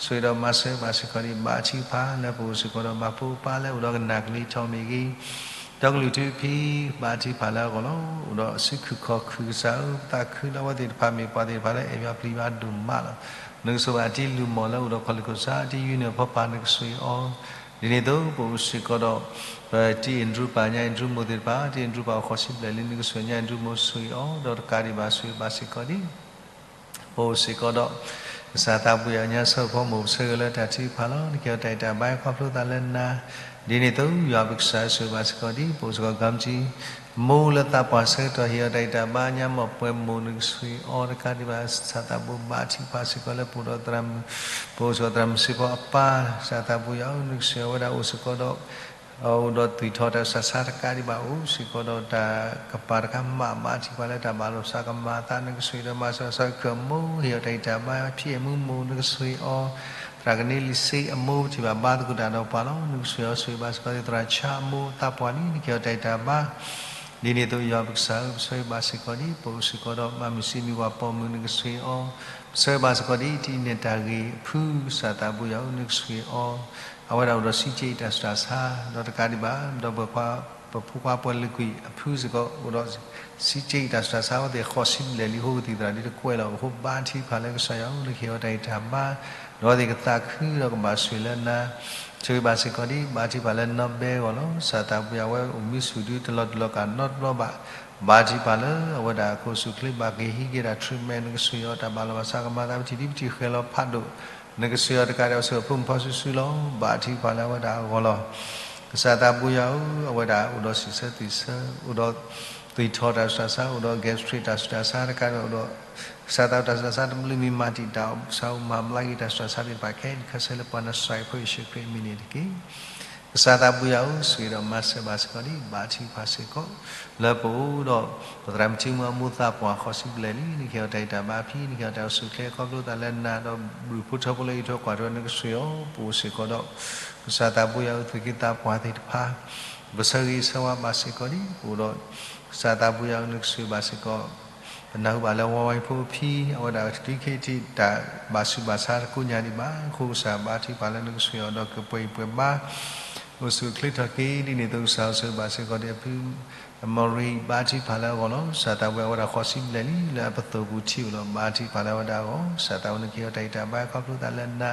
ဆိၣ်ဂ့ၤဒီးမၤစၢၤဘၣ်စ့ၢ်ကီးဒ် ဘါထုကဖၣ်လၢပအိၣ်စ့ၢ်ကီးဒီးမၤဖိပၢ်လၢအိၣ်ဒီးကနၣ်ကလံၤထီၣ်မ့ၢ်ဂ့ၤ ဒီကလုာ်ထူဖံ ဘါထုကဖၣ်လၢအဂီၢ်လီၤ. အိၣ်ဒီးအစုခုၣ်ခီၣ်ခုၣ်ကစၢ်ဧၢ ပသးခုလၢအဝဲသ့ၣ်တဖၣ်မ့ၢ်ပှၤသ့ၣ်တဖၣ်လၢအဲၣ်ယွၤပျံၤယွၤဒိၣ်မးလီၤ. နကဆိၣ်ဂ့ၤဘၣ်တံၤလုၢ်မိၢ်လၢအိၣ်ဒီးခီၣ်လ့ၢ်ခိၣ်ဆါ တံၤယုၢ်န့ၣ်ဖီပၢ် နကဆိၣ်ဂ့ၤအီၤ ဒ်န့ၣ်အသိး ပအိၣ်စ့ၢ်ကီးဒီး ပတံၤအ့ၣ်ဒြူပၢ် ညၣ်အ့ၣ်ဒြူမိၢ်သ့ၣ်တဖၣ် တံၤအ့ၣ်ဒြူပၢ်အိၣ်ဃိးဆံဘျဲၣ်လံ နကဆိၣ်ဂ့ၤညၣ်အ့ၣ်ဒြူမိၢ်ဆိၣ်ဂ့ၤအီၤ ဒီးတကးဒံးဘၣ်ဆိၣ်ဂ့ၤဘၣ်စ့ၢ်ကီးဒ် ပအိၣ်စ့ၢ်ကီးဒီး ကစၢ်သးဘိယွၤညါဆၢဖီမိၢ် ပဆၢဂ့ၤလၢတၢ်ထုကဖၣ်လီၤ. နကဟ့ၣ်အီၤတၢ်အံၣ်တၢ်ဘါ ခီဖျိသးလၢနၤ ဒ်န့ၣ်အသိး ယွၤပကစၢ်ဧၢ ဆိၣ်ဂ့ၤဘၣ်စ့ၢ်ကီးဒ်ပအိၣ်စ့ၢ်ကီး ကမ်ထံ မိၢ်လၢသးပှၢ်ဆၢကတီၢ် ဟ့ၣ်အီၤတၢ်ဂံၢ်တၢ်ဘါ ညါမီၢ်ပှဲၤမိၢ် နကဆိၣ်ဂ့ၤအီၤတကးဒံးဘၣ် ကစၢ်သးဘိဘါထုကဖၣ်စ့ၢ်ကီးလၢပအိၣ်ဒီးသရၣ်မုၣ်, ပအိၣ်စ့ၢ်ကီးသရၣ်မုၣ်စ့ၢ်ကီးအပၢ်, ကစၢ်သးဘိယွၤဧၢ နကဆိၣ်ဂ့ၤအဝဲဒၣ်အိၣ်စ့ၢ်ကီးဒီး အိၣ်ဒီးသွံၣ်ထီၣ်တၢ်ဆူးတၢ်ဆါတကးဒံးဘၣ် အိၣ်စ့ၢ်ကီးဒီးတၢ်ကပၤတခါမး ဘါထုကဖၣ်လၢတၢ်ဘၣ်လီၤပသးကမၤအသး နကဆိၣ်ဂ့ၤဒီးမၤစၢၤစ့ၢ်ကီးအမိၢ် ဟ့ၣ်အီၤတၢ်ဂံၢ်တၢ်ဘါ ဖံအဲၣ်မုၣ်မိၢ် နကဆိၣ်ဂ့ၤအီၤ သရၣ်ကန့လံၤစ့အမိၢ် ပထံၣ်ဘၣ်ဘါသကိးတၢ်ဒီးပှၤလီၤ နကဆိၣ်ဂ့ၤအီၤ ဆိၣ်ဂ့ၤဘၣ်စ့ၢ်ကီးဒ်သရၣ်ဆါအမိၢ်သးပှၢ်လံ နကဟ့ၣ်အီၤတၢ်ဂံၢ်တၢ်ဘါ ဒ်န့ၣ်အသိးယွၤပကစၢ်ဧၢ ပဆိၣ်ဂ့ၤဘၣ်စ့ၢ်ကီးဒ် ပအိၣ်စ့ၢ်ကီးဒီးမၤမုၢ်ဆ့ၣ်မံၤပှၢ်ပိာ်မုၣ် နကဆိၣ်ဂ့ၤအီၤ, ပဆိၣ်ဂ့ၤဘၣ်စ့ၢ်ကီးဒ်တံၤနဲၣ်တၢ်ဂ့ၢ်အဖု ကစၢ်သးဘိယွၤဧၢ နကဆိၣ်ဂ့ၤအီၤ, အဝဲဒၣ်အိၣ်ဒီးစံးက့အံၤတၢ်ဆူးတၢ်ဆါ ဒီးတကးဒံးဘၣ် ဒီးပှၤ ပဖိခွါပှၤလုၢ်ကွံာ်အဖုစ့ၢ်ကီး အိၣ်ဒီးစံးက့အံၤတၢ်ဆူးတၢ်ဆါ အဝဲသ့ၣ်ဃိးဆံဘျဲၣ်လံ ဟိကသံၣ်သရၣ်ဒ်တကွဲးလီၤ အဃိဘါထုကဖၣ်လၢကစၢ်ယွၤဧၢ နကဟ့ၣ်အီၤတၢ်ဂံၢ်တၢ်ဘါ ဒီးအဝဲသ့ၣ်ကသးခုဒီးကဘၣ်ဆိၣ်ဂ့ၤလၢနၤ ဆိၣ်ဂ့ၤဘၣ်စ့ၢ်ကီးဒ် ဘါထုကဖၣ်လၢနီၢ်ဘဲအဂီၢ်လီၤ ကစၢ်သးဘိယွၤဧၢ အဝဲအိၣ်မံဆူၣ်ဒုတလီၤတူာ်လီၤကာ်နီတဘျီဘၣ် ဘါထုကဖၣ်လၢအဝဲဒၣ်အခိၣ်ဆူၣ်ချ့ဘၣ်က့ၤဟံးက့ၤတၢ် treatment နကဆိၣ်ဂ့ၤအီၤတၢ်ဘၣ်လီၤဘၣ်စးကမၤသး ပထံၣ်ဒ်ပထံၣ်ဃဲၤလီၤဖးဒိၣ် နကဆိၣ်ဂ့ၤအီၤတကးဒံး အဝဲဆိၣ်ဂ့ၤအဖိမုၣ်ဖိခွါစုာ်စုာ်လီၤ ဘါထုကဖၣ်လၢအဝဲဒၣ်အဂီၢ်လီၤ ကစၢ်သးဘိယွၤဧၢ အဝဲဒၣ်အိၣ်ဒီးစံးဆၢသွံၣ်ဆၢ အိၣ်ဒီးသွံၣ်ထီၣ်တၢ်ဆူးတၢ်ဆါ အိၣ်ဒီး gastric တၢ်ဆူးတၢ်ဆါတကးဒံးဘၣ် အိၣ်ဒီး ကစၢ်သးဘိတၢ်ဆူးတၢ်ဆါတဘျုးမံၤမၤတံာ်တာ်အီၤ ကစၢ်ဧၢ မၤဘျါက့ၤတၢ်ဆူးတၢ်ဆါသ့ၣ်တဖၣ်ခဲအံၤ ခါဆၢလၢပှၤနၤစၤရ့းဖိယ့ၣ်ၡူးခရံာ်အမံၤန့ၣ်တက့ၢ်. ကစၢ်သးဘိယွၤဧၢ ဆိၣ်ဂ့ၤဒီးမၤစၢၤဘၣ်စ့ၢ်ကီးဒ် ဘါထုကဖၣ်စ့ၢ်ကီး လၢပအိၣ်ဒီး ပသရၣ်မုၣ်ထံမုၣ်အမိၢ်သးပှၢ်ဃိးဆံဘျဲၣ်လံ နကဟ့ၣ်အီၤတၢ်ဂံၢ်တၢ်ဘါအဖံ နကဟ့ၣ်အီၤတၢ်အိၣ်ဆူၣ်ချ့ခီဖျိသးလၢနၤဒီး ဘုၣ်ဖိထၢဖိလၢအံးထွဲကွၢ်ထွဲ နကဆိၣ်ဂ့ၤအီၤ ပအိၣ်စ့ၢ်ကီးဒီး ကစၢ်သးဘိယွၤဧၢ သူၣ်က့သးပှၢ်သ့ၣ်တဖၣ် ပဆၢဂ့ၤဆၢဝါဘၣ်စ့ၢ်ကီးဒ် ပအိၣ်ဒီး ကစၢ်သးဘိယွၤဧၢ နကဆိၣ်ဂ့ၤဘၣ်စ့ၢ်ကီး ပနၢ်ဟူဘၣ်လၢဝါဝါအံၤဖိအဖံ အဝဲဒၣ်တုၤခဲအံၤထံးတၢ်ဘၣ်ဆူးဘၣ်ဆါတကိးညါဒံးဘၣ် အဃိကစၢ်ဘါထုကဖၣ်လၢနကဆိၣ်ဂ့ၤအီၤဒီးကပှဲၤအံၤပှဲၤဘါ အိၣ်ဆူၣ်အိၣ်ချ့ထီၣ်က့ၤ ဒ်န့ၣ်အသိးကစၢ်ဆိၣ်ဂ့ၤဘၣ်စ့ၢ်ကီးဒ်အဖု မီၢ်ရံ ဘါထုကဖၣ်လၢအဂီၢ်လီၤ. ကစၢ်သးဘိယွၤ အဝဲဒၣ်ဃိးဆံဘျဲၣ်လံ လၢအပသိၣ်ပူၤထံၣ်အိၣ်လီၤ ဘါထုကဖၣ်လၢအဝဲဒၣ်အဂီၢ် ကစၢ်သးဘိနကဟ့ၣ်အီၤတၢ်ဂံၢ်တၢ်ဘါခီဖျိသးလၢနၤ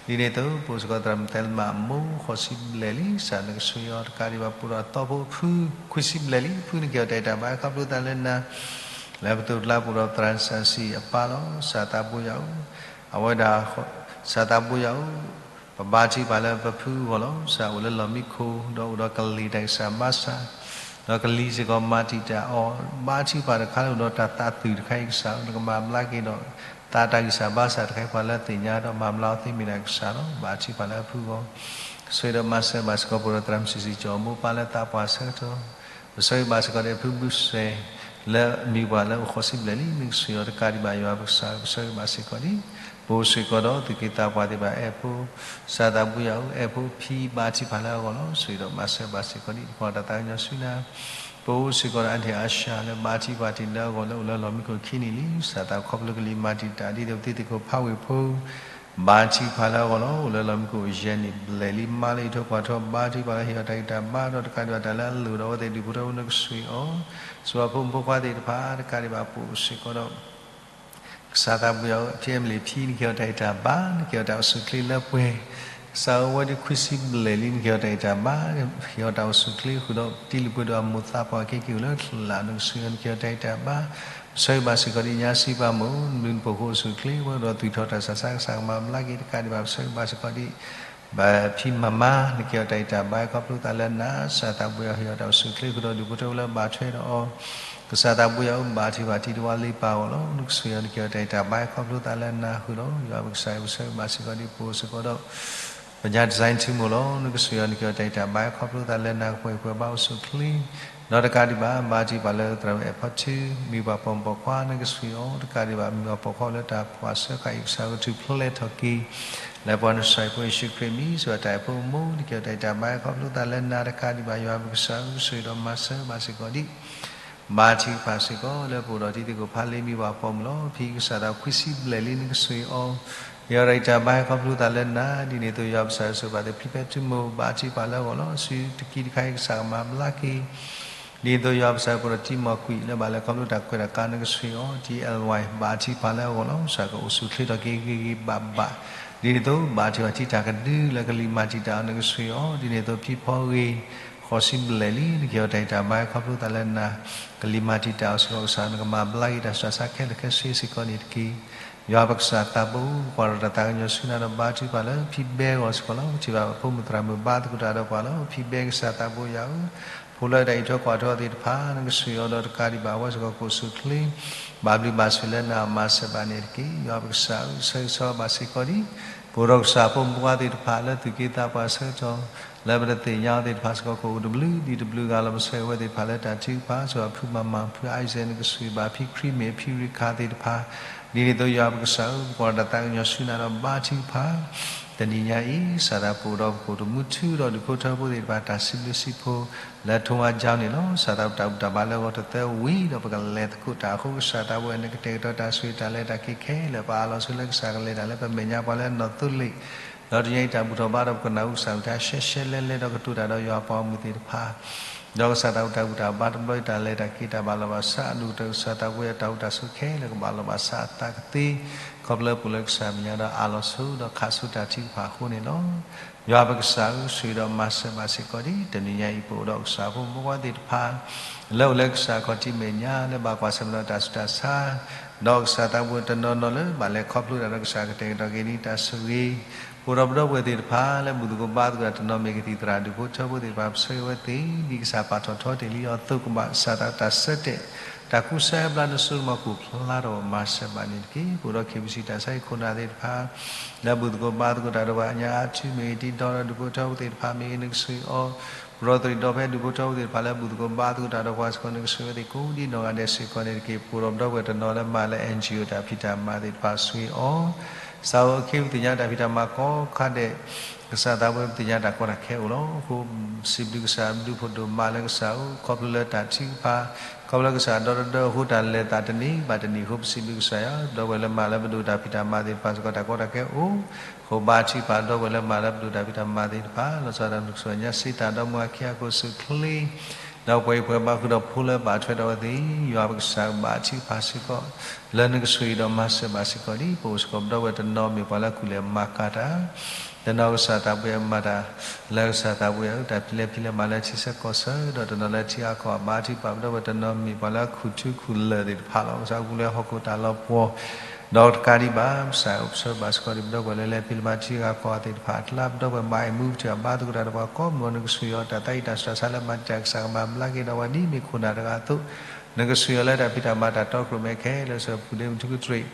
ဒ်န့ၣ်အသိး ပအိၣ်စ့ၢ်ကီးသရၣ်မုၣ်သဲလမၣ်အမိၢ်ဃိးဆံဘျဲၣ်လံ ကစၢ်နကဆိၣ်ဂ့ၤအီၤတကးဒံးဘၣ် ပအိၣ်ဒီးအသီဖိအဖု ခွံဆံဘျဲၣ်လံ အဖုနကဟ့ၣ်အီၤတၢ်ဂံၢ်တၢ်ဘါ ခီဖျိသးလၢနၤ လၢပသိၣ်ပကျါပအိၣ်ဒီးသရၣ်စၣ်စံၣ်အပၢ်လီၤ. ကစၢ်သးဘိယွၤဧၢ အဝဲဒၣ် ကစၢ်သးဘိယွၤဧၢ ပဘါထုကဖၣ်လၢပဖုအဂီၢ်လီၤ. ကစၢ်အိၣ်လၢလီၢ်မံခိၣ် ဒီးအိၣ်ဒီးကလံၤတၢ်ဂံၢ်စၢ်ဘါစၢ် ဒီးကလံၤစ့ၢ်ကီးမၤတံာ်တာ်အီၤ ဘါထုကဖၣ်တခါလၢအိၣ်ဒီးတၢ်သးသုးတခါအံၤ ကစၢ်ဧၢ နကမၤဘျါက့ၤဒီး သးတၢ်ဂံၢ်စၢ်ဘါစၢ်တခါအံၤ ပှၤလၢသ့ၣ်ညါဒီးမၤဘျါအီၤသ့မ့ၢ်ဒၣ်ကစၢ်လီၤ. ဘါထုကဖၣ်လၢအဖုအဂီၢ် ဆိၣ်ဂ့ၤဒီးမၤစၢၤဘၣ်စ့ၢ်ကီး ပအိၣ်ဒီးသရၣ်မုၣ်စံၣ်စံၣ်ကၠီၣ်အမိၢ်ပၢ်လၢသးပှၢ်ဆၢကတီၢ် ပဆိၣ်ဂ့ၤဘၣ်စ့ၢ်ကီးဒီးအဖုဘုၣ်စဲး လၢအမံၤပှၢ်လၢအိၣ်ဃိးဆံဘျဲၣ်လံ နကဆိၣ်ဂ့ၤအီၤတကးဒံးဘၣ် ယွၤပကစၢ် ပဆိၣ်ဂ့ၤဘၣ်စ့ၢ်ကီးဒ် ပအိၣ်စ့ၢ်ကီးဒီးသူၣ်က့သးပှၢ်သ့ၣ်တဖၣ် အဲၣ်ဖိ ကစၢ်သးဘိယွၤဧၢ အဲၣ်ဖိဖံ ဘါထုကဖၣ်လၢအဂီၢ်လီၤ. ဆိၣ်ဂ့ၤဒီးမၤစၢၤဘၣ်စ့ၢ်ကီးဒ် ပကွၢ်တၢ်သးကညီၤဆူနၤ ပအိၣ်စ့ၢ်ကီးဒီးအဒ့ၣ်အါၡၢ်လၢဘါထုကဖၣ်တ့ၢ်လၢအဂီၢ်လၢအိၣ်လၢလီၢ်မံခိၣ်ခံနံၣ်လံ ကစၢ်သးခီဖျိကလံၤမၤတံာ်တာ်ဒ်သိးပသံသကိးဖးဝ့ၢ်ဖိ ဘါထုကဖၣ်လၢအဂီၢ်လီၤ. အိၣ်လၢလီၢ်မံခိၣ်ယဲၢ်နံၣ်ဘျဲၣ်လံ မါလၢအံးထွဲကွၢ်ထွဲ ဘါထုကဖၣ်လၢဟ့ၣ်အီၤတၢ်ဂံၢ်တၢ်ဘါဒီးတကးဒံးဘၣ်တၢ်လၢအလိၣ်ဒီးအဝဲသ့ၣ်ဒုးဖိထၢဖိ နကဆိၣ်ဂ့ၤအီၤ ဆိၣ်ဂ့ၤအဖိမုၣ်ဖိခွါသ့ၣ်တဖၣ် တကးဒံးဘၣ်ပအိၣ်စ့ၢ်ကီးဒီး ကစၢ်သးဘိယွၤဧၢ ဖံအဲမလံးဖံ နကဟ့ၣ်အီၤတၢ်ဂံၢ်တၢ်ဘါ နကဟ့ၣ်အီၤတၢ်အိၣ်ဆူၣ်ချ့လၢပှဲၤ ကစၢ်ဧၢ အဝဲဒၣ်ခွံဆံဘျဲၣ်လံ နကဟ့ၣ်အီၤတၢ်ဂံၢ်တၢ်ဘါ ဟ့ၣ်အီၤတၢ်အိၣ်ဆူၣ်ချ့ဃုာ်ဒီး တံၤလုၢ်ပှ့ၤဒိၣ်အမိၢ်သးပှၢ်ခဲက့ၤအိၣ်လၢချၢၣ်လၢ် နကဆိၣ်ဂ့ၤအီၤ နကဟ့ၣ်အီၤတၢ်ဂံၢ်တၢ်ဘါ ပဆိၣ်ဂ့ၤဘၣ်စ့ၢ်ကီးဒ်ညါစံးပာ်မိၢ် နဘျုးနဖှိၣ်ဃိၣ်အိၣ်ဆူၣ်ချ့ ဝဲဒီးသွံၣ်ထီၣ်တၢ်ဆူးတၢ်ဆါ ကမၤဘျါက့ၤတကးဒံးဘၣ် ပဆိၣ်ဂ့ၤဘၣ်စ့ၢ်ကီးဒ် ဘၣ်ဖံမၤမါ နကဟ့ၣ်အီၤတၢ်ဂံၢ်တၢ်ဘါ ခီဖျိသးလၢနၤ ကစၢ်သးဘိယွၤ ဟ့ၣ်အီၤတၢ်အိၣ်ဆူၣ်ချ့ဃုာ်ဒီးဒုးဖိထၢဖိလၢဘၣ်ထွဲဒီးအီၤ ကစၢ်သးဘိယွၤဧၢ ဘါထုကဖၣ်တံၤတဝါလ့ပာ်အဂီၢ်လီၤ. နကဆိၣ်ဂ့ၤအီၤ နကဟ့ၣ်အီၤတၢ်ဂံၢ်တၢ်ဘါ ခီဖျိသးလၢနၤဃုာ်ဒီး ယွၤပကစၢ်ဧၢ ပဆိၣ်ဂ့ၤဘၣ်စ့ၢ်ကီးဒ်ပအိၣ်စ့ၢ်ကီးဒီး ပညါတစဲးထူမိၢ်လီၤ. နကဆိၣ်ဂ့ၤအီၤ နကဟ့ၣ်အီၤတၢ်ဂံၢ်တၢ်ဘါ ခီဖျိသးလၢနၤ ကပှဲၤပှဲၤဘါအိၣ်ဆူၣ်ချ့ ဒီးတကးဒံးဘၣ် ဘါထုကဖၣ်လၢသရၣ်အဲၣ်ဖီထူ မံၤပှၢ်ပိာ်မုၣ်ပိာ်ခွါ နကဆိၣ်ဂ့ၤအီၤ တကးဒံးဘၣ် မံၤပှၢ်ပိာ်ခွါလၢတၢ်ကွၢ်ဆၢဃာ်အံၤ ကစၢ်ဧၢ ကထုးဖျဲးထီၣ်က့ၤ လၢပှၤနၤစၤရ့းဖိယ့ၣ်ၡူးခရံာ်အမံၤ ဆိၣ်ဂ့ၤတၢ်အဲၣ်ဖိမိၢ် နကဟ့ၣ်အီၤတၢ်ဂံၢ်တၢ်ဘါ ခီဖျိသးလၢနၤ တကးဒံးဘၣ် ယွၤပကစၢ်ဧၢ ကဆိၣ်ဂ့ၤဒီးမၤစၢၤဘၣ်စ့ၢ်ကီးဒ် ဘါထုကဖၣ်စ့ၢ်ကီး လၢပအိၣ်ဒီးတံၤသကိးဖးလ့ မံၤပှၢ်ပိာ်မုၣ်လီၤ. ဖံကစၢ်သးခွံဆံဘျဲၣ်လံ နကဆိၣ်ဂ့ၤအီၤ ဟ့ၣ်အီၤတၢ်ဂံၢ်တၢ်ဘါ ခီဖျိသးလၢနၤ ဒ်န့ၣ်အသိး ယွၤပကစၢ်ဧၢ ဆိၣ်ဂ့ၤဘၣ်သ့ၣ်ဖံဖဲထူမိၢ် ဘါထုကဖၣ်လၢအဂီၢ်လီၤ. စုတကံတခါအံၤ ကစၢ်ကမၤဘျါက့ၤ ဒ်န့ၣ်အသိး ယွၤပကစၢ်ပအိၣ်ဒီးတံၤမီၢ်ကွံာ် လၢဘၣ်လဲၤခီဖျိတၢ်ကွဲးတၢ်ကါ နကဆိၣ်ဂ့ၤအီၤ တံၤအဲလ်ဝဲ ဘါထုကဖၣ်လၢအဂီၢ်လီၤ. ကစၢ်ကအိၣ်ဆူၣ်ချ့ထီၣ်က့ၤဂ့ၤဂ့ၤဘၣ်ဘၣ် ဒ်န့ၣ်အသိး ဘါထုကဖၣ်တံၤတၢ်ကဒု လၢကလံၤမၤတံာ်တာ်အီၤ နကဆိၣ်ဂ့ၤအီၤ ဒ်န့ၣ်အသိး ဖံဖီဂ့ၤ ဃိးဆံဘျဲၣ်လံ နကဟ့ၣ်အီၤတၢ်ဟ့ၣ်တၢ်မၤ ခီဖျိသးလၢနၤ ကလံၤမၤတံာ်တာ်အီၤစ့ၢ်ကီး ကစၢ် နကမၤဘျါက့ၤတၢ်ဆူးတၢ်ဆါခဲလၢာ်ခဲဆ့စ့ၢ်ကီးန့ၣ်တက့ၢ်. ယွၤပကစၢ်သးဘိ ပကွၢ်ဒီးတၢ်သးကညီၤဆူနၤဒီးဘါထုကဖၣ်လၢ ဖံးဘဲဂီၢ်စ့ၢ်ကီးလီၤ. ပထံၣ်ဘၣ်ပဖိမုၣ်သရၣ်မုၣ်ဘါသကိးတၢ်ဒီးပှၤလီၤ. ဖံးဘဲကစၢ်သးဘိယွၤဧၢ, ဖိလၢတၢ်အံးထွဲကွၢ်ထွဲအီၤသ့ၣ်တဖၣ် နကဆိၣ်ဂ့ၤအီၤဒီးတကးဒံးဘၣ် အဝဲစ့ၢ်ကီးကိးဆူၣ်ချ့ ဘၣ်ဘျုးဘၣ်ဆိၣ်လၢနၤအမၤစၢၤဘၣ်န့ၣ်တက့ၢ်. ယွၤပကစၢ်ဧၢ, ဆၢဂ့ၤဆၢဝါဘၣ်စ့ၢ်ကီးဒံး ပအိၣ်ဒီးကစၢ်ဖိမုၣ်ဖိခွါသ့ၣ်တဖၣ်လၢသူၣ်က့သးပှၢ်ဆၢကတီၢ် လၢပတသ့ၣ်ညါအီၤသ့ၣ်တဖၣ်စ့ၢ်ကီး ကအိၣ်တဘျုးဒံးတဘျုးဂၤလီၤ. ပဆၢဂ့ၤဝဲသ့ၣ်တဖၣ်လၢတၢ်ထုကဖၣ် စ့ၢ်ကီးဖုမၤမၤ ဖုအါအံစဲး နကဆိၣ်ဂ့ၤဘၣ်ဖံခရံမ့ၢ် ဖံရံခးသ့ၣ်တဖၣ် ဒ်န့ၣ်အသိးယွၤပကစၢ်ဧၢ, ပကွၢ်ဒီးတၢ်သးကညီၤဆူနၤဒီးဘါထုကဖၣ် တနံၤညါအံၤ စၢ်သးပအိၣ်ဒီးပကအိၣ်တမူထူဒီးဒူၣ်ဖိထၢဖိသ့ၣ်တဖၣ် တၢ်စံးဘျုးစံးဖှိၣ်လၢထိၣ်ဝါကၠီန့ၣ်လီၤ. စၢ်သးပတၢ်ဘူၣ်တၢ်ဘါလၢအဂီၢ်တသၢဝံၤဒီး ပကလဲၤသကိးတၢ်အဃိ ကစၢ်သးဘိယွၤ နကတဲာ်ကတီၤတၢ်ဆိၣ်ဂ့ၤတၢ်လဲၤတၢ်က့ၤခဲလၢာ် ပအးလီၤဆိလၢကစၢ်ကလဲၤတၢ်လၢပမဲာ်ညါပှၤလၢအနီၢ်သိလ့ၣ် ဒီးတနံၤညါအံၤတၢ်ဘူၣ်ထီၣ်ဘါထီၣ် ပကနၢ်ဟူကစၢ်အကလုၢ်ကထါရှဲရှဲလဲလဲ ဒီးကတိၤတၢ်ဒီးယွၤအပှၤဂီၢ်မုၢ်သ့ၣ်တဖၣ် ဒီးကစၢ်သးဘိတၢ်ဘူၣ်တၢ်ဘါတဘျီအံၤ တၢ်လဲၤတၢ်က့ၤတၢ်ဘၣ်လီၤဘၣ်ဆး အဒိၣ်ကတၢၢ် ကစၢ်သးဘိယွၤ တၢ်အိၣ်တၢ်ဆိးခဲလၢာ်ကဘၣ်လီၤဘၣ်ဆးအသးကသ့ ခီဖျိလၢပအိၣ်လၢကစၢ်မဲာ်ညါဒီးအးလီၤဆိဒီးခးဆိတၢ်ထုကဖၣ်အဃိန့ၣ်လီၤ. ယွၤပကစၢ်ဧၢ, ဆိၣ်ဂ့ၤဒီးမၤစၢၤဘၣ်စ့ၢ်ကီးဒံး တနံၤညါအံၤ ပအိၣ်ဒီးကစၢ်ဖိမုၣ်ဖိခွါသ့ၣ်တဖၣ် လၢအိၣ်လၢကစၢ်ခီၣ်ထံးမဲာ်ညါ လၢဘၣ်ကွၢ်ဆၢၣ်မဲာ်ဒီးတၢ်ဆူးတၢ်ဆါ ဒီးကစၢ်သးဘိတနီၤနီၤလၢ ဘၣ်လဲၤခီဖျိတၢ်ဒီးကစၢ်ကတဲာ်ကတီၤက့ၤဒံးတၢ်ဆိၣ်ဂ့ၤ ပအိၣ်ဒီးပဒီပုၢ်ဝဲၢ်သ့ၣ်တဖၣ် လၢဘူၣ်သကိးဘါသကိးတၢ်တနီၤမ့ၢ်ဂ့ၤ သရၣ်ဒူၣ်ဖိထၢဖိသ့ၣ်တဖၣ် ပဆၢဂ့ၤဝဲသ့ၣ် ဒ်ကစၢ်ပာ်ထီၣ်ထီတ့ၢ်လံအီၤအသိး ကဘၣ်ကစၢ်သးတၢ်ဆၢတဲာ် တၢ်ကူစါပျါနစိကမီၤ ကအိၣ်ဖျါထီၣ်မၤစၢၤဘၣ်န့ၣ်တက့ၢ်. ပအိၣ်ဒီးခ့ၣ်ပစံၣ်တၢ်ဆါဟံၣ်ခိၣ်နၢ်သ့ၣ်တဖၣ် လၢဘူၣ်သကိးဘါသကိးတၢ်ဒီးပှၤ အညါအါထံမ့ၢ်ဂ့ၤ တံၤဒီဒီဒူၣ်ဖိထၢဖိသ့ၣ်တဖၣ်မ့ၢ်ဂ့ၤ နကဆိၣ်ဂ့ၤအီၤ ပဒီသရံးဒီဖဲဒူၣ်ဖိထၢဖိသ့ၣ်တဖၣ်လၢဘူၣ်သကိးဘါသကိးတၢ်ဒီးပှၤစ့ၢ်ကီး နကဆိၣ်ဂ့ၤဝဲသ့ၣ်ကိးဒံးနီၢ်ဂၤဒဲးစ့ၢ်ကီးန့ၣ်တက့ၢ်. ပအိၣ်ဒီးပဒီပုၢ်ဝဲၢ်တနီၤလၢမၤလၢ NGO တၢ်ဖံးတၢ်မၤသ့ၣ်တဖၣ်ဆိၣ်ဂ့ၤအီၤ စးဧိၤအခ့ပသ့ၣ်ညါတၢ်ဖံးတၢ်မၤကိးခါဒဲး ကစၢ်သးဘိပသ့ၣ်ညါတၢ်ကီတၢ်ခဲအိၣ်လီၤ. အဃိ စံးဘျုးကစၢ်ဒိၣ်ဖိဒိၣ်မးလၢကစၢ်ဧိၤ ခီဖျိလၢတၢ်ထုကဖၣ် ခီဖျိလၢကစၢ်ဒီတဒၢအဃိ တၢ်လဲၤသးတနံၤဘၣ်တနံၤအဃိ ပစံးဘျုးကစၢ်ယွၤ ပဒီပုၢ်ဝဲၢ်လၢမၤလၢပဒိၣ်တၢ်ဖံးတၢ်မၤသ့ၣ်တဖၣ်စ့ၢ်ကီး တၢ်ကီတၢ်ခဲအိၣ် အဃိဘါထုကဖၣ်ပဒီပုၢ်ဝဲၢ်လၢမၤလၢပဒိၣ်တၢ်ဖံးတၢ်မၤသ့ၣ်တဖၣ် လီၤဆီဒၣ်တၢ် နကဆိၣ်ဂ့ၤညါစ့ၢ်တၢ်ဒီမါဝၤခံဂၤကိးဆူၣ်ချ့ ဒီးပှၤအံၤပှၤဘါဃုာ်ဒီးဖိလၢဘၣ်ထွဲဒီးအဝဲသ့ၣ် ယွၤပကစၢ်ဘါထုကဖၣ်စ့ၢ်ကီး လၢနကဆိၣ်ဂ့ၤဒီးမၤစၢၤဘၣ်စ့ၢ်ကီးဒ် ပအိၣ်စ့ၢ်ကီးပဒီပုၢ်ဝဲၢ်တနီၤမ့ၢ်ပှၤလၢအကူၣ်လဲၤမၤကၤတၢ် တနီၤကစၢ်သးဘိယွၤမၤတၢ် လၢကစၢ်သးဘိယွၤဧၢ တၢ်ဖံးလဲၢ်ဖံးလဲၢ်မၤလၢထံဆၢကီၢ်ဆၢ ဒီးတနီၤလၢထံဂၤကီၢ်ဂၤ ဘါထုကဖၣ်ပဒီပုၢ်ဝဲၢ်တနီၤမ့ၢ်ပှၤလၢအခူၣ်ထူခူၣ်လၢာ်သ့ၣ်တဖၣ်လီၤ. ကစၢ်အိၣ်ပူၤလၢဟီၣ်ခိၣ်တၢ်လီၤပှီၢ် ဒီးတကးဒံးဘၣ် ကစၢ်အိၣ်ပဆၢဘၣ်စ့ၢ်ကီးဒ် ပဒီပုၢ်ဝဲၢ်လၢလဲၤဖံးလဲၤမၤထံဂၤကီၢ်ဂၤသ့ၣ်တဖၣ်အကျါ ပဒီပုၢ်ဝဲၢ်မၤအံၤမူပတၢ်ဘါသကိးတၢ်ဒီးပှၤကိးမုၢ်နကဆိၣ်ဂ့ၤအီၤ တၢ်သးအံးတၢ်ဆူးတၢ်ဆါလၢမၤတၢ်ကစၢ်ကမၤဘျါက့ၤဒီးပှၤဒ်မ့ၢ်ခိၣ်နၢ်တဂၤအသိး နကဆိၣ်ဂ့ၤအီၤလၢတၢ်ဖံးတၢ်မၤတၢ်တီခိၣ်ရိၣ်မဲခဲလၢာ် စ့ၢ်ကီးပူၤဒ့မုၢ်ထူကတြ့ၣ်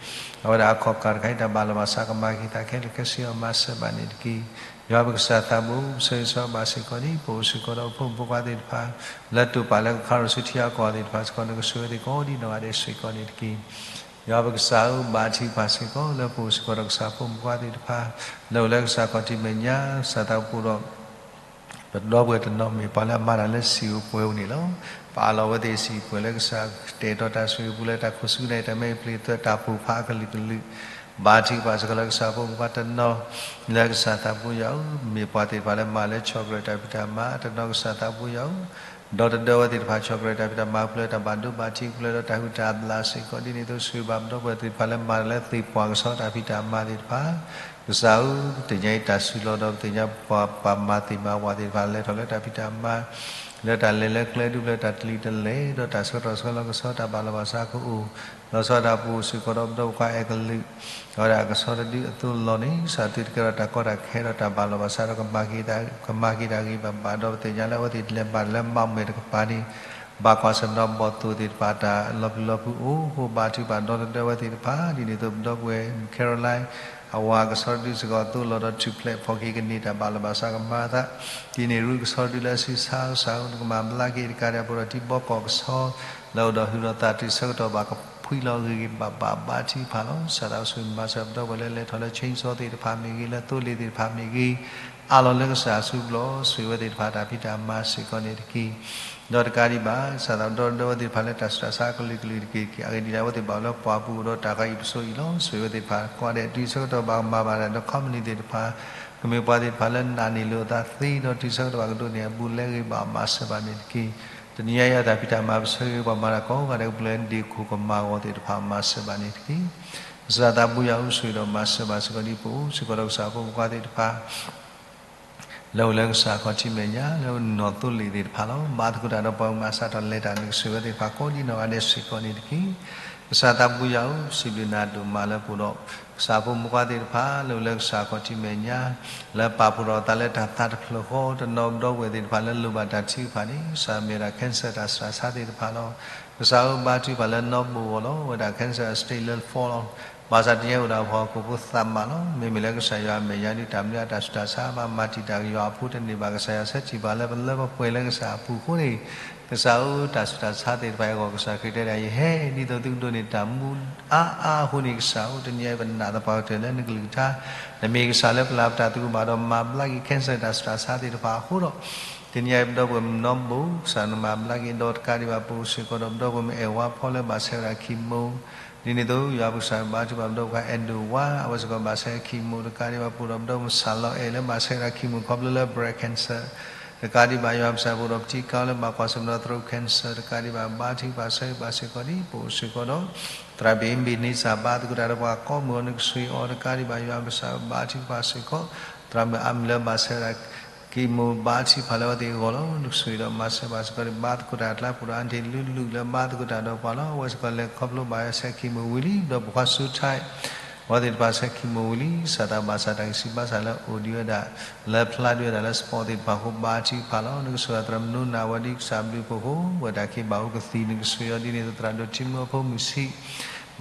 အဝဲဒၣ်အခီၣ်ကၢ်တခါအံၤ တၢ်ဘၣ်လီၤဘၣ်စးကမၤက့ၤသးခဲလၢာ်ခဲဆ့အီၤ မၤစၢၤဘၣ်န့ၣ်တက့ၢ်. ယွၤပကစၢ်သးဘိ ပဆၢဂ့ၤဆၢဝါဘၣ်စ့ၢ်ကီးဒ် ပအိၣ်စ့ၢ်ကီးဒီးပဖိမုၣ်ဖိခွါသ့ၣ်တဖၣ် လၢတိာ်ပာ်လၢကခါရၢၢ်ဆူထံဂၤကီၢ်ဂၤသ့ၣ်တဖၣ်စ့ၢ်ကီး နကဆိၣ်ဂ့ၤဝဲသ့ၣ်ကိးဒံးနီၢ်ဂၤဒဲးစ့ၢ်ကီးန့ၣ်တက့ၢ်. ယွၤပကစၢ်ဧၢ ဘါထုကဖၣ်စ့ၢ်ကီး လၢပအိၣ်စ့ၢ်ကီးဒီးကစၢ်ဖိမုၣ်ဖိခွါသ့ၣ်တဖၣ် လၢအိၣ်လၢကစၢ်ခီၣ်ထံးမဲာ်ညါ ကစၢ်သးဘိဒီး ပဒီပုၢ်ဝဲၢ်တနီၤမ့ၢ်ပှၤလၢအမၤတၢ်လၢစံာ်ဧိၤပှဲၤဧိၤန့ၣ်လီၤ. ပအးလီၤဝဲသ့ၣ်စံာ်ပှဲၤလၢကစၢ် ကတဲာ်ကတီၤတၢ်ဆိၣ်ဂ့ၤပူၤလၢတၢ်ခိၣ်ဆူကနၣ်အံၤ တၢ်မဲအံၤပျ့ၤသၢတၢ်ပိၢ်ဖးအကလုာ်ကလုာ် ဘါထုကဖၣ်စ့ၢ်ကီးလၢကစၢ်ဖိမုၣ်ဖိခွါတနီၤ လၢကစၢ်သးဘိယွၤဧၢ မ့ၢ်ပှၤသ့ၣ်တဖၣ်လၢမၤလၢ chocolate တၢ်ဖံးတၢ်မၤ တနီၤကစၢ်သးဘိယွၤဧၢ ဒီတဒၢဝဲသ့ၣ်တဖၣ် chocolate တၢ်ဖံးတၢ်မၤဖျၢၣ် တၢ်ဘၣ်ဒိဘၣ်ထံးဖျၢၣ်ဒီးတၢ်ဟုၣ်တၢ်ဘျၣ်စ့ၢ်ကီး ဒ်န့ၣ်အသိးဆိၣ်ဂ့ၤဘၣ်ပဒီပုၢ်ဝဲၢ်သ့ၣ်တဖၣ်လၢမၤတၢ်လၢသ့ၣ်ပှၢ်ကဆီတၢ်ဖံးတၢ်မၤသ့ၣ်တဖၣ် ကစၢ်ဧၢ တနံၤညါအံၤတၢ်စုလီၤဒီးပသ့ၣ်ညါပှၤပှၤမၤသ့ၣ်မၤဝၣ်သ့ၣ်တဖၣ်လဲၤထီၣ်လၢတၢ်ဖံးတၢ်မၤ လၢတၢ်လဲၤလၢကျဲဒူၣ်ဖျၢၣ်တၢ်တလံၤတလဲၤ ဒီးတၢ်ဆၢကတီၢ်ဆှၢလီၤကဆီတၢ်ဘၣ်လီၤဘၣ်စးကအိၣ် လီၤဆီဒၣ်တၢ်ပူၤစ့ၢ်ကီးဒီးပဒီပုၢ်ဝဲၢ်ခွါအဲကလုာ် အဝဲဒၣ်ကဆီတဒုအသိးလီၤန့ၣ် ကစၢ်သုတကဲထီၣ်တၢ်ကီတၢ်ခဲဒီးတၢ်ဘၣ်လီၤဘၣ်စးဒီး ကမၤက့ၤတၢ်ဂ့ၤဘၣ်ဘၣ်ဒီး ပသ့ၣ်ညါလၢအဝဲသ့ၣ်လဲၤမၤတၢ်လၢဘၣ်မဲာ်တကပၤန့ၣ် ဘၣ်ကွၢ်ဆၢၣ်မဲာ်ဒီးဘီၣ်သိၣ်သ့ၣ်တဖၣ်တၢ်လီၤပျံၤလီၤဖုးအိၣ်အဃိ ဘါထုကဖၣ်ဒီတဒၢဝဲသ့ၣ်တဖၣ် ဒ်န့ၣ်အသိးပဒီပုၢ်ဝဲၢ် Caroline အဝၤကဆီတဒုစ့ၢ်ကီးအသိးလီၤဒီးထူၣ်ဖျဲးဖီၣ်က့ၤကန့ၢ်တၢ်ဘၣ်လီၤဘၣ်စးကမၤအသး ဒ်န့ၣ်ရူၢ်ကဆီတဒုလၢအဆံဆါကစၢ်ဧၢ နကမၤဘျါက့ၤတကးဒံးအပူၤဒီးထံဘီကီၢ်ကဆီ လၢအိၣ်ဒီးဟုးဒီးသးတုၤဆၢကတီၢ်ဘၣ်ကဖှံလီၤဂ့ၤဂ့ၤဘၣ်ဘၣ် ဘါထုကဖၣ်လီၤ. ကစၢ်သးဘိဆိၣ်ဂ့ၤမၤစၢၤပဒီပုၢ်ဝဲၢ်လၢလဲၤထီၣ်လၢ chainsaw သ့ၣ်တဖၣ်မ့ၢ်ဂ့ၤ လၢသိလ့ၣ်သ့ၣ်တဖၣ်မ့ၢ်ဂ့ၤ အးလီၤလၢကစၢ်အစုပူၤလီၤ. ဆိၣ်ဂ့ၤဝဲသ့ၣ်တဖၣ်တၢ်ဖံးတၢ်မၤစ့ၢ်ကီးန့ၣ်တက့ၢ်. ဒီးတကးဒံးဘၣ် ကစၢ်သးဘိဒီတဒၢဝဲသ့ၣ်တဖၣ်လၢတၢ်ဆူးတၢ်ဆါအကလုာ်ကလုာ်တက့ၢ်တက့ၢ်. အဂ့ၢ်ဒ်အံၤ အဝဲသ့ၣ်ဘၣ်အိၣ်လၢပှၢ်ပူၤအိၣ်ဒီးတၢ်ဃၤအံၤပစိၤအံၤလီၤ. ဆိၣ်ဂ့ၤဝဲသ့ၣ်တဖၣ် ကိးဂၤဒဲးတုၤဆၢကတီၢ်ဘၣ်ကမၤဘၣ်တၢ်ဒီး company သ့ၣ်တဖၣ် ကမ့ၢ်ပှၤသ့ၣ်တဖၣ်လၢနာ်န့ၢ်လိာ်အသးသ့ ဒီးတုၤဆၢကတီၢ်ဘၣ်ကဒိးန့ၢ်အဘူးအလဲဂ့ၤဘၣ်မၤစၢၤဘၣ်န့ၣ်တက့ၢ်. တနံၤညါအံၤအတၢ်ဖံးတၢ်မၤပဆၢဂ့ၤပှၤမၤတၢ်ကိးဂၤဒဲး ကပူၤလၢဒ့ၣ်ခိၣ်ကမၤဂီၤသ့ၣ်တဖၣ်မၤစၢၤဘၣ်န့ၣ်တက့ၢ်. ကစၢ်သးဘိယွၤဧၢ ဆိၣ်ဂ့ၤဒီးမၤစၢၤဘၣ်စ့ၢ်ကီးဒ်ပအိၣ်စ့ၢ်ကီးဒီးကစၢ်ဖိမုၣ်ဖိခွါသ့ၣ်တဖၣ် လၢအိၣ်လၢကစၢ်ခီၣ်ထံးမဲာ်ညါ လၢနီၢ်သိလ့ၣ်သ့ၣ်တဖၣ်လီၤ. ဘါသကိးတၢ်ဒီးပှၤမၤစးထီၣ်လဲၤတၢ်နကစၢ်ဝဲသ့ၣ်တဖၣ်ကိးဒ်နီၢ်ဂၤဒဲးစ့ၢ်ကီးန့ၣ်တက့ၢ်. ကစၢ်သးဘိယွၤဧၢ, စံးဘျုးနၤဒိၣ်မးလၢပအိၣ်ဒီး ကစၢ်ဖိမုၣ်ခွါသ့ၣ်တဖၣ် လၢအိၣ်လၢကစၢ်ခီၣ်ထံးမဲာ်ညါ လၢပာ်ဖှိၣ်ထီၣ်အသးလၢတၢ်သးတဖျၢၣ်ဃီ တနီၤပဒီပုၢ်ဝဲၢ်သ့ၣ်တဖၣ်လၢလိၣ်ဘၣ်တၢ်ထုကဖၣ်န့ၣ် ကစၢ်မ့ၢ်ဝဲဒၣ် cancer တၢ်ဆူးတၢ်ဆါသ့ၣ်တဖၣ်လီၤ. ကစၢ်ဧၢ ဘါထုကဖၣ်လၢနီၢ်ဘိၣ်အဂီၢ်လီၤ. အဝဲဒၣ် cancer stage လၢ four လီၤ. ဘၣ်ဆၣ်တနံၤအံၤအိၣ်ဒီးပှၤဟီၣ်ခိၣ်ဖိသးမးလီၤ. မ့မ့ၢ်လၢကစၢ်ယွၤအမဲာ်ညါဒ်တၢ်မနုၤအတၢ်ဆူးတၢ်ဆါ ဘၣ်မၤတံာ်တာ်က့ၤယွၤအဖိတန့ၢ်ဘၣ်. ကစၢ်ယွၤဆၢထံၣ်ပှၤလၢပလၢပပှဲၤလၢကစၢ်အပူၤအဃိန့ၣ် ကစၢ်ဧၢ တၢ်ဆူးတၢ်ဆါသ့ၣ်တဖၣ်အံၤအဂီၢ် ကစၢ်ခရံာ်တဲဒၣ် ယဟဲဒ်သိးသုကဒိးန့ၢ်တၢ်မူအါအါအဃိန့ၣ် ကစၢ်ဧၢ တနံၤအံၤပနာ်သပှၢ်ကတၢၢ်လၢနကလုၢ်ကထါ နမ့ၢ်ကစၢ်လၢပလၤပတၢ်သရူးဘၣ်ဒီးမၤဘျါက့ၤ cancer တၢ်ဆူးတၢ်ဆါသ့ၣ်တဖၣ်အဃိဒီး တနံၤအံၤပဒီပုၢ်ဝဲၢ်နီၢ်ဘိၣ် ကစၢ်နမၤဘျါက့ၤဒီးတကးဒံးဘၣ် ပအိၣ်စ့ၢ်ကီးဒီးပဒီပုၢ်ဝဲၢ်မုၣ်အဲၣ်ဝါဖီလၢဘၣ်ဆဲးဝဲဒၣ် chemo ဒ်န့ၣ်အသိး ယွၤပကစၢ်ဘါထုကဖၣ်ပဒီပုၢ်ဝဲၢ်ခွါအဲၣ်ဒိၣ်ဝါ အဝဲစ့ၢ်ကီးဘၣ်ဆဲး chemo တကးဒံးဘၣ် ပအိၣ်ဒီးပဒီပုၢ်ဝဲၢ်မုၣ်စၢ်လီၤအဲၣ်လၢဘၣ်ဆဲးဝဲဒၣ် chemo ခီဖျိလၢ breast cancer တကးဒံးဘၣ် ယွၤပကစၢ်ပအိၣ်ဒီးပတံၤကါလၢဘၣ်ကွၢ်ဆၢၣ်မဲာ်ဒီး throat cancer တကးဒံးဘၣ် ဘါထုကဖၣ်ဆၢဂ့ၤဘၣ်စ့ၢ်ကီးဒံး ပအိၣ်စ့ၢ်ကီးဒီး သရၣ်ဘ့ၣ်မ့ၢ်န့ဆၣ် ဘါသကိးတၢ်ဒီးပှၤကိးမုၢ်အီၤ နကဆိၣ်ဂ့ၤအီၤတကးဒံးဘၣ် ယွၤပကစၢ်ဘါထုကဖၣ်စ့ၢ်ကီး သရၣ်မုၣ်အါမံၤလၢဘၣ်ဆဲးဝဲဒၣ် chemo ဘါထုကဖၣ်လၢအဝဲသ့ၣ်အဂီၢ်လီၤ. နကဆိၣ်ဂ့ၤဒီးမၤစၢၤဘၣ်စ့ၢ်ကီးဒံး ဘါသကိးတၢ်အကျါ ပအိၣ်ဒီး aunty လူလူလၢဘါသကိးတၢ်ဒီးပှၤလီၤ. အဝဲစ့ၢ်ကီးလဲၤခီဖျိဘၣ်ဆဲး chemo ဝံၤလံ ဒီးပိာ်ခွါစူထၢၣ် အဝဲသ့ၣ်တဖၣ်ဆဲး chemo ဝံၤလံ စၢ်သးဘၣ်ဆၣ်တၢ်ဂံၢ်စၢ်ဘါစၢ်လၢအိၣ်ဒံးဝဲဒၣ် လၢဖျါဒံးဝဲဒၣ်လၢ spot သ့ၣ်တဖၣ်အဃိ ဘါထုကဖၣ်လီၤ. နကဆိၣ်ဂ့ၤသရၣ်မုၣ်နိနၤ အဝဲဒ်ကစၢ်ဘျုးဖှိၣ်အဃိ ဝဲတၢ်က့ၤဘၣ်အိၣ်ကသံၣ် နကဆိၣ်ဂ့ၤအီၤဒ်န့ၣ် သရၣ်ဒိၣ်ထံမုၢ်အဖိမုၣ်ဆံး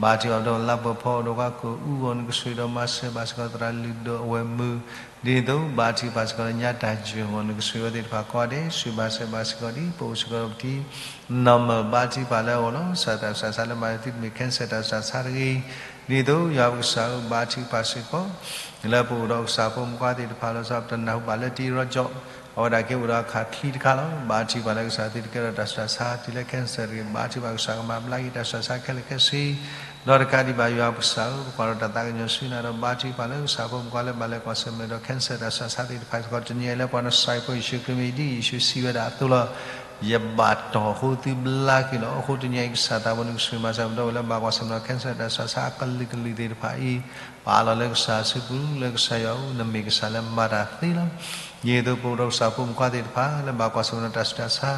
ဘါထုကဖၣ်ဒီးလါပှဲၤဖီ ဒီးကွၢ်ကိၣ်အူအီၤ နကဆိၣ်ဂ့ၤဒီးမၤစၢၤဘၣ်စ့ၢ်ကီးသရၣ်လုၢ်ဒိၣ်အဝဲၢ်မုၣ် ဒ်န့ၣ်အသိး ဘါထုကဖၣ်စ့ၢ်ကီးလၢညါတၢ်ယိာ်အဂီၢ် နကဆိၣ်ဂ့ၤအဝဲသ့ၣ်တဖၣ်ကိးဂၤဒဲး ဆိၣ်ဂ့ၤဘၣ်စၢၤဘၣ်စ့ၢ်ကီးဒံး ပအိၣ်စ့ၢ်ကီးဒီးပတံၤ normal ဘါထုကဖၣ်လၢအဂီၢ်လီၤ. စၢ်တၢ်ဆူးတၢ်ဆါလၢမၤတသ့တမ့ၢ် cancer တၢ်ဆူးတၢ်ဆါတဂ့ၤ ဒ်န့ၣ်အသိး ယွၤပကစၢ်ဧၢ ဘါထုကဖၣ်စ့ၢ်ကီး လၢပအိၣ်ဒီးကစၢ်ဖိမုၣ်ခွါသ့ၣ်တဖၣ်လီၤ. စးပတနၢ်ဟူဘၣ်လၢတံၤရီကၠီၣ် အဝဲဒၣ်က့ၤအိၣ်ဒီးအခးချံတခါလီၤ. ဘါထုကဖၣ်လၢကစၢ်သ့တကဲထီၣ်တၢ်ဆူးတၢ်ဆါ တုၤလၢ cancer တဂ့ၤ ဘါထုကဖၣ်ကစၢ်ကမၤဘျါက့ၤတၢ်ဆူးတၢ်ဆါခဲလၢာ်ခဲဆ့ ဒီးတကးဒံးဘၣ် ယွၤပကစၢ်ဧၢ ပကွၢ်ဒီးတၢ်သးကညီၤဆူနၤဒီး ဘါထုကဖၣ်လၢကစၢ်ဖိမုၣ်ခွါလၢဘၣ်လဲၤကွၢ်ဆၢၣ်မဲာ်ဒီး cancer တၢ်ဆူးတၢ်ဆါသ့ၣ်တဖၣ်စ့ၢ်ကီး တနံၤအံၤလၢပှၤနစၢ်ဖိယ့ၣ်ၡူးခရံာ်မံၤ ဒ်ယ့ၣ်ၡူးစံးဝဲဒၣ်အသိးလီၤ. ယဘၣ်တီၢ်အဃိသုဘျါက့ၤလီၤ. အဃိတနံၤအံၤ ကစၢ်သးဘိ နကဆိၣ်ဂ့ၤမၤစၢၤပဒီပုၢ်ဝဲၢ်လၢဘၣ်ကွၢ်ဆၢၣ်မဲာ်ဒီး cancer တၢ်ဆူးတၢ်ဆါအကလုာ်ကလုာ်သ့ၣ်တဖၣ်အံၤ ပာ်လီၤလၢကစၢ်အစုပူၤ လၢကစၢ်ယွၤအအိၣ် နမ့ၢ်ကစၢ်လၢမၤတၢ်သ့လီၤ. ဒ်န့ၣ်အသိး ပအိၣ်ဒီးကစၢ်ဖိမုၣ်ခွါသ့ၣ်တဖၣ် လၢဘၣ်ကွၢ်ဆၢၣ်မဲာ်ဒီးတၢ်ဆူးတၢ်ဆါ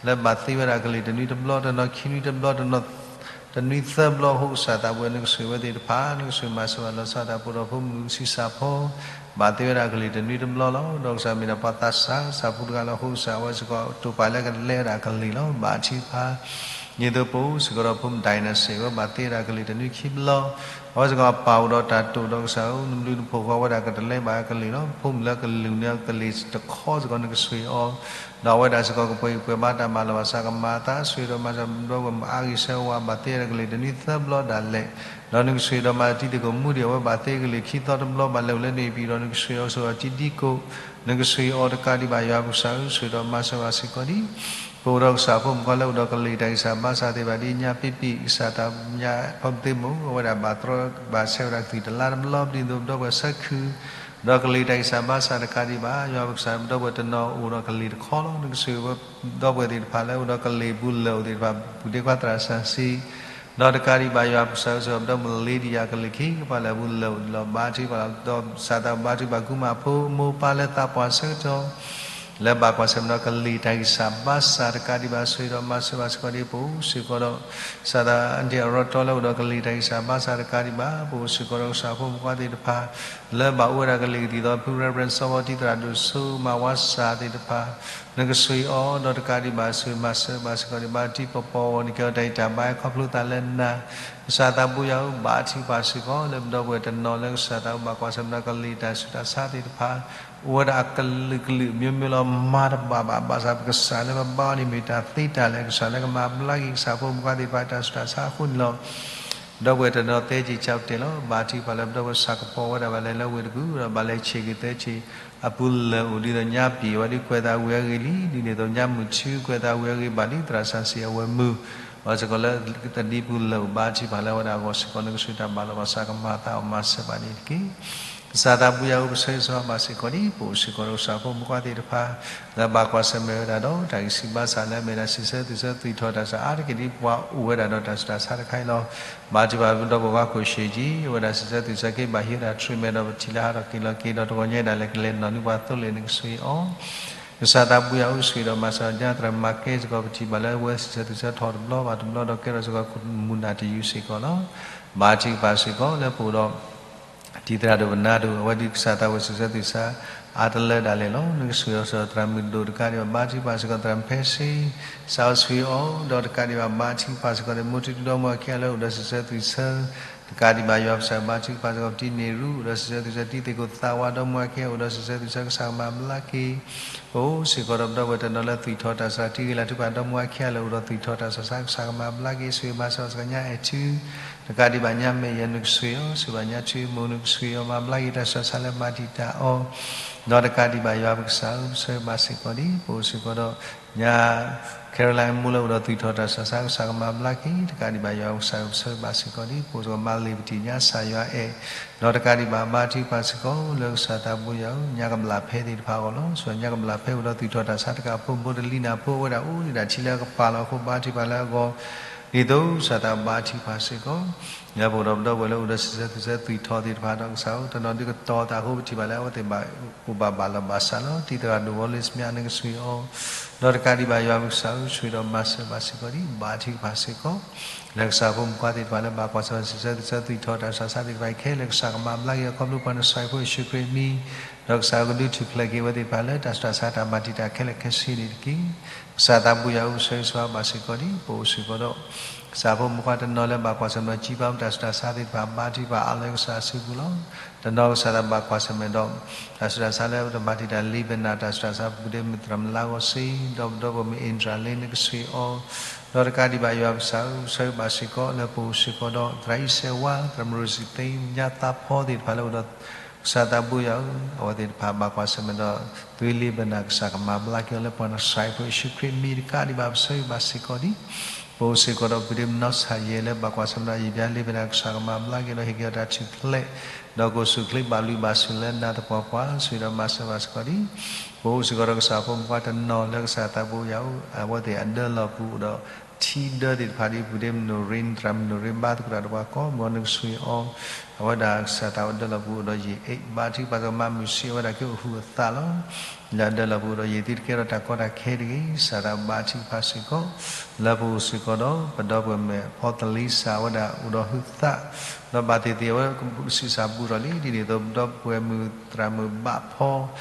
လၢဘၣ်သ့ဝဲဒၣ်ကလံၤတနွံတဘျီ တနီၤခံနွံတဘျီ တနွံသၢဘျီအဃိ ကစၢ်သးဘိ နကဆိၣ်ဂ့ၤဝဲသ့ၣ်တဖၣ် နကဆိၣ်ဂ့ၤမၤစၢၤဘၣ်လီၤ. စးထီၣ်ပအိၣ်ဒီးဖိမုၣ်ဆံးစၢ်ဖိ ဘၣ်သ့ဝဲဒၣ်ကလံၤတနွံတဘျီလီၤ. ဒီးကစၢ်မ့ၢ်ဒၣ်ပှၤသးစၢ် ကစၢ်ဖိတဂၤလီၤ. အဃိကစၢ်အဝဲစ့ၢ်ကီး တိာ်ပာ်လၢကလဲၤဝဲဒၣ်ကလံၤလီၤ. ဘါထုကဖၣ် ဒ်န့ၣ်အသိး ပအိၣ်စ့ၢ်ကီးဒီးဖိမုၣ်ဒိၣ်န့ၣ်စ့ၢ် အဝဲဘၣ်သ့ဝဲဒၣ်ကလံၤတနွံခံဘျီ အဝဲစ့ၢ်ကီးပာ်အိၣ်ဒီးတၢ်တိာ်ဒီးကစၢ်ဧၢ နဘျုးနဖှိၣ်ဃီဝဲဒၣ်ကတလဲၤဘၣ်ကလံၤလီၤ. ဖိမုၣ်လၢကလုာ်န့ၢ်ကလံၤတခီစ့ၢ်ကီး နကဆိၣ်ဂ့ၤအီၤ ဒီးအဝဲဒၣ်စ့ၢ်ကီးကပှဲၤဂံၢ်ပှဲၤဘါတၢ်မၤလီၤဘၣ်ဆၣ်ကမၤအသး ဆိၣ်ဂ့ၤဒီးမၤစၢၤပဒီပုၢ်ဝဲၢ်မ့ၢ်အါဂ့ၤဆၢဝါ ဘၣ်သ့ဝဲဒၣ်ကလံၤတနွံသၢဘျီဒၣ်လဲာ် ဒီးနကဆိၣ်ဂ့ၤဒီးမၤတံၤသကိးမူဒံး အဝဲဘၣ်သ့ကလံၤခံသီတဘျီ ဘၣ်လဲၤအိၣ်လၢန့ၣ်အံၤပံၤဒီး နကဆိၣ်ဂ့ၤအီၤဆိၣ်ဂ့ၤအီၤတံၤသကိး နကဆိၣ်ဂ့ၤအီၤတကးဒံးဘၣ် ယွၤပကစၢ်ဧၢ ဆိၣ်ဂ့ၤဒီးမၤစၢၤဘၣ်စ့ၢ်ကီးဒံး ပအိၣ်ဒီးကစၢ်ဖိမုၣ်ခွါလၢအိၣ်ဒီးကလံၤတၢ်ဂံၢ်စၢ်ဘါစၢ်သ့ၣ်တဖၣ်ဒ်ညါပ့ပ့ၢ် ကစၢ်တၢ်ညါဖီပသ့မိၢ် အဝဲဒၣ်ဘၣ်တြီဘၣ်ဆဲးဝဲဒၣ်ကသံၣ်တလါတဘျီ ဒ်သိးပဒီပုၢ်ဝဲၢ်ဆၢခု ဒီးကလံၤတၢ်ဂံၢ်စၢ်ဘါစၢ်တကးဒံးဘၣ် ယွၤပကစၢ်ပဒီပုၢ်ဝဲၢ်တနီၤအိၣ်ဒီးကလံၤတခီလီၤ. နကဆိၣ်ဂ့ၤပဒီပုၢ်ဝဲၢ်သ့ၣ်တဖၣ်လၢအိၣ်ဒီးကလံၤပူၤလၢာ်အိၣ်သ့ၣ်တဖၣ် ပုၢ်ဒ့ခွါသရၣ်စီဆှံ ဒီးတကးဒံးဘၣ် ယွၤပကစၢ်ဧၢ ဆိၣ်ဂ့ၤပဒီပုၢ်ဝဲၢ်လ့ဒံယၤကလံၤခံ ကပၤလၢအပူၤလၢာ်အိၣ်လီၤ ဘါထုကဖၣ်လီၤ ဒီးစးထီၣ်ဘါထုကဖၣ်ကူမးဖိမိၢ်ပၢ်လၢသးပှၢ်ဆၢကတီၢ် လၢဘၣ်ကွၢ်ဆၢၣ်မဲာ်ဒီးကလံၤတၢ်ဂံၢ်စၢ်ဘါစၢ်တကးဒံးဘၣ် ဆိၣ်ဂ့ၤဒီးမၤစၢၤဘၣ်စ့ၢ်ကီးဒံး ပအိၣ်စ့ၢ်ကီးဒီး စးထီၣ်အဒံၣ်အရီတီလၢအိၣ်ဒီးကလံၤတၢ်ဂံၢ်စၢ်ဘါစၢ်တကးဒံးဘၣ် ပအိၣ်စ့ၢ်ကီးဒီးကစၢ်ဖိမုၣ်ခွါသ့ၣ်တဖၣ် လၢဘၣ်အိၣ်ဝဲဒၣ်ကလံၤကသံၣ်သီ ဖု Reverend စီၤဘီတံ သရၣ်ဒိၣ်စိ မၤဝါစၢ်သ့ၣ်တဖၣ် နကဆိၣ်ဂ့ၤအီၤဒီးတကးဒံးဘၣ် ဆိၣ်ဂ့ၤမၤစၢၤဘၣ်စ့ၢ်ကီးဒံး ဘါထုကဖၣ်ပှၤဂီၢ်န့ၣ် ကဲထီၣ်တၢ်အံးတၢ်ဘါ ခီဖျိသးလၢနၤ ကစၢ်သးဘိယွၤဧၢ ဘါထုကဖၣ်စ့ၢ်ကီး လၢပဒီပုၢ်ဝဲၢ်တနီၤလၢကစၢ်သးဘိဘၣ်ကွၢ်ဆၢၣ်မဲာ်ဒီးကလံၤတၢ်ဆူးတၢ်ဆါသ့ၣ်တဖၣ် အိၣ်ဝဲဒၣ်အကလုာ်ကလုာ် မျိုးမျိုးလီၤ မၤတဘၣ်ဘၣ် ဘၣ်ဆၣ်ပကစၢ်လၢပဘါအီၤန့ၣ်မ့ၢ်တၢ်သ့တၢ်လၢာ် ကစၢ်လၢကမၤဘျါက့ၤကစၢ်ဖိမုၣ်ခွါသ့ၣ်တဖၣ်တၢ်ဆူးတၢ်ဆါအဃိန့ၣ်လီၤ. ဒီပုၢ်ဝဲၢ်တနီၤသဲက့ၤဆၣ်တဲာ်လီၤ. ဘါထုကဖၣ်လၢပဒီပုၢ်ဝဲၢ်ဆၣ်ကပီၤဝဲဒၣ်ဘၣ်လဲၤလၢဝ့ၢ်တကူၣ် ဒီးဘၣ်လဲၤဆံးက့ၤသဲက့ၤအပူၤလၢာ်အိၣ်ဒ်သိးညါပံၤဝဲဒ်ကွဲးသးဝံၤအဂ့ၢ်လံ ဒ်န့ၣ်အသိးညါမုၢ်ထူကွဲးသးဝံၤအဂ့ၢ်ဘၣ်လံ သရၣ်စီဆှံအဝဲၢ်မုၣ် အဝဲစ့ၢ်ကီးလၢတနံၤပူၤလၢာ်အိၣ် ဘါထုကဖၣ်လၢအဝဲဒၣ်အဂီၢ်စ့ၢ်ကီး နကဆိၣ်တၢ်ဘၣ်လီၤဘၣ်ဆၣ်ကမၤသးအီၤမၤစၢၤဘၣ်န့ၣ်တက့ၢ်. ကစၢ်သးဘိယွၤဧၢ, ပဆၢဂ့ၤဆၢဝါဘၣ်စ့ၢ်ကီးဒံး ပအိၣ်စ့ၢ်ကီးဒီးကစၢ်ဖိမုၣ်ခွါသ့ၣ်တဖၣ် လၢဘၣ်ကွၢ်ဆၢၣ်မဲာ်ဝဲဒၣ်ဒီး တၢ်ဂံၢ်စၢ်ဘါစၢ်လၢအမ့ၢ်ဒၣ် စံးဆၢသွံၣ်ဆၢ သွံၣ်ထီၣ်တၢ်စၢ်အါတက့ၢ်ဒ်ပှၤအိၣ်ဝဲဒၣ်ဒီးတၢ်ဆူးတၢ်ဆါတခါအံၤလီၤ. ဘါထုကဖၣ်ဒီးပဝဲခိၣ်ရှ့ၣ်ကၠံ အဝဲဒၣ်စံးဆၢသွံၣ်ဆၢက့ၤ ဘၣ်ဟံးဝဲဒၣ် treatment ဒီးပထံၣ်လၢဟးထီၣ်က့ၤလီၤက့ၤဒီး တဂီၤညါအံၤဒၣ်လဲာ်ကလဲၤနီၢ်နုၢ်ပှၤသိလ့ၣ် နကဆိၣ်ဂ့ၤအီၤ ကစၢ်သးဘိယွၤဧၢ, ဆိၣ်ဂ့ၤဒီးမၤစၢၤညါ သရၣ်မၤကဲစ့ၢ်ကီး ပထံၣ်ဘၣ်လၢအဝဲစံးဆၢသွံၣ်ဆၢထီၣ်တဘျီဘၣ်တဘျီဒီး ကဲထီၣ်စ့ၢ်ကီးမူနၢ်တယုၢ်စ့ၢ်ကီးလီၤ. ဘါထုကဖၣ်စ့ၢ်ကီးလၢပအိၣ်ဒီး တံၤသရၣ်ဒိၣ်ပနါဒိၣ် အဝဲဒၣ်ကစၢ်သးဘိစံးဆၢသွံၣ်ဆၢ အါတလၢဒၣ်လဲာ်လီၤ. နကဆိၣ်ဂ့ၤအီၤစ့ၢ်ကီး သရၣ်မုၣ်ဒိၣ်တကးဒံးဘၣ် ဘါထုကဖၣ်စ့ၢ်ကီး သရၣ်မုၣ်ဖဲစ့ ကစၢ်ဧၢဆိၣ်ဂ့ၤအီၤ ဒီးတကးဒံးဘၣ် ဘါထုကဖၣ်စ့ၢ်ကီးဒီး မိၢ်ထံဒူဒီမါဝၤခံဂၤလၢအိၣ်ဒီးစံးဆၢသွံၣ်ဆၢ တကးဒံးဘၣ်ယွၤကစၢ် ဘါထုကဖၣ်စ့ၢ်ကီး ပတံၤန့ၢ်ရူ အိၣ်ဒီးစံးဆၢသွံၣ်ဆၢ တံၤသ့ၣ်ခိၣ်သးဝးဒီမါဝၤခံဂၤ အိၣ်ဒီးစံးဆၢသွံၣ်ဆၢ ကစၢ်ကမၤဘျါက့ၤ ပအိၣ်စ့ၢ်ကီးဒီးပဒီပုၢ်ဝဲၢ်တနီၤလၢသွံၣ်ထီၣ်တၢ်စှၤ တံၤဂ့ၤလၤထုကဖၣ်ဒီမါဝၤခံဂၤလၢအိၣ်ဒီးသွံၣ်ထီၣ်တၢ်စှၤ ကစၢ်ကမၤဘျါက့ၤ ဆိၣ်ဂ့ၤမၤစၢၤအီၤစ့ၢ်ကီး ညါအဲၣ်ထူ တကးဒံးဘၣ်ညါမဲာ်ယဲ နကဆိၣ်ဂ့ၤအီၤ ဆိၣ်ဂ့ၤဘၣ်ညါထူမိၢ် နကဆိၣ်ဂ့ၤအီၤ မၤဘျါက့ၤတၢ်ဆူးတၢ်ဆါလၢမၤတံာ်တာ်အီၤ ဒီးတကးဒံးဘၣ်ယွၤပကစၢ်ဧၢ ပဆၢဂ့ၤဘၣ်စ့ၢ်ကီးဒံး ပအိၣ်စ့ၢ်ကီးဒီး ညါ Caroline မိၢ်လၢအိၣ်ဒီးသွံၣ်ထီၣ်တၢ်စှၤ ကစၢ်ကမၤဘျါက့ၤ တကးဒံးဘၣ်ယွၤပကစၢ်ဧၢ ပဆၢဂ့ၤဘၣ်စ့ၢ်ကီးဒံး ပအိၣ်စ့ၢ်ကီးမၤလ့ၤပတံၢ်ညါ ကစၢ်ယွၤအဲၣ် ဒီးတကးဒံးဘၣ် ဘါထုကဖၣ်စ့ၢ်ကီးလၢကစၢ်သးဘိယွၤဧၢ ညါကဘျၣ်ဖဲသ့ၣ်တဖၣ်အဂီၢ်လီၤ. ဆိၣ်ဂ့ၤညါကဘျၣ်ဖဲအိၣ်ဒီးသွံၣ်ထီၣ်တၢ်စှၤတကးဖိ မိၢ်တလံနၢ်ဖိ အဝဲဒၣ်အိၣ်ဒံးဒၣ်ထံလၢအကပၤလီၤအဃိ ဘါထုကဖၣ်လၢအဂီၢ် ဒ်သိးကစၢ်သးဘိဘါထုကဖၣ်စ့ၢ်ကီး လၢပအိၣ်ဒီးပဒီပုၢ်ဝဲၢ်လၢအိၣ်ဒီးစံးဆၢသွံၣ်ဆၢသွံၣ်ထီၣ်သ့ၣ်တဖၣ်ဒီး ကစၢ်ဧၢ တနီၤဒုးကတီၤသးအဃိ ပထံၣ်ဘၣ်လၢအဝဲသ့ၣ်ဘၣ်အိၣ်ဘၣ်ဘၣ်လီၤဘၣ်စးလီၤ. တံၤသရၣ်ဒိၣ်ဝီလ့ၣ်စမ့ၣ် နကဆိၣ်ဂ့ၤအီၤ ဒီးတကးဒံးဘၣ်ယွၤပကစၢ်ဧၢ ဆိၣ်ဂ့ၤဒီးမၤစၢၤဘၣ်စ့ၢ်ကီးဒံး ဘါထုကဖၣ်စ့ၢ်ကီး လၢကစၢ်ဖိမုၣ်ဖိခွါသ့ၣ်တဖၣ်လၢဘၣ်ကွၢ်ဆၢၣ်မဲာ်စံးဆၢသွံၣ်ဆၢသွံၣ်ထီၣ်တၢ်ဆှၤဆါသ့ၣ်တဖၣ်အံၤခဲလၢာ် ကစၢ်ကမၤဘျါက့ၤအီၤခီဖျိပှၤနစဲးဖိယ့ၣ်ၡူးခရံာ်အမံၤ ဒီးကစၢ်ကဒုးထူၣ်ဖျဲးက့ၤအဝဲသ့ၣ်တဖၣ်လၢတၢ်ဆူးတၢ်ဆါတၢ်မၤတံာ်တာ်ခဲလၢာ်ခဲဆ့န့ၣ်တက့ၢ်. ကစၢ်သးဘိယွၤဧၢ ပဆၢဂ့ၤဆၢဝါဘၣ်စ့ၢ်ကီးဒံး ပအိၣ်စ့ၢ်ကီးဒီး ကစၢ်ဖိမုၣ်ဖိခွါတနီၤလၢဘၣ်ကွၢ်ဆၢၣ်မဲာ်စံးပာ်မ့ၢ်တၢ်ဆူးတၢ်ဆါသ့ၣ်တဖၣ် ဘါထုကဖၣ်အါလၢကစၢ်အစုပူၤလီၤ. တနီၤကစၢ်သးဘၣ်ကွၢ်ဆၢၣ်မဲာ်ဒီး တၢ်ဆူးတၢ်ဆါလၢတၢ်မၤတံာ်တာ်လံာ်ဘနၣ်တၢ်ဆူးတၢ်ဆါ ပပုၢ်ဒ့မုၣ်သရၣ်မုၣ်လါဂီၤစ့ ဒီးပဒီပုၢ်မုၣ်အ့ၣ်ဒြၤလ့ နကဆိၣ်ဂ့ၤအီၤ ဒီးတကးဒံးဘၣ်ယွၤပကစၢ်ဧၢ ပဆၢဂ့ၤဘၣ်စ့ၢ်ကီး လၢပအိၣ်စ့ၢ်ကီးဒီး သရၣ်အံၣ်စဲးဝါ သရၣ်မုၣ်ရိၤစံသ့ ညါသးဖီသ့ၣ်တဖၣ်လၢအိၣ်ဒီး ကစၢ်သးဘိယွၤဧၢ အဝဲသ့ၣ်တဖၣ်ဘၣ်ကွၢ်ဆၢၣ်မဲာ်ဒီး သွံၣ်လံာ်ဘနၣ် ကစၢ်ကမၤဘျါက့ၤအီၤလၢပှၤနစဲးဖိယ့ၣ်ၡူးခရံာ်အမံၤတကးဒံးဘၣ် ပဆၢဂ့ၤဘၣ်စ့ၢ်ကီးဒံး ပအိၣ်စ့ၢ်ကီးဒီးပပုၢ်ဒ့မုၣ်နီၢ်ဆၣ်ယဲၢ်လၢဘၣ်ကွၢ်ဆၢၣ်မဲာ်ဒီး ယံာ်ဘျါလံာ်ဘနၣ် ကစၢ်ကမၤဘျါက့ၤဒီး ဟ့ၣ်က့ၤအီၤတၢ်ထူၣ်ဖျဲး ဒီးကအိၣ်ဆူၣ်အိၣ်ချ့ဘၣ်ဘျုးဘၣ်ဆိၣ်လၢနၤသပှၢ်ပှၢ် ဆိၣ်ဂ့ၤဒီးမၤစၢၤဘၣ်စ့ၢ်ကီးဒံး ပအိၣ်စ့ၢ်ကီးဒီးကစၢ်ဖိမုၣ်ဖိခွါတနီၤလၢကစၢ်သးဘိယွၤဧၢ အဝဲသ့ၣ်အဒၢလီၢ်ပူၤအိၣ်ဒီး ထံဒၢသ့ၣ်တဖၣ်ဒ် ပပုၢ်ဒ့မုၣ်နိၣ်ရ့ သရၣ်မုၣ်နိၣ်ရ့ ဘါသကိးတၢ်ဒီးပှၤကိးမုၢ် နကဆိၣ်ဂ့ၤအီၤ အဝဲဒၣ်ကစၢ်သးဘိအဒၢလီၢ်ပူၤအိၣ်ဒီးယံာ်အ့ၣ် ဘါထုကဖၣ်စ့ၢ်ကီး မၤမုာ်ဆံး အဝဲဒၣ်ကအိၣ်ဟုၣ်အသးလီၤ. လၢအဒၢလီၢ်ပူၤအိၣ်ဒီးယံာ် သုတကဲထီၣ်တၢ်ကီတၢ်ခဲတဂ့ၤ ကစၢ်သးဘိဘါထုကဖၣ်စ့ၢ်ကီး လၢပအိၣ်စ့ၢ်ကီးဒီး ပဒီပုၢ်ဝဲၢ်မုၣ်ဖီသလံစၢ် အဝဲဒၣ်အိၣ်ဒီးဟုၣ်သး ဒီးဘၣ်သ့ၣ်သ့ၣ်အဝဲကဆံးစၢ်ဘူးထီၣ်လံ ဒ်န့ၣ်အသိး ပဒီပုၢ်ဝဲၢ်မုၣ်သရၣ်မုၣ်ဘၣ်ဖီ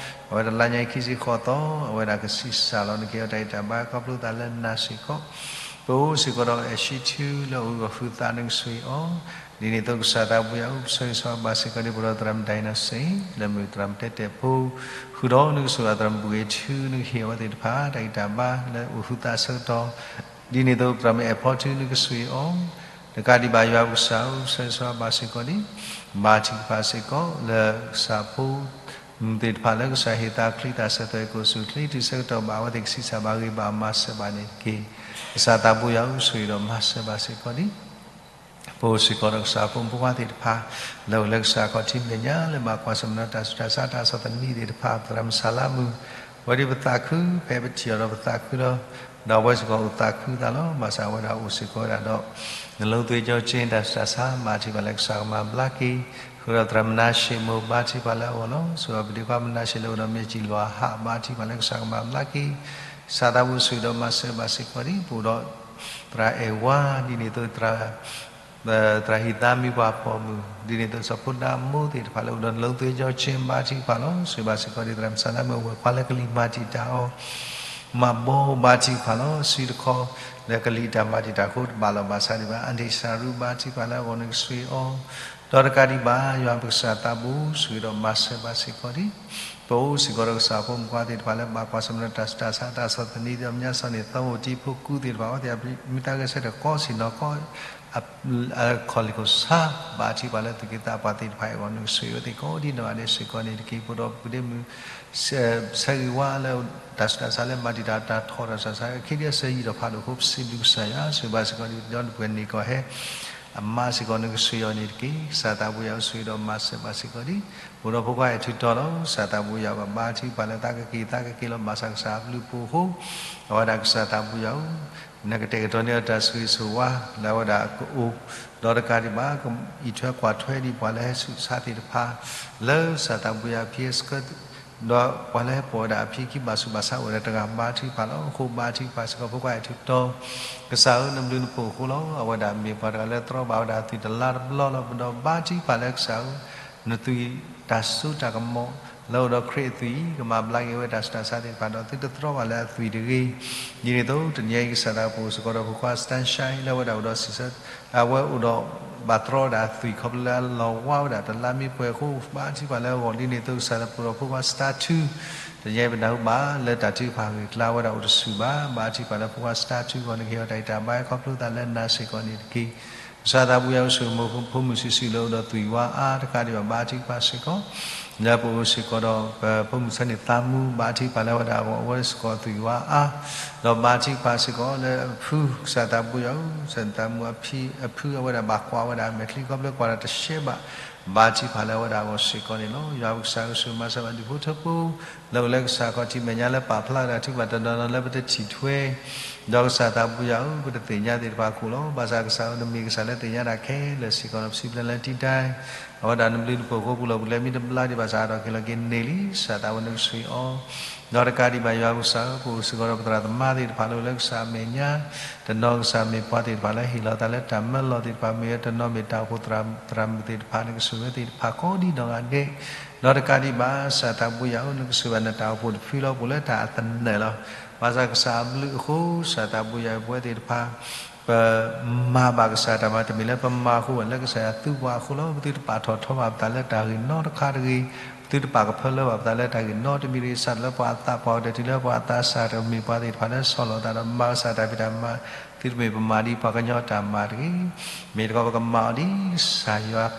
အဝဲဒၣ်လါညါအံၤခံဆံဃိးသီ အဝဲဒၣ်ကဆံးစၢ်လီၤ နကဟ့ၣ်အီၤတၢ်ဂံၢ်တၢ်ဘါခီဖျိသးလၢနၤစ့ၢ်ကီး ပအိၣ်စ့ၢ်ကီးဒီးအဲၣ်ၡံထူလၢအိၣ်ဂၢၢ်ဟုၣ်သး နကဆိၣ်ဂ့ၤအီၤ ဒ်န့ၣ်အသိးကစၢ်သးဘိယွၤဧၢ ပဆၢဂ့ၤဆၢဝါဘၣ်စ့ၢ်ကီးဒံး ပဒီပုၢ်ဝဲၢ်သရၣ်မုၣ်ဒိၣ်နၤစ့ၢ် လၢမုၢ်သရၣ်မုၣ်တဲတဲာ်ဖိ ဃုာ်ဒီးနကဆိၣ်ဂ့ၤအသရၣ်မုၣ်ဘူၣ်ဂ့ၤထူ နကဟ့ၣ်အဝဲသ့ၣ်တဖၣ် တၢ်ဂံၢ်တၢ်ဘါလၢအိၣ်ဟုၣ်သးဆၢကတီၢ် ဒ်န့ၣ်အသိးသရၣ်မုၣ်အဲၣ်ဖီထူ နကဆိၣ်ဂ့ၤအီၤ တကးဒံးဘၣ်ယွၤပကစၢ်ဧၢ ပဆၢဂ့ၤဆၢဝါဘၣ်စ့ၢ်ကီးဒံး ဘါထုကဖၣ်စ့ၢ်ကီးလၢကစၢ်ဖိ မုၢ်သ့ၣ်တဖၣ်လၢကစၢ်ဟ့ၣ်သးချံသးစဲးသွဲၣ်ကိၣ်ဆူၣ်ချ့တုၤဆၢကတီၢ်ဘၣ် အဝဲသ့ၣ်ကဆံးစၢ်ဘၣ်ဂ့ၤဘၣ်မၤစၢၤဘၣ်န့ၣ်တက့ၢ်. ကစၢ်သးဘိယွၤဧၢ ဆိၣ်ဂ့ၤဒီးမၤစၢၤဘၣ်စ့ၢ်ကီးဒံး ပအိၣ်စ့ၢ်ကီးဒီးကစၢ်ဖိမုၣ်ဖိခွါသ့ၣ်တဖၣ် လၢအိၣ်လၢကစၢ်ခီၣ်ထံးမဲာ်ညါ လၢဘၣ်ကွၢ်ဆၢၣ်မဲာ်ဒီးတၢ်ဆူးတၢ်ဆါတၢ်ဆီၣ်သနံးသ့ၣ်တဖၣ် သရၣ်မုၣ်စၤလါမုၣ် ဝဲဒၣ်ပသးခု ဖဲပထံၣ်အီၤဒီးပသးခုလီၤ. ဒီးအဝဲစ့ၢ်ကီးအိၣ်သးခုသးလီၤ. ဘၣ်ဆၣ်အဝဲဒၣ်အိၣ်စ့ၢ်ကီးဝဲဒၣ်ဒီး နလိသ့ကၠီက့ တၢ်ဆူးတၢ်ဆါ ဘါထုကဖၣ်လၢကစၢ်ကမၤဘျါက့ၤ ဃုာ်ဒီးသရၣ်မနၤၡ့မိၢ် ဘါထုကဖၣ်လၢအဂီၢ်လီၤ. ဆိၣ်ဂ့ၤဒီးပဒ့ခွါမနၤၡ့လၢအိၣ်ဒီးမ့ၢ်ကံၣ်လွၤဟး ဘါထုကဖၣ်လၢကစၢ်ကမၤဘျါက့ၤ ကစၢ်သးဘိဆိၣ်ဂ့ၤဒီးမၤစၢၤဘၣ်စ့ၢ်ကီးဒံး ပအိၣ်ဒီး သရၣ်အဲၣ်ဝါ ဒ်န့ၣ်အသိး သရၣ် သရၣ်ဟံၣ်သါမံပှၢ်ဖီမုၢ် ဒ်န့ၣ်အသိး စီၤဖိဒါမိၢ်သ့ၣ်တဖၣ်လၢအိၣ်ဒီးနလိသ့ကၠီက့ ဘါထုကဖၣ်လီၤ. ဆိၣ်ဂ့ၤဘၣ်စ့ၢ်ကီးဒံး သရၣ်မုၣ်စၤလါမုၣ် အဝဲၢ်ခွါလၢကလံၤမၤတံာ်တာ်အီၤ မၤဘီ ဘါထုကဖၣ်လီၤ. စုတခီ လၢကလံၤတၢ်မၤတံာ်တာ်အဃိ တဘၣ်လီၤဘၣ်စးဒံးဘၣ် အၣ်ဒ့ၣ်စၢ်ရူ ဘါထုကဖၣ်လၢအဂီၢ် နကဆိၣ်ဂ့ၤအီၤ ဒီးတကးဒံးဘၣ် ယွၤပကစၢ်သးဘိ ဆိၣ်ဂ့ၤဒီးမၤစၢၤဘၣ်စ့ၢ်ကီးဒံး ပအိၣ်စ့ၢ်ကီးဒီးကစၢ်ဖိမုၣ်ဖိခွါသ့ၣ်တဖၣ်လၢဘၣ်ကွၢ်ဆၢၣ်မဲာ်ဒီးတၢ်ဆူးတၢ်ဆါ တၢ်ဆီၣ်သနံး ဒီးမဲာ်ညါစီၤန့ၣ် သီအိၣ်တံၤဖိကူသ့ၣ်တဖၣ် အဝဲသ့ၣ်အမံၤသးဂဲၤဆၢထၢၣ်ကီဆ့ၣ်နီၤကီ အခီၣ်လ့ၢ်ခိၣ်ဆါ ဘါထုကဖၣ်လၢသူၣ်က့သးပှၢ်သ့ၣ်တဖၣ်အဂီၢ် နကဆိၣ်ဂ့ၤအဝဲသ့ၣ်ကိးဒံးနီၢ်ဂၤဒဲးစ့ၢ်ကီးန့ၣ်တက့ၢ်. ပအိၣ်ဒီးပဒ့မုၣ် ဆၢဂ့ၤဝါလၢ တၢ်ဆူးတၢ်ဆါလၢမၤတံာ်တာ်တၢ်ထီၣ်တၢ်ဆူးတၢ်ဆါ အခ့ဒံးအဆၢယံာ်ထီၣ်ဖးဒိၣ်အဃိ ပစံးဘျုးကစၢ်ယွၤ ဆိၣ်ဂ့ၤဘၣ်စ့ၢ်ကီးဒံး ဒီပုၢ်ဝဲၢ်န့ၣ်ကီၢ်ဟဲ အမါစ့ၢ်ကီးနကဆိၣ်ဂ့ၤအီၤန့ၣ်တက့ၢ်. ကစၢ်သးဘိယွၤအိၣ်ဆိၣ်ဂ့ၤဒီးမၤစၢၤဘၣ်စ့ၢ်ကီးဒံး ပအိၣ်ဒီးဖိခွါအဲၣ်ထူးတီလီၤ. ကစၢ်သးဘိယွၤဘၣ်ဘါထုကဖၣ်လၢသးကက့ၤသးကက့ၤလီၤ ဘၣ်ဆၣ်ကစၢ်အဘျုးအဖှိၣ်အဃိ အဝဲဒၣ်ကစၢ်သးဘိယွၤဧၢ, နကတဲာ်ကတီၤန့ၢ်အတၢ်ဆိၣ်ဂ့ၤဆိၣ်ဝါ လၢအဝဲဒၣ်ကအိၣ် ဒီးတကးဒံးဘၣ် အံးထွဲကွၢ်ထွဲဒံးပှၤလၢဟဲဆူၣ်ဆါသ့ၣ်တဖၣ် လၢကစၢ်သးဘိယွၤအဖံအဆၢကတီၢ် ဒီးပှၤလၢဟဲပိာ်ဝဲဒၣ်အဖံခံဘၣ်ဆူးဘၣ်ဆါအိၣ်ဝဲဒၣ်တဂၤ ဘါထုကဖၣ်လီၤ. အဃိဘါထုကဖၣ်စ့ၢ်ကီးဖိခွါအဲၣ်ထူးတီ ကစၢ်ဧၢ နဘျုးနဖှိၣ်အဃိလီၤ. အဝဲဒၣ်မ့ၢ်ပှၤတဂၤလၢတြီဘၣ်ဝဲဒၣ်သွံၣ်တလါတဘျီလီၤ. ပဒီးဘါထုကဖၣ်လၢကစၢ်ဧၢ နသွံၣ်တၢ်စိတၢ်ကမီၤ လၢအိၣ်ဒီးခရံာ်အသွံၣ်အံၤ ကမၤဘျါက့ၤဝဲတၢ်ဆူးတၢ်ဆါသ့ၣ်တဖၣ်ဒီး သုတတြီဘၣ်လၢအသွံၣ်တဂ့ၤ. ဒ်န့ၣ်အသိး တနံၤအံၤကစၢ်သးပအိၣ်စ့ၢ်ကီးဒီးဖိခွါ Sunshine လၢအဝဲဒၣ်အိၣ်ဒီးဆံးဆၢ အဝဲအိၣ်ဒီးဘၣ်တြီဝဲဒၣ်အသွံၣ် ခီဖျိလၢအလီၤဝါဝဲဒၣ်တလါမ့ၢ်ပှဲၤအဃိ ဘါထုကဖၣ်လၢအဂီၢ် ဒ်န့ၣ်အသိး ကစၢ်သးပအိၣ်ဒီးဖိခွါ Star Two တနံၤအံၤပနၢ်ဟူဘၣ်လၢတၢ်ထုကဖၣ်ဂ့ၢ်ကျါဝဲဒၣ်အိၣ်တဆူၣ်ဘၣ်. ဘါထုကဖၣ်လၢဖိခွါ Star Two အဂီၢ် နကဟ့ၣ်အီၤတၢ်ဂံၢ်တၢ်ဘါ ခီဖျိသးလၢနၤစ့ၢ်ကီးန့ၣ်တက့ၢ်. ကစၢ်သးပူၤယွၤအိၣ်ဆိၣ်ဂ့ၤ ဖိမုၣ်စုာ်စုာ်လၢအိၣ်ဒီးသွံၣ်ဝါအါ တကးဒံးဘၣ် ဘါထုကဖၣ်စ့ၢ်ကီး လၢပအိၣ်စ့ၢ်ကီးဒီး ပဖိမုၣ်ဆၢန့ၣ်သးမူ ဘါထုကဖၣ်လၢအဝဲဒၣ်အဂီၢ် အဝဲစ့ၢ်ကီးသွံၣ်ဝါအါ ဒီးဘါထုကဖၣ်စ့ၢ်ကီးလၢအဖု ကစၢ်သးပူၤယွၤဧၢ သးမူအဖုအဝဲဒၣ်ဘၣ်ကွၢ်ဝဲဒၣ်မဲာ်ချံ ခီဖျိကွၢ်ဒီးတရှဲဘၣ် ဘါထုကဖၣ်လၢအဝဲဒၣ်အဂီၢ်စ့ၢ်ကီးန့ၣ်လီၤ. ယွၤပကစၢ်ဧၢ ဆိၣ်ဂ့ၤမၤစၢၤဘၣ်ဒူၣ်ဖိထၢဖိ လၢအိၣ်လၢကစၢ်ခီၣ်ထံးမဲာ်ညါလၢပာ်ဖျါတၢ်ထုကဖၣ်တနီၤနီၤလၢပတထံၣ်ထွဲ ဒီးကစၢ်သးပူၤယွၤဧၢ ပတသ့ၣ်ညါသ့ၣ်တဖၣ်အခိၣ်လီၤ. ဘၣ်ဆၣ်ကစၢ်ဧၢ နမ့ၢ်ကစၢ်လၢသ့ၣ်ညါတၢ်ခဲလၢာ်စ့ၢ်ကီးဒီး ပစံးပလဲလၢတံတၢ် အဝဲဒၣ်နဘျုးနဖှိၣ်အဃိ ပူၤလီၤပူၤလဲၤမ့ၢ်တဘျါဒံးဘၣ်ဆၣ် အါထီၣ်က့ၤလီၤက့ၤန့ၢ်လံ ကစၢ်သးဝဲနကဆိၣ်ဂ့ၤအီၤ ဒီးတကးဒံးဘၣ် ယွၤပကစၢ်ဧၢ ပအိၣ်စ့ၢ်ကီးဒီးပသရၣ်သမါသ့ၣ်တဖၣ်လၢအိၣ်လၢကစၢ်အမဲာ်ညါ တနီၤကစၢ်မ့ၢ်ပှၤသ့ၣ်တဖၣ်လၢဟ့ၣ်လီၤသးလၢတၢ်မၢလီၤသ့ၣ်တဖၣ် မ့ၢ်ဝဲတနီၤမ့ၢ်တၢ်အိၣ်ဖှိၣ်သရၣ်မုၣ်သ့ၣ်တဖၣ် နကဆိၣ်ဂ့ၤဝဲသ့ၣ်တဖၣ်ကိးဒံနီၢ်ဂၤဒဲး ဒီးတကးဒံးဘၣ် ကစၢ်သးပူၤယွၤဧၢ နကဆိၣ်ဂ့ၤဘၣ်နတၢ်အိၣ်ဖှိၣ်တဖုလီၤ ပအိၣ်လၢတၢ်အသနၢၣ်လီၤ. ဘၣ်ဆၣ်ကစၢ်အဘျုးအဃိ ကစၢ်သးပူၤယွၤဧၢ ပဝဲသ့ၣ်တဖၣ် ပမၤဘၣ်ကစၢ်တၢ်မၤ တမ့ၢ်လၢပမၤအဃိဘၣ် လၢကစၢ်ယွၤသူပှၤအဃိလီၤ. ပသုတပာ်ထီၣ်ထီဘၣ်ပသးလၢတၢ်ဂ့ၢ်နီတခါတဂ့ၤ, ပသုတပာ်ကဖၢလၢဘၣ်ပသးလၢတၢ်ဂ့ၢ်နီတမံၤတဂ့ၤ, စးထီၣ်လၢပှၤအသးပှၤအီၤဒီးတုၤလၢပှၤအသးစၢ်တမ့ၢ်ပှၤသ့ၣ်တဖၣ်လၢဆီၣ်လီၤသးဒီးမၤကစၢ်တၢ်ဖံးတၢ်မၤ, သုတမ့ၢ်ပမၤဒ်ပှၤကညီတၢ်မၤတဂ့ၤ. မ့ၢ်တခီပကမၤအီၤဒ်ကစၢ်ယွၤ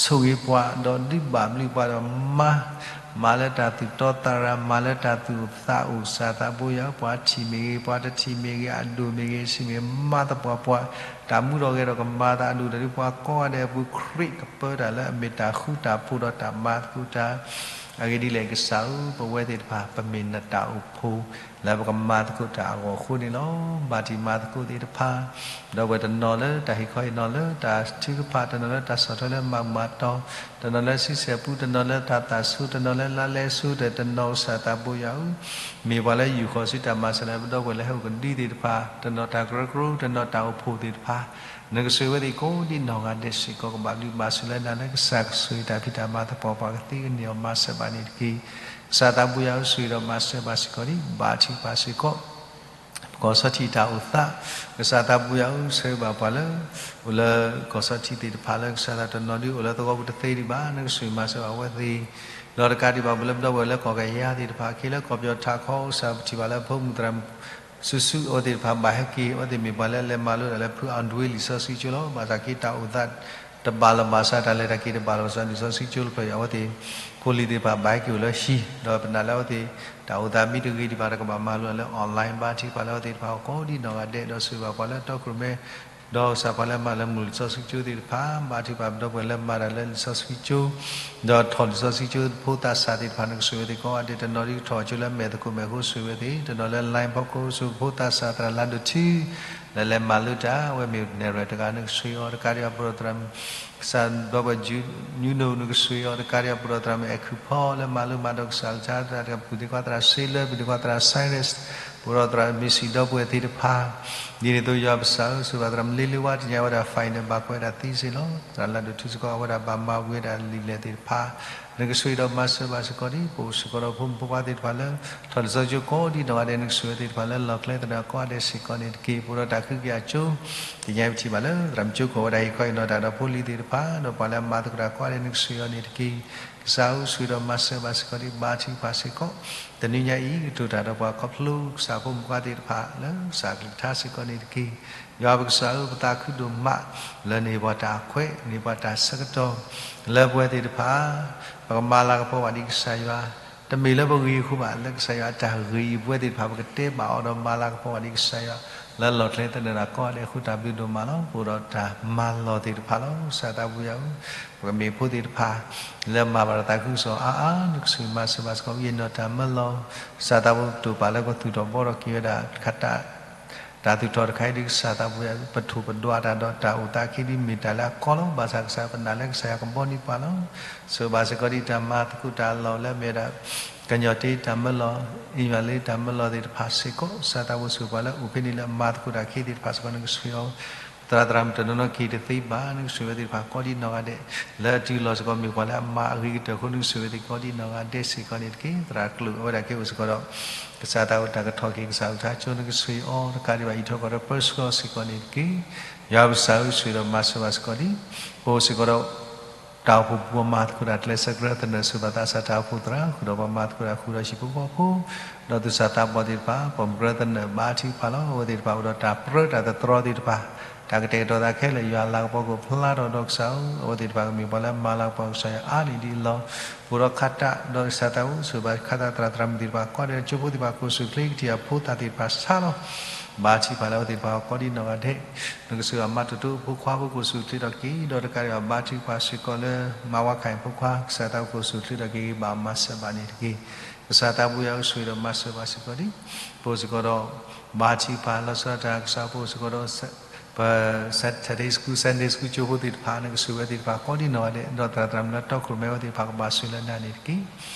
ဆိၣ်ဂ့ၤပှၤ ဒီးဒုးဘၣ်ဘျုးပှၤဒီးမၤ မၤလၢတၢ်သူၣ်တီသးရၤ, မၤလၢတၢ်သူၣ်အိၣ်သးအိၣ်, ကစၢ်သးဘိယွၤဧၢ, ပှၤထံၣ်မ့ၢ်ဂ့ၤ, ပှၤတထံၣ်မ့ၢ်ဂ့ၤ, အဒိၣ်မ့ၢ်ဂ့ၤ, အဆံးမ့ၢ်ဂ့ၤ, မၤသပှၢ်ပှၢ်, တၢ်မူထီၣ်ဂဲၤထီၣ်ကမၤသးအဒိၣ်ဒီး ပှၤကိးဂၤဒဲးအပူၤ ခရံာ်ကပၢတၢ်လၢအမ့ၢ်တၢ်ဃူတၢ်ဖိးဒီးတၢ်မၤသကိးတၢ် အဂ့ၢ်ဒ်လဲၣ်ကစၢ်ဧၢ, ပဝဲသ့ၣ်တဖၣ် ပမ့ၢ်နတၢ်အိၣ်ဖှိၣ် လၢပကမၤသကိးတၢ်အဂီၢ်အဃိန့ၣ်လီၤ. ဘၣ်တံၢ်မၤသကိးသ့ၣ်တဖၣ် ဒီပုၢ်ဝဲၢ်တနီၤလၢတၢ်ဟ့ၣ်ခီဟ့ၣ်နီၤလၢတၢ်ထုကဖၣ်, တနီၤလၢတၢ်ဆီၣ်ထွဲလၢမၤဘူၣ်မၤတီၤ, တနီၤလၢဆံဆဲၣ်ပူ, တနီၤလၢတၢ်သးဆူ, တနီၤလၢလါလဲဆူ, ဒီးတနီၤကစၢ်သးဘိယွၤဧၢ, မ့ၢ်ပှၤလၢယူာ်ဃီၤဆူတၢ်မၤစၢၤလၢပဒီပုၢ်ဝဲၢ်လၢဟဲအိၣ်ကဒုသ့ၣ်တဖၣ်, တနီၤတၢ်ကရၢကရိ, တနီၤတၢ်အိၣ်ဖှိၣ်သ့ၣ်တဖၣ်, နကဆိၣ်ဂ့ၤဝဲသ့ၣ်ကိးဒံနီၢ်ဂၤဒဲးစ့ၢ်ကီး, ကဘၣ်ဘျုးဘၣ်ဆိၣ်လၢနၤလၢကစၢ်ကဆိၣ်ဂ့ၤတၢ်ဖံးတၢ်မၤသပှၢ်ပှၢ်ကသ့ကန့ၢ်အီၤမၤစၢၤဘၣ်န့ၣ်တက့ၢ်. ကစၢ်သးဘိယွၤဧၢ, ဆိၣ်ဂ့ၤဒီးမၤစၢၤဘၣ်စ့ၢ်ကီးန့ၣ် ဘါထုကဖၣ်စ့ၢ်ကီး ပကီၢ်စီထံတၢ်အိၣ်သး, ကစၢ်သးဘိယွၤဧၢ, ဆိၣ်ဂ့ၤဘၣ်ပှၤလၢ အိၣ်လၢကီၢ်စီထံသ့ၣ်တဖၣ်လၢကစၢ်သးတနီၤဒုးအိၣ်လၢသဝီပူၤတသ့ဒံးဘၣ်, နကဆိၣ်ဂ့ၤမၤစၢၤဘၣ်အဝဲသ့ၣ်, ဒီးတကးဒံးဘၣ် ပလၢပဒီပုၢ်ဝဲၢ်လၢကီၢ်ကယၤသ့ၣ်တဖၣ် ခ့လၢကီၢ်ပယီၤထးခီ ကစၢ်ပထံၣ်ဘၣ်လၢဖိမုၣ်သရၣ်မုၣ် စုာ်စုာ်အဝဲသ့ၣ်တဖၣ်ဘၣ်ဟဲက့ၤ အဝဲသ့ၣ်မ့ၢ်ပှၤလၢလဲၤမၤလိတၢ်လၢဖုအၣ်ဒွ့လံာ်စီဆှံကၠိလီၤ. ဘၣ်ဆၣ်က့ၤတၢ်အိၣ်သး တဘၣ်လီၤဘၣ်ဆၣ် တၢ်လဲၤတၢ်က့ၤတဘၣ်လီၤဘၣ်ဆၣ် လံာ်စီဆှံကၠိတဖျၢၣ်အံၤ အဝဲသ့ၣ် ဖိလံၤသ့ၣ်တဖၣ်ဘၣ်ဟဲက့ၤအိၣ်လၢဟံၣ်, ဒီးပနာ်လၢအဝဲသ့ၣ် တၢ်အိၣ်သးမ့ၢ်တဂ့ၤဒံးဘၣ်ဒီး ကဘၣ်မၤလိလၢ online ဘါထုကဖၣ်လၢအဝဲသ့ၣ်တဖၣ်အဂီၢ်ကိးဒံနီၢ်ဂၤဒဲး, ဒီးဆိၣ်ဂ့ၤဘၣ်ပှၤလၢတီခိၣ်ရိၣ်မဲ ဒီးကစၢ်ပှၤလၢမၤလၢမုၢ်လံာ်စီဆှံကၠိသ့ၣ်တဖၣ်, ဘါထုကဖၣ်ပဒီပုၢ်ဝဲၢ်လၢမၤတၢ်လၢလံာ်စီဆှံကၠိ ဒီးထီၣ်လံာ်စီဆှံကၠိဖိသးစၢ်သ့ၣ်တဖၣ် နကဆိၣ်ဂ့ၤဝဲသ့ၣ်ကိးဂၤဒဲး, တနီၤဒုးကထီၣ်ကၠိလၢမဲာ်သကိးမဲာ်အဃိ ဆိၣ်ဂ့ၤဝဲသ့ၣ်, တနီၤလၢ line ဖီခိၣ် ဆိၣ်ဂ့ၤဖိသးစၢ်သရၣ်လါဒိၣ်ထူ လၢလဲၤမၤလိတၢ် အဝဲမ့ၢ်နဲၣ်ရွဲၣ်တဂၤ နကဆိၣ်ဂ့ၤအီၤ, တကးဒံးဘၣ် ပဒီပုၢ်ဝဲၢ်သရၣ်မုၣ် ကစၢ်ဒီပုၢ်ဝဲၢ် ယူနူ နကဆိၣ်ဂ့ၤအီၤ, တကးဒံးဘၣ် ပဒီပုၢ်ဝဲၢ်သရၣ်မုၣ်အဲၣ်ခုၣ်ဖီ လၢမၤလိမၤဒိးကစၢ်အကလုၢ်ကထါတၢ် ပုၢ်သ့ၣ်ခွါသရၣ်စ့လၢ ပုၢ်သ့ၣ်ခွါသရၣ်စဲရ့း, ပဒီပုၢ်ဝဲၢ်သရၣ်မ့ၢ်စံၣ်ဒီပုၢ်ဝဲၢ်သ့ၣ်တဖၣ်, ဒ်န့ၣ်အသိးယွၤပကစၢ်ဧၢ, ဆိၣ်ဂ့ၤဘၣ်သရၣ်မုၣ်လ့လ့ဝါ တနံၤအံၤ အဝဲဒၣ် final ဘၣ်ကွဲးဒၣ်သံစ့ၢ်ကီးလီၤ. သရၣ်လါဒိၣ်ထူစ့ၢ်ကီး အဝဲဒၣ်ဘၣ်မၤဝံၤဝဲဒၣ်လံာ်လဲၢ်သ့ၣ်တဖၣ်, နကဆိၣ်ဂ့ၤဒီးမၤစၢၤဘၣ်စ့ၢ်ကီးဒံး, ပအိၣ်စ့ၢ်ကီးဒီးဖိမုၣ်ဖိခွါသ့ၣ်တဖၣ်လၢ ထီၣ်လံာ်စီဆှံကၠိကိးဒံနီၢ်ဂၤဒဲး, နကဆိၣ်ဂ့ၤသ့ၣ်တဖၣ်လၢလီၢ်ကျဲသနၢၣ်ကိးဂၤဒဲးစ့ၢ်ကီးန့ၣ်တက့ၢ်. ပအိၣ်ဒီးတၢ်ဃုက့ၤအကၠိ တနံၤအံၤပထံၣ်ဘၣ်လၢ သရၣ်မုၣ်ကၠိခိၣ် အဝဲဒၣ်ဟ့ၣ်ခီဟ့ၣ်နီၤတၢ်ဒီးဖိလံၤသ့ၣ်တဖၣ်, ဒီးပှၤလၢအမၤသကိးတၢ်ကိးဂၤဒဲး နကဆိၣ်ဂ့ၤအီၤန့ၣ်တက့ၢ်. ကစၢ်ဧၢ, ဆိၣ်ဂ့ၤဒီးမၤစၢၤဘၣ်စ့ၢ်ကီးဒံး, ဘါထုကဖၣ်စ့ၢ်ကီး, တနံၤညါအံၤ ကတိၤတၢ်ဒီးပှၤခီဖျိ ကစၢ်ဖိမုၣ်ဖိခွါသ့ၣ်တဖၣ်လၢကစၢ်အကလုၢ်ကထါစ့ၢ်ကီးန့ၣ်တက့ၢ်. ယွၤပကစၢ်ဧၢ, ပသးခုဒိၣ်မး လၢနဟ့ၣ်ပှၤတၢ်အခွဲး, နဟ့ၣ်ပှၤတၢ်ဆၢကတီၢ် လၢပဝဲသ့ၣ်တဖၣ် ပကမၤလၤကပီၤဘၣ်ဒ်ကစၢ်ယွၤ, တမ့ၢ်လၢပဂ့ၤအဃိဘၣ်, လၢကစၢ်ယွၤအတၢ်ဂ့ၤအံၤ ပဝဲသ့ၣ်တဖၣ် ပကတဲဘၣ်အီၤဒီးမၤလၤကပီၤဘၣ်ဒ်ကစၢ်ယွၤ လၢလီၢ်ကျဲသနၢၣ်တၢ်ကိးဂၤဒဲးအဃိ တၢ်ဘျုးဒိၣ်မးလီၤ. ပအိၣ်ဒီးတၢ်မၤလီၢ်သ့ၣ်တဖၣ်လီၤ. ကစၢ်သးပူၤယၤဧၢ, ပကမ့ၢ်ဖိသ့ၣ်တဖၣ် လၢမၤဘၣ်တၢ်သးခုကစီၣ်အါအါ နကဆိၣ်ဂ့ၤမၤစၢၤဘၣ်စ့ၢ်ကီး ယနီၢ်တၢ်မၢလီၤ. ကစၢ်သးပူၤ ပတိာ်ပာ်လၢကသူၣ်ထီၣ်ဘှီထီၣ်က့ၤဝဲဒၣ် တၢ်သူၣ်ထီၣ်တခါအံၤဒ်ကစၢ်သးပူၤ ပထိၣ်ပဒွးတၢ်ဒီးတၢ်အိၣ်သးအခံဒ်မ့ၢ်တၢ်လၢအကီလီၤ. ဘၣ်ဆၣ်ကစၢ်ပနာ်လၢကစၢ်ယွၤကဘှီန့ၢ်ပှၤလီၤ. ဆိၣ်ဂ့ၤဘၣ်စ့ၢ်ကီးဒ်တၢ်မၤသကိးတၢ်လီၢ်လၢအမ့ၢ်ဝဲဒၣ် ကညီၣ်တ့တၢ်မၢလီၤ, အ့ၣ်ယွၤလ့တၢ်မၢလီၤသ့ၣ်တဖၣ်စ့ၢ်ကီး ကစၢ်သးပူၤဆိၣ်ဂ့ၤပှၤလၢအအိၣ်ဖဲန့ၣ်လၢအမၤသကိးတၢ်အခ့သ့ၣ်တဖၣ်စ့ၢ်ကီး နကဆိၣ်ဂ့ၤအီၤ သရၣ်သရၣ်မုၣ်တနီၤနီၤက့ၤတသ့ဘၣ် နကဆိၣ်ဂ့ၤဝဲသ့ၣ်တဖၣ်ကိးဒ်နီၢ်ဂၤဒဲး, လၢအတုၤလီၤစ့ၢ်ကီးမ့ၢ်ပှၤလၢအမၤအဂ့ၤကတၢၢ်အဃိနကဆိၣ်ဂ့ၤဝဲသ့ၣ်ကိးဒ်နီၢ်ဂၤဒဲးစ့ၢ်ကီးန့ၣ်တက့ၢ်. သရၣ်ကျိာ်အဝဲဒၣ်က့ၤအိၣ်စ့ၢ်ကီးဒီး ကစၢ်သးပူၤတၢ်ကထီၣ်က့ၤ ကစၢ်အုၣ်တၢ်ကဆိၣ်အီၤတကးဒံးဘၣ် အံးထွဲကွၢ်ထွဲပၢဆှၢအီၤစ့ၢ်ကီးန့ၣ်တက့ၢ်. ယွၤပကစၢ်ဧၢ ဆိၣ်ဂ့ၤဒီးမၤစၢၤဘၣ်စ့ၢ်ကီးဒ် ပအိၣ်စ့ၢ်ကီးဒီး တၢ်အိၣ်ဖှိၣ်ပူၤမၤသကိးတၢ်ကျဲးစၢးကြၢးသနၢၣ်ဆိၣ်ဘၣ်သးစၢ်တၢ်အိၣ်ဖှိၣ်သရၣ် ဃုာ်ဒီးပှၤမၤသကိးတၢ်ဃုာ်ဒီးဟံၣ်ဖိဃီဖိ ဒီးသူၣ်စၢ်သးဘီၣ်သ့ၣ်တဖၣ် ပှၤမၤကြၢးသနၢၣ်ဘါထုကဖၣ်လီၤ. အဝဲသ့ၣ်တဖၣ်အိၣ်ဒီးတၢ်ပြၢတၢ်သတြီသ့ၣ်တဖၣ် တၢ်ကတဲာ်ကတီၤသးခဲလၢာ် ယွၤလၤကပီၤကအိၣ်ဖျါထီၣ်ဒီးကစၢ်ဧၢ, အဝဲသ့ၣ်တဖၣ်ကမ့ၢ်ပှၤလၢမၤလၤကပီၤကစၢ်ယွၤအါန့ၢ်ဒ်အလီၢ် ပအိၣ်ဒီးခါတၢ် ဒီးကစၢ်သးပူၤ ဆိၣ်ဂ့ၤဘၣ်ခါတၢ်သရၣ်သရၣ်မုၣ်သ့ၣ်တဖၣ် ကိးဂၤဒဲး ကၠိဖိသ့ၣ်တဖၣ် ကအိၣ်ဆူၣ်ချ့ ကထံၣ်အဖိသၣ်သ့ၣ်တဖၣ်ဆါလီၤ. ဘါထုကဖၣ်လၢအဝဲသ့ၣ်တဖၣ်အဂီၢ်ကိးဒ်နီၢ်ဂၤဒဲး နကစၢ်ယွၤမၤတိၢ်တိၢ်ဖိခွါဖိ ကအိၣ်ဆူၣ်ချ့ထီၣ်က့ၤ ဒီးတကးဒံးဘၣ် ဘါထုကဖၣ်စ့ၢ်ကီးလၢ မၤဝါခါအံၤဖိခွါ ကစၢ်သးပူၤ ကအိၣ်ဆူၣ်ချ့ထီၣ်က့ၤ ဘၣ်မၤစၢၤဘၣ်န့ၣ်တက့ၢ်. ကစၢ်သးပူၤယၤဧၢ ဆိၣ်ဂ့ၤဒီးမၤစၢၤဘၣ်စ့ၢ်ကီးဒ် ပအိၣ်စ့ၢ်ကီးဒီး ဘါထုကဖၣ်လီၤဆီဒၣ်တၢ်ကစၢ်ဖိစ့ၢ်ကီးဒီး ပ Saturday School Sunday School ကၠိဖိသ့ၣ်တဖၣ် နကဆိၣ်ဂ့ၤဝဲသ့ၣ်တဖၣ်ကိးဒ်နီၢ်ဂၤဒဲး ဒီးသရၣ်သရၣ်မုၣ်လၢတီခိၣ်ရိၣ်မဲဝဲသ့ၣ်တဖၣ် ကဘၣ်ဆိၣ်ဂ့ၤလၢနၤန့ၣ်တက့ၢ်.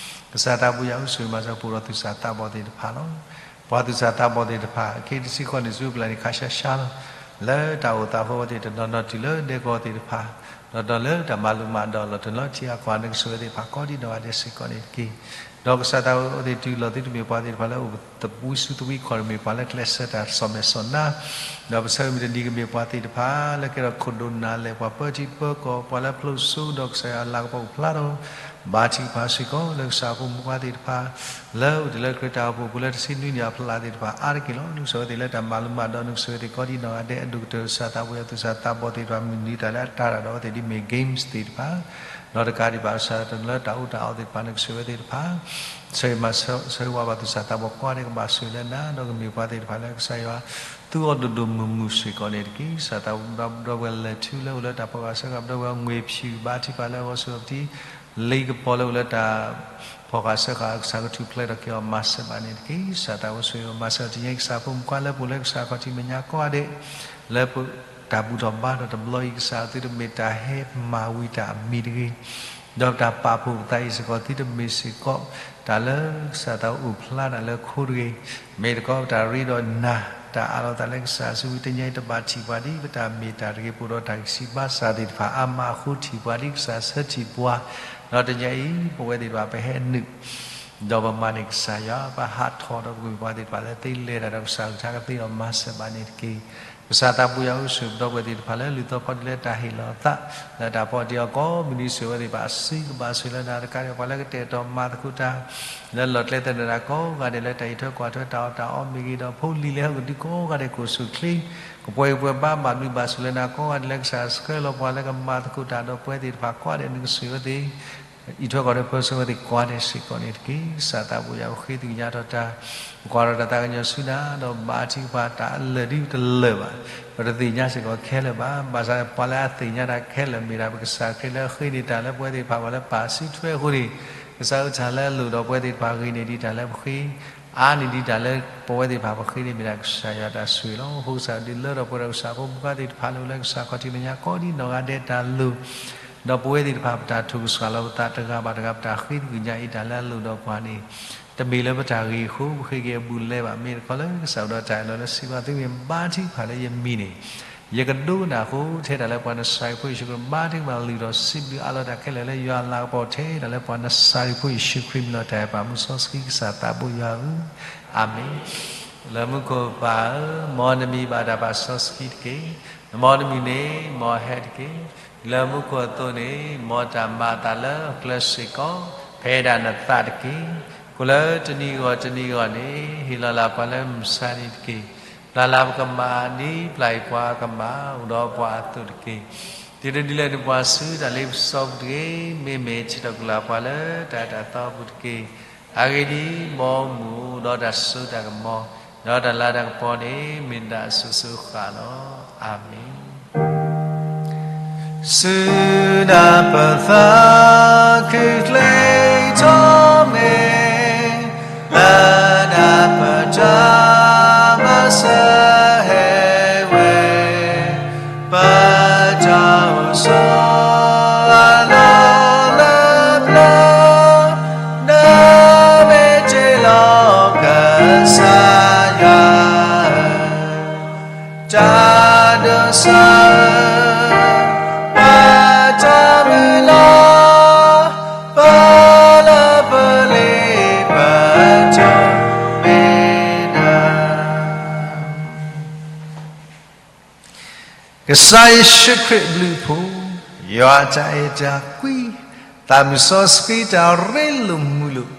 ကစၢ်သးပူၤယၤဧၢ ဆိၣ်ဂ့ၤမၤစၢၤ ပအိၣ်ဒီးသူၣ်စၢ်သးဘီၣ်သ့ၣ်တဖၣ်လီၤ. ပှၤသူၣ်စၢ်သးဘီၣ်သ့ၣ်တဖၣ် အခ့တဆံဃီန့ၣ် စူပျၢ်န့ၣ် ခါရှါရှါလီၤ. လၢတၢ်အိၣ်သးဖီဝဲသ့ၣ် တနီၤနီၤတုၤလၢဒဲကဝီၤသ့ၣ်တဖၣ် ဒီးဒီးလၢတၢ်မၤလိမၤဒိးလီၤတနီၤထံအကွၢ် နကဆိၣ်ဂ့ၤသ့ၣ်တဖၣ်ကိးဒ်နီၢ်ဂၤဒဲးစ့ၢ်ကီးန့ၣ်တက့ၢ်. ဒီးကစၢ်သးဘီၣ်အဝဲသ့ၣ်တုၤလီၤသုတမ့ၢ်ပှၤသ့ၣ်တဖၣ်လၢအိၣ်သဝံစုသဝံခီၣ် တမ့ၢ်ပှၤလၢကျဲးစၢးတၢ်စီၣ်မဲာ်စီၣ်နါ ဒီးပဆၢမုၢ်တနံၤကမ့ၢ်ပှၤသ့ၣ်တဖၣ် လၢကဲထီၣ်ခိၣ်ဒိၣ်နၢ်လဲၢ် ပှၤပၢထံပၢကီၢ် ပှၤလၢဖျိးစိ ဒီးကစၢ်ယွၤအလၤကပီၤအိၣ်ဖျါထီၣ် ဘါထုကဖၣ်စ့ၢ်ကီးလၢကစၢ်ဖိမုၣ်ဖိခွါသ့ၣ်တဖၣ် လၢအိၣ်တ့ၢ်လၢခရံာ်တၢ်အိၣ်ဖှိၣ်ပူၤလၢတဆံနွံနံၣ်အဖျါသ့ၣ်တဖၣ်အါတက့ၢ်လီၤ. နကဆိၣ်ဂ့ၤဝဲသ့ၣ်လၢတၢ်မၤလိမၤဒိး နကဆိၣ်ဂ့ၤဝဲသ့ၣ်ကိးဒ်နီၢ်ဂၤဒဲး အဒိၣ်ကတၢၢ်ကစၢ်သးဘီၣ်ယၤ သူၣ်စၢ်သးဘီၣ်သ့ၣ်တဖၣ် မုၢ်နံၤတၢ်လၢအတၢ်ရၤဒီးအဝဲသ့ၣ် ဒ်မ့ၢ် games သ့ၣ်တဖၣ် ဒီးတကးဒံးဘၣ် ကစၢ်တနုာ်လၢတၢ်အူတၢ်အီသ့ၣ်တဖၣ် နကဆိၣ်ဂ့ၤဝဲသ့ၣ်တဖၣ် ဆၢဂ့ၤမၤဆၢဂ့ၤဝဲဘၣ်သူၣ်စၢ်သးဘီၣ်ကိးဂၤဒဲး ကဘၣ်ဆိၣ်ဂ့ၤလၢနၤ ဒီးကမ့ၢ်ပှၤသ့ၣ်တဖၣ်လၢကစၢ်ယွၤ သူအီၤဒိၣ်ဒိၣ်မုၢ်မုၢ်စ့ၢ်ကီးန့ၣ်တက့ၢ်. ကစၢ်သးဘီၣ်ဒီပုၢ်ဝဲၢ်လဲၤထူလၢအိၣ်လၢတၢ်ဖီၣ်ဃာ်စၢဃာ် ဒီပုၢ်ဝဲၢ်ငွေဖြူ ဘါထုကဖၣ်လၢအဂီၢ်ဆိၣ်ဂ့ၤပတံ လံကပီၤလၢအိၣ်လၢတၢ်ဖီၣ်ဃာ်စၢဃာ် ကစၢ်ကထူၣ်ဖျဲးထီၣ်က့ၤအီၤ မၤစၢၤဘၣ်န့ၣ်တက့ၢ်. ကစၢ်သးဘီၣ်ဆိၣ်ဂ့ၤမၤစၢၤတနံၤအံၤ ကစၢ်ဖိမုၣ်ခွါလၢပအိၣ်လၢကစၢ်ခီၣ်ထံးမဲာ်ညါကိးဂၤဒဲး လၢတၢ်ဘူၣ်ထီၣ်ဘါထီၣ်တဘျီအံၤ ကစၢ်သုတမ့ၢ်တၢ်ဟဲမၤဝံၤတၢ်အမံၤတဂ့ၤ ဒီးပတၢ်ပာ်ဖှိၣ်ပသးအံၤစ့ၢ်ကီး သုတမ့ၢ်စ့ၢ်ကီး တၢ်လၢကစၢ်သးအိၣ်ဖျါတၢ်လၢခိတဂ့ၤ, မ့ၢ်တခီပတၢ်ရ့ဒီးနၤ တၢ်အးလီၤသးလၢကစၢ်စုပူၤ တနံၤအံၤတဘၣ်ထံၣ်ပှၤဒ်ပတၢ်မ့ၢ်တၢ်တဂ့ၤ ပအိၣ်ဒီးတၢ်ဂံၢ်စၢ်ဘါစၢ်သ့ၣ်တဖၣ် အါမးအဃိထံၣ်ပှၤဒ်ကစၢ်ဆၢထံၣ်ပှၤ, ဒီးတနံၤအံၤ ပဝဲသ့ၣ်တဖၣ်ပဟဲနုာ် ဒီးပမၤန့ၢ်ကစၢ်ယွၤ ပဟးထီၣ်ဒီးပကမ့ၢ်ပှၤသ့ၣ်တဖၣ်လၢသ့လဲၤတၢ်ဒီးကစၢ်အကလုၢ်ကထါကသ့အီၤ မၤစၢၤဘၣ်န့ၣ်တက့ၢ်. ကစၢ်သးဘိယွၤဧၢ ဆိၣ်ဂ့ၤပဒီပုၢ်ဝဲၢ်သ့ၣ်တဖၣ်လၢလုၢ်သီခီၣ်ထံးလၢတၢ်ဟ့ၣ်လီၤအသး လၢတၢ်ဖီၣ်တံၢ်အီၤကိးမုၢ်နံၤ ဆိၣ်ဂ့ၤဝဲသ့ၣ်တဖၣ်အစုကဘၣ်ဆိၣ်ဂ့ၤလၢနၤ တကးဒံးပှၤလၢကတဲာ်ကတီၤမၤသကိးတၢ် လၢလီၢ်ကျဲသနၢၣ်တၢ်ကိးဂၤဒဲး လၢတၢ်အံးထွဲကွၢ်ထွဲတၢ်အီၣ်တၢ်အီမ့ၢ်ဂ့ၤ ဒီးဖိလံၤလၢဟဲကဒုကိးဂၤဒဲး ကအိၣ်ဆူၣ်ချ့ ကပှဲၤဂံၢ်ပှဲၤဘါ ဘၣ်ဘျုးဘၣ်ဆိၣ်လၢနၤကိးဂၤဒဲး လၢကစၢ်ဆှၢလီၤပှၤလၢကမၤသကိးတၢ်ဒီးပဝဲသ့ၣ်တဖၣ်ကိးဂၤဒဲး နကဆိၣ်ဂ့ၤဝဲသ့ၣ် အံးထွဲကွၢ်ထွဲပၢဆှၢဝဲသ့ၣ်ကိးဂၤဒဲးစ့ၢ်ကီးန့ၣ်တက့ၢ်. ကစၢ်သးဘိယွၤဧၢ ဃ့သ့ၣ်ညါထီၣ်တၢ် ပကွၢ်ထီၣ်တၢ်သးကညီၤဆူနၤ ဒီးဘါထုကဖၣ်တၢ်အလၢာ်ဒ်ပတလၢာ်ဘၣ် ပတသ့ၣ်ညါစ့ၢ်ကီးခဲလၢာ်ဘၣ်. ဘၣ်ဆၣ်ပှၤလၢအသ့ၣ်ညါတၢ်ခဲလၢာ် မ့ၢ်ဒၣ်ပကစၢ်ခရံာ်လၢအဃ့န့ၢ်တၢ်လၢပဝဲသ့ၣ်တဖၣ် ပှၤလၢပာ်စုထွဲအဃိန့ၣ် ကစၢ်အုၣ်တၢ်လၢအလိၤဒီးပဝဲသ့ၣ်တဖၣ်ဂ့ၤန့ၢ်ဒံးတၢ်လၢပဃ့ အါန့ၢ်ဒံးတၢ်လၢပဝဲသ့ၣ်တဖၣ်ပဃ့န့ၣ် မ့ၢ်ဒၣ်ကစၢ်ယွၤတၢ်ဆိၣ်ဂ့ၤလီၤ. အဃိကစၢ်ဒုးလၢထီၣ်ပှဲၤဒီးကစၢ်ဖိမုၣ်ခွါသ့ၣ်တဖၣ်လၢအိၣ်လၢကစၢ်ခီၣ်ထံးမဲာ်ညါကိးဒ်နီၢ်ဂၤဒဲးတၢ်လိၤ ဒီးပဝဲသ့ၣ်တဖၣ်ပတၢ်ထိၣ်ကစၢ်လီၤပသးတဂၤဘၣ်တဂၤ ပတၢ်ဃ့သကွံာ်ညါအံၤတၢ်လၢအလိၤဒီးပှၤန့ၣ် တမ့ၢ်လၢပတၢ်ဂ့ၤအဃိ ပဃ့က့ၤအဘူးအလဲဘၣ်. မ့ၢ်တခီလၢကစၢ်အိၣ်ဒီးတၢ်အဲၣ်လီၤလၢစံးဘၣ်သုမ့ၢ်ဘါထုကဖၣ်လၢယမံၤန့ၣ် ယကဒိကနၣ်အဃိ ထဲဒၣ်လၢပှၤနစၢ်ခရံာ်ဖိယ့ၣ်ၡူးခရံာ် ဘါထုကဖၣ်လုၢ်ထီၣ်စံးဘျုးအးလီၤတၢ်ခဲလၢာ်လၢယွၤအလၤကပီၤထဲဒၣ်လၢပှၤနစၢ်ခရံာ်ဖိယ့ၣ်ၡူးခရံာ်မံၤလီၤ. တၢ်အဲၣ်ပာ်မူစီဆှံကစၢ်သးဘိယွၤဧၢ, အၤမ့ၣ်. လၢမူခိၣ်ပၢ်ဧၢ, မ်နမံၤဘၣ်တၢ်ပာ်စီဆှံတက့ၢ်. နမ်နမံၤန့ၣ် မ်ဟဲတက့ၢ်. လၢမူခိၣ်အသိးန့ၣ် မ်တၢ်မၤအသးလၢအကျဲစ့ၢ်ကီး ဖဲဒၣ်နသးတက့ၢ်. ဃိလၢတနံၤဂီၢ်တနံၤဂီၢ်န့ၣ် ဟ့ၣ်လီၤလၢ်ပှၤလၢမုၢ်ဆါနံၤတက့ၢ်. ပျၢ်လၢ်ပကမၣ်ဒ်ပျၢ်အံၤပှၤကမၣ် အိၣ်ဒီးပှၤအသိးတက့ၢ်. ဒ်တဒုလၢနပှၤဆူတၢ်လ့ပစီပူၤတဂ့ၤ, မ့မ့ၢ်ထံၣ်ထီၣ်ကလၢ်ပှၤလၢတၢ်အဲၣ်တၢ်သီပူၤတက့ၢ်. အဂ့ၢ်ဒ်အံၤ, မ်မုၢ်အိၣ်ဒီးတၢ်စိတၢ်ကမီၤ, ဒီးတၢ်လၤတၢ်ကပီၤန့ၣ် မ့ၢ်ဒၣ်အစိၤစိၤအဃၣ်လီၤ. အၤမ့ၣ်. စုနၢ်ပသးခုချ့ထီၣ်မ့ၢ် လၢနၢ်ပတၢ်မၤစၢၤဟဲဝဲ ပတၢ်အိၣ်ဆိးအလီၢ်လၢပျၢၤ, နမ့ၢ်တ့လီၤကစၢ်ယွၤဧၢ, တၢ်ဒိးစၢ်ဧၢ, ပတၢ်မုၢ်လၢ်, ပလၢပလ့ပတၢ်မ့ၢ်နၤ ကစၢ်ယ့ၣ်ၡူးခရံာ်အဘျုးအဖှိၣ်, ယွၤတၢ်အဲၣ်တၢ်ကွံ, သးမုၢ်စီဆှံတၢ်ရ့လိာ်မုာ်လိာ်,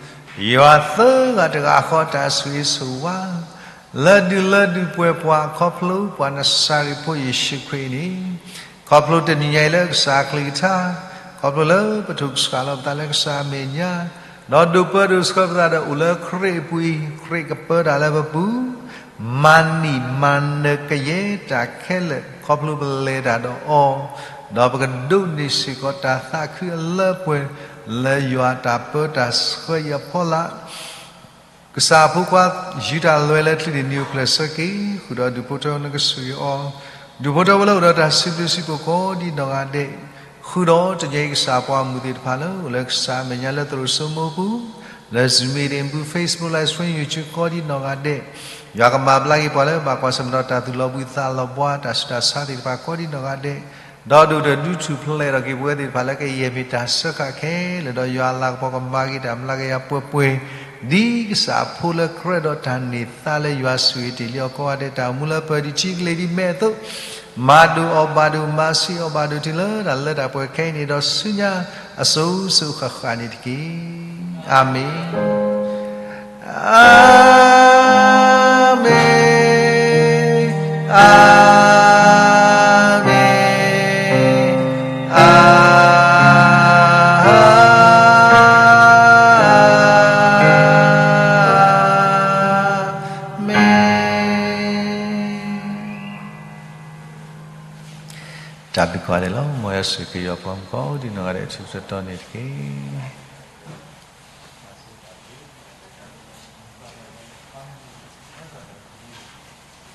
ယွၤသၢဂၤတဂၤဃီတၢ်ဆိၣ်ဂ့ၤဆိၣ်ဝါ, လၢဒုၣ်လၢဒုၣ်ပှဲၤပှၤ ခီဖျိပှၤနစၤရ့းဖိယ့ၣ်ၡူးခရံာ်န့ၣ်, ခီဖျိတနံၤညါအံၤလၢကစၢ်အကလုၢ်ကထါ, ခီဖျိလၢပထိၣ်ကစှၤလီၤပသးလၢကစၢ်အမဲာ်ညါ, ဒီးဒိးပၢဒိးဆှၢပသးဒီးအိၣ်လၢခရံာ်အပူၤအံၤ, ခရံာ်ကပၢတၢ်လၢပပူၤ, မၤနံၣ်မၤနၢၤကယဲၢ်တၢ်ခဲလၢာ် ခီဖျိပလဲၤတၢ်ဒီးအီၤ, ဒီးပကဒိးန့ၢ်စ့ၢ်ကီးတၢ်သးခုအလၢအပှဲၤ လၢယွၤတၢ်ပၢတၢ်ဆှၢအံၤအဖီလာ်, ကစၢ်အဖိခွါ ယူတၢ်လွဲလၢချံးန့ၣ် နံၤအိၣ်ဖျဲၣ်ဆၢက့ၤ, ဃုာ်ဒီးဒူၣ်ဖိထၢဖိလၢကဆိၣ်ဂ့ၤအီၤ, ဒူၣ်ဖိထၢဖိလၢအိၣ်ဒီးတၢ်စံးဘျုးစံးဖှိၣ်ကိးဒံနီၢ်ဂၤဒဲး, ဃုာ်ဒီးတနံၤညါအံၤကစၢ်ပှၤဂီၢ်မုၢ်သ့ၣ်တဖၣ်လၢ အိၣ်လၢကစၢ်အမဲာ်ညါလၢသရိာ်စိမိပူၤ, လၢ Zoom meeting ပူၤ Facebook Live Stream YouTube ကိးဒံနီၢ်ဂၤဒဲး, ယွၤကမၤဘျါက့ၤပှၤလၢဘၣ်ကွၢ်ဆၢၣ်မဲာ်ဒီးတၢ်သူၣ်လီၤဘှံးသးလီၤဘှါ တၢ်ဆူးတၢ်ဆါသ့ၣ်တဖၣ်ကိးဒံနီၢ်ဂၤဒဲး, ဒီးဒိၣ်ထီၣ်ဒုးထူၣ်ဖျဲးထီၣ်က့ၤပဝဲသ့ၣ်တဖၣ်လၢကယဲၢ်မ့ၢ်တၢ်စၢဃာ်ခဲလၢာ်ဒီး ယွၤအလၤကပီၤကမၤက့ၤတၢ်မျးကယၤပှဲၤပှဲၤ, ဒ်ကစၢ်အဖိလၢကြၢးဒီးတၢ်န့ၢ်သါလၢယွၤဆိၣ်ဂ့ၤတ့ၢ်လံအီၤကိးဂၤဒဲး တၢ်အိၣ်မူလၢပၢၤဒံးထံကလ့ၤဒ်မဲးအသိး, မၤဒိၣ်အီၣ်ဘၣ်ဒိၣ် မၤဆံးအီၣ်ဘၣ်ဒိၣ်တုၤလၢတၢ်လၢတၢ်ပှဲၤခဲအံၤန့ၣ်ဒီး ဆူညါအစိၤစိၤဃၣ်ဃၣ်န့ၣ်တက့ၢ်. အၤမ့ၣ်, အၤမ့ၣ်, အၤမ့ၣ်, အၤမ့ၣ်. တၢ်ဘျုးကိးဂၤဒဲးလီၤ. မ်ယွၤဆိၣ်ဂ့ၤက့ၤယွၤပှၤမုၣ်ကိးဒံနီၢ်ဂၤဒဲး ထူးထူးတီၤတီၤန့ၣ်တက့ၢ်.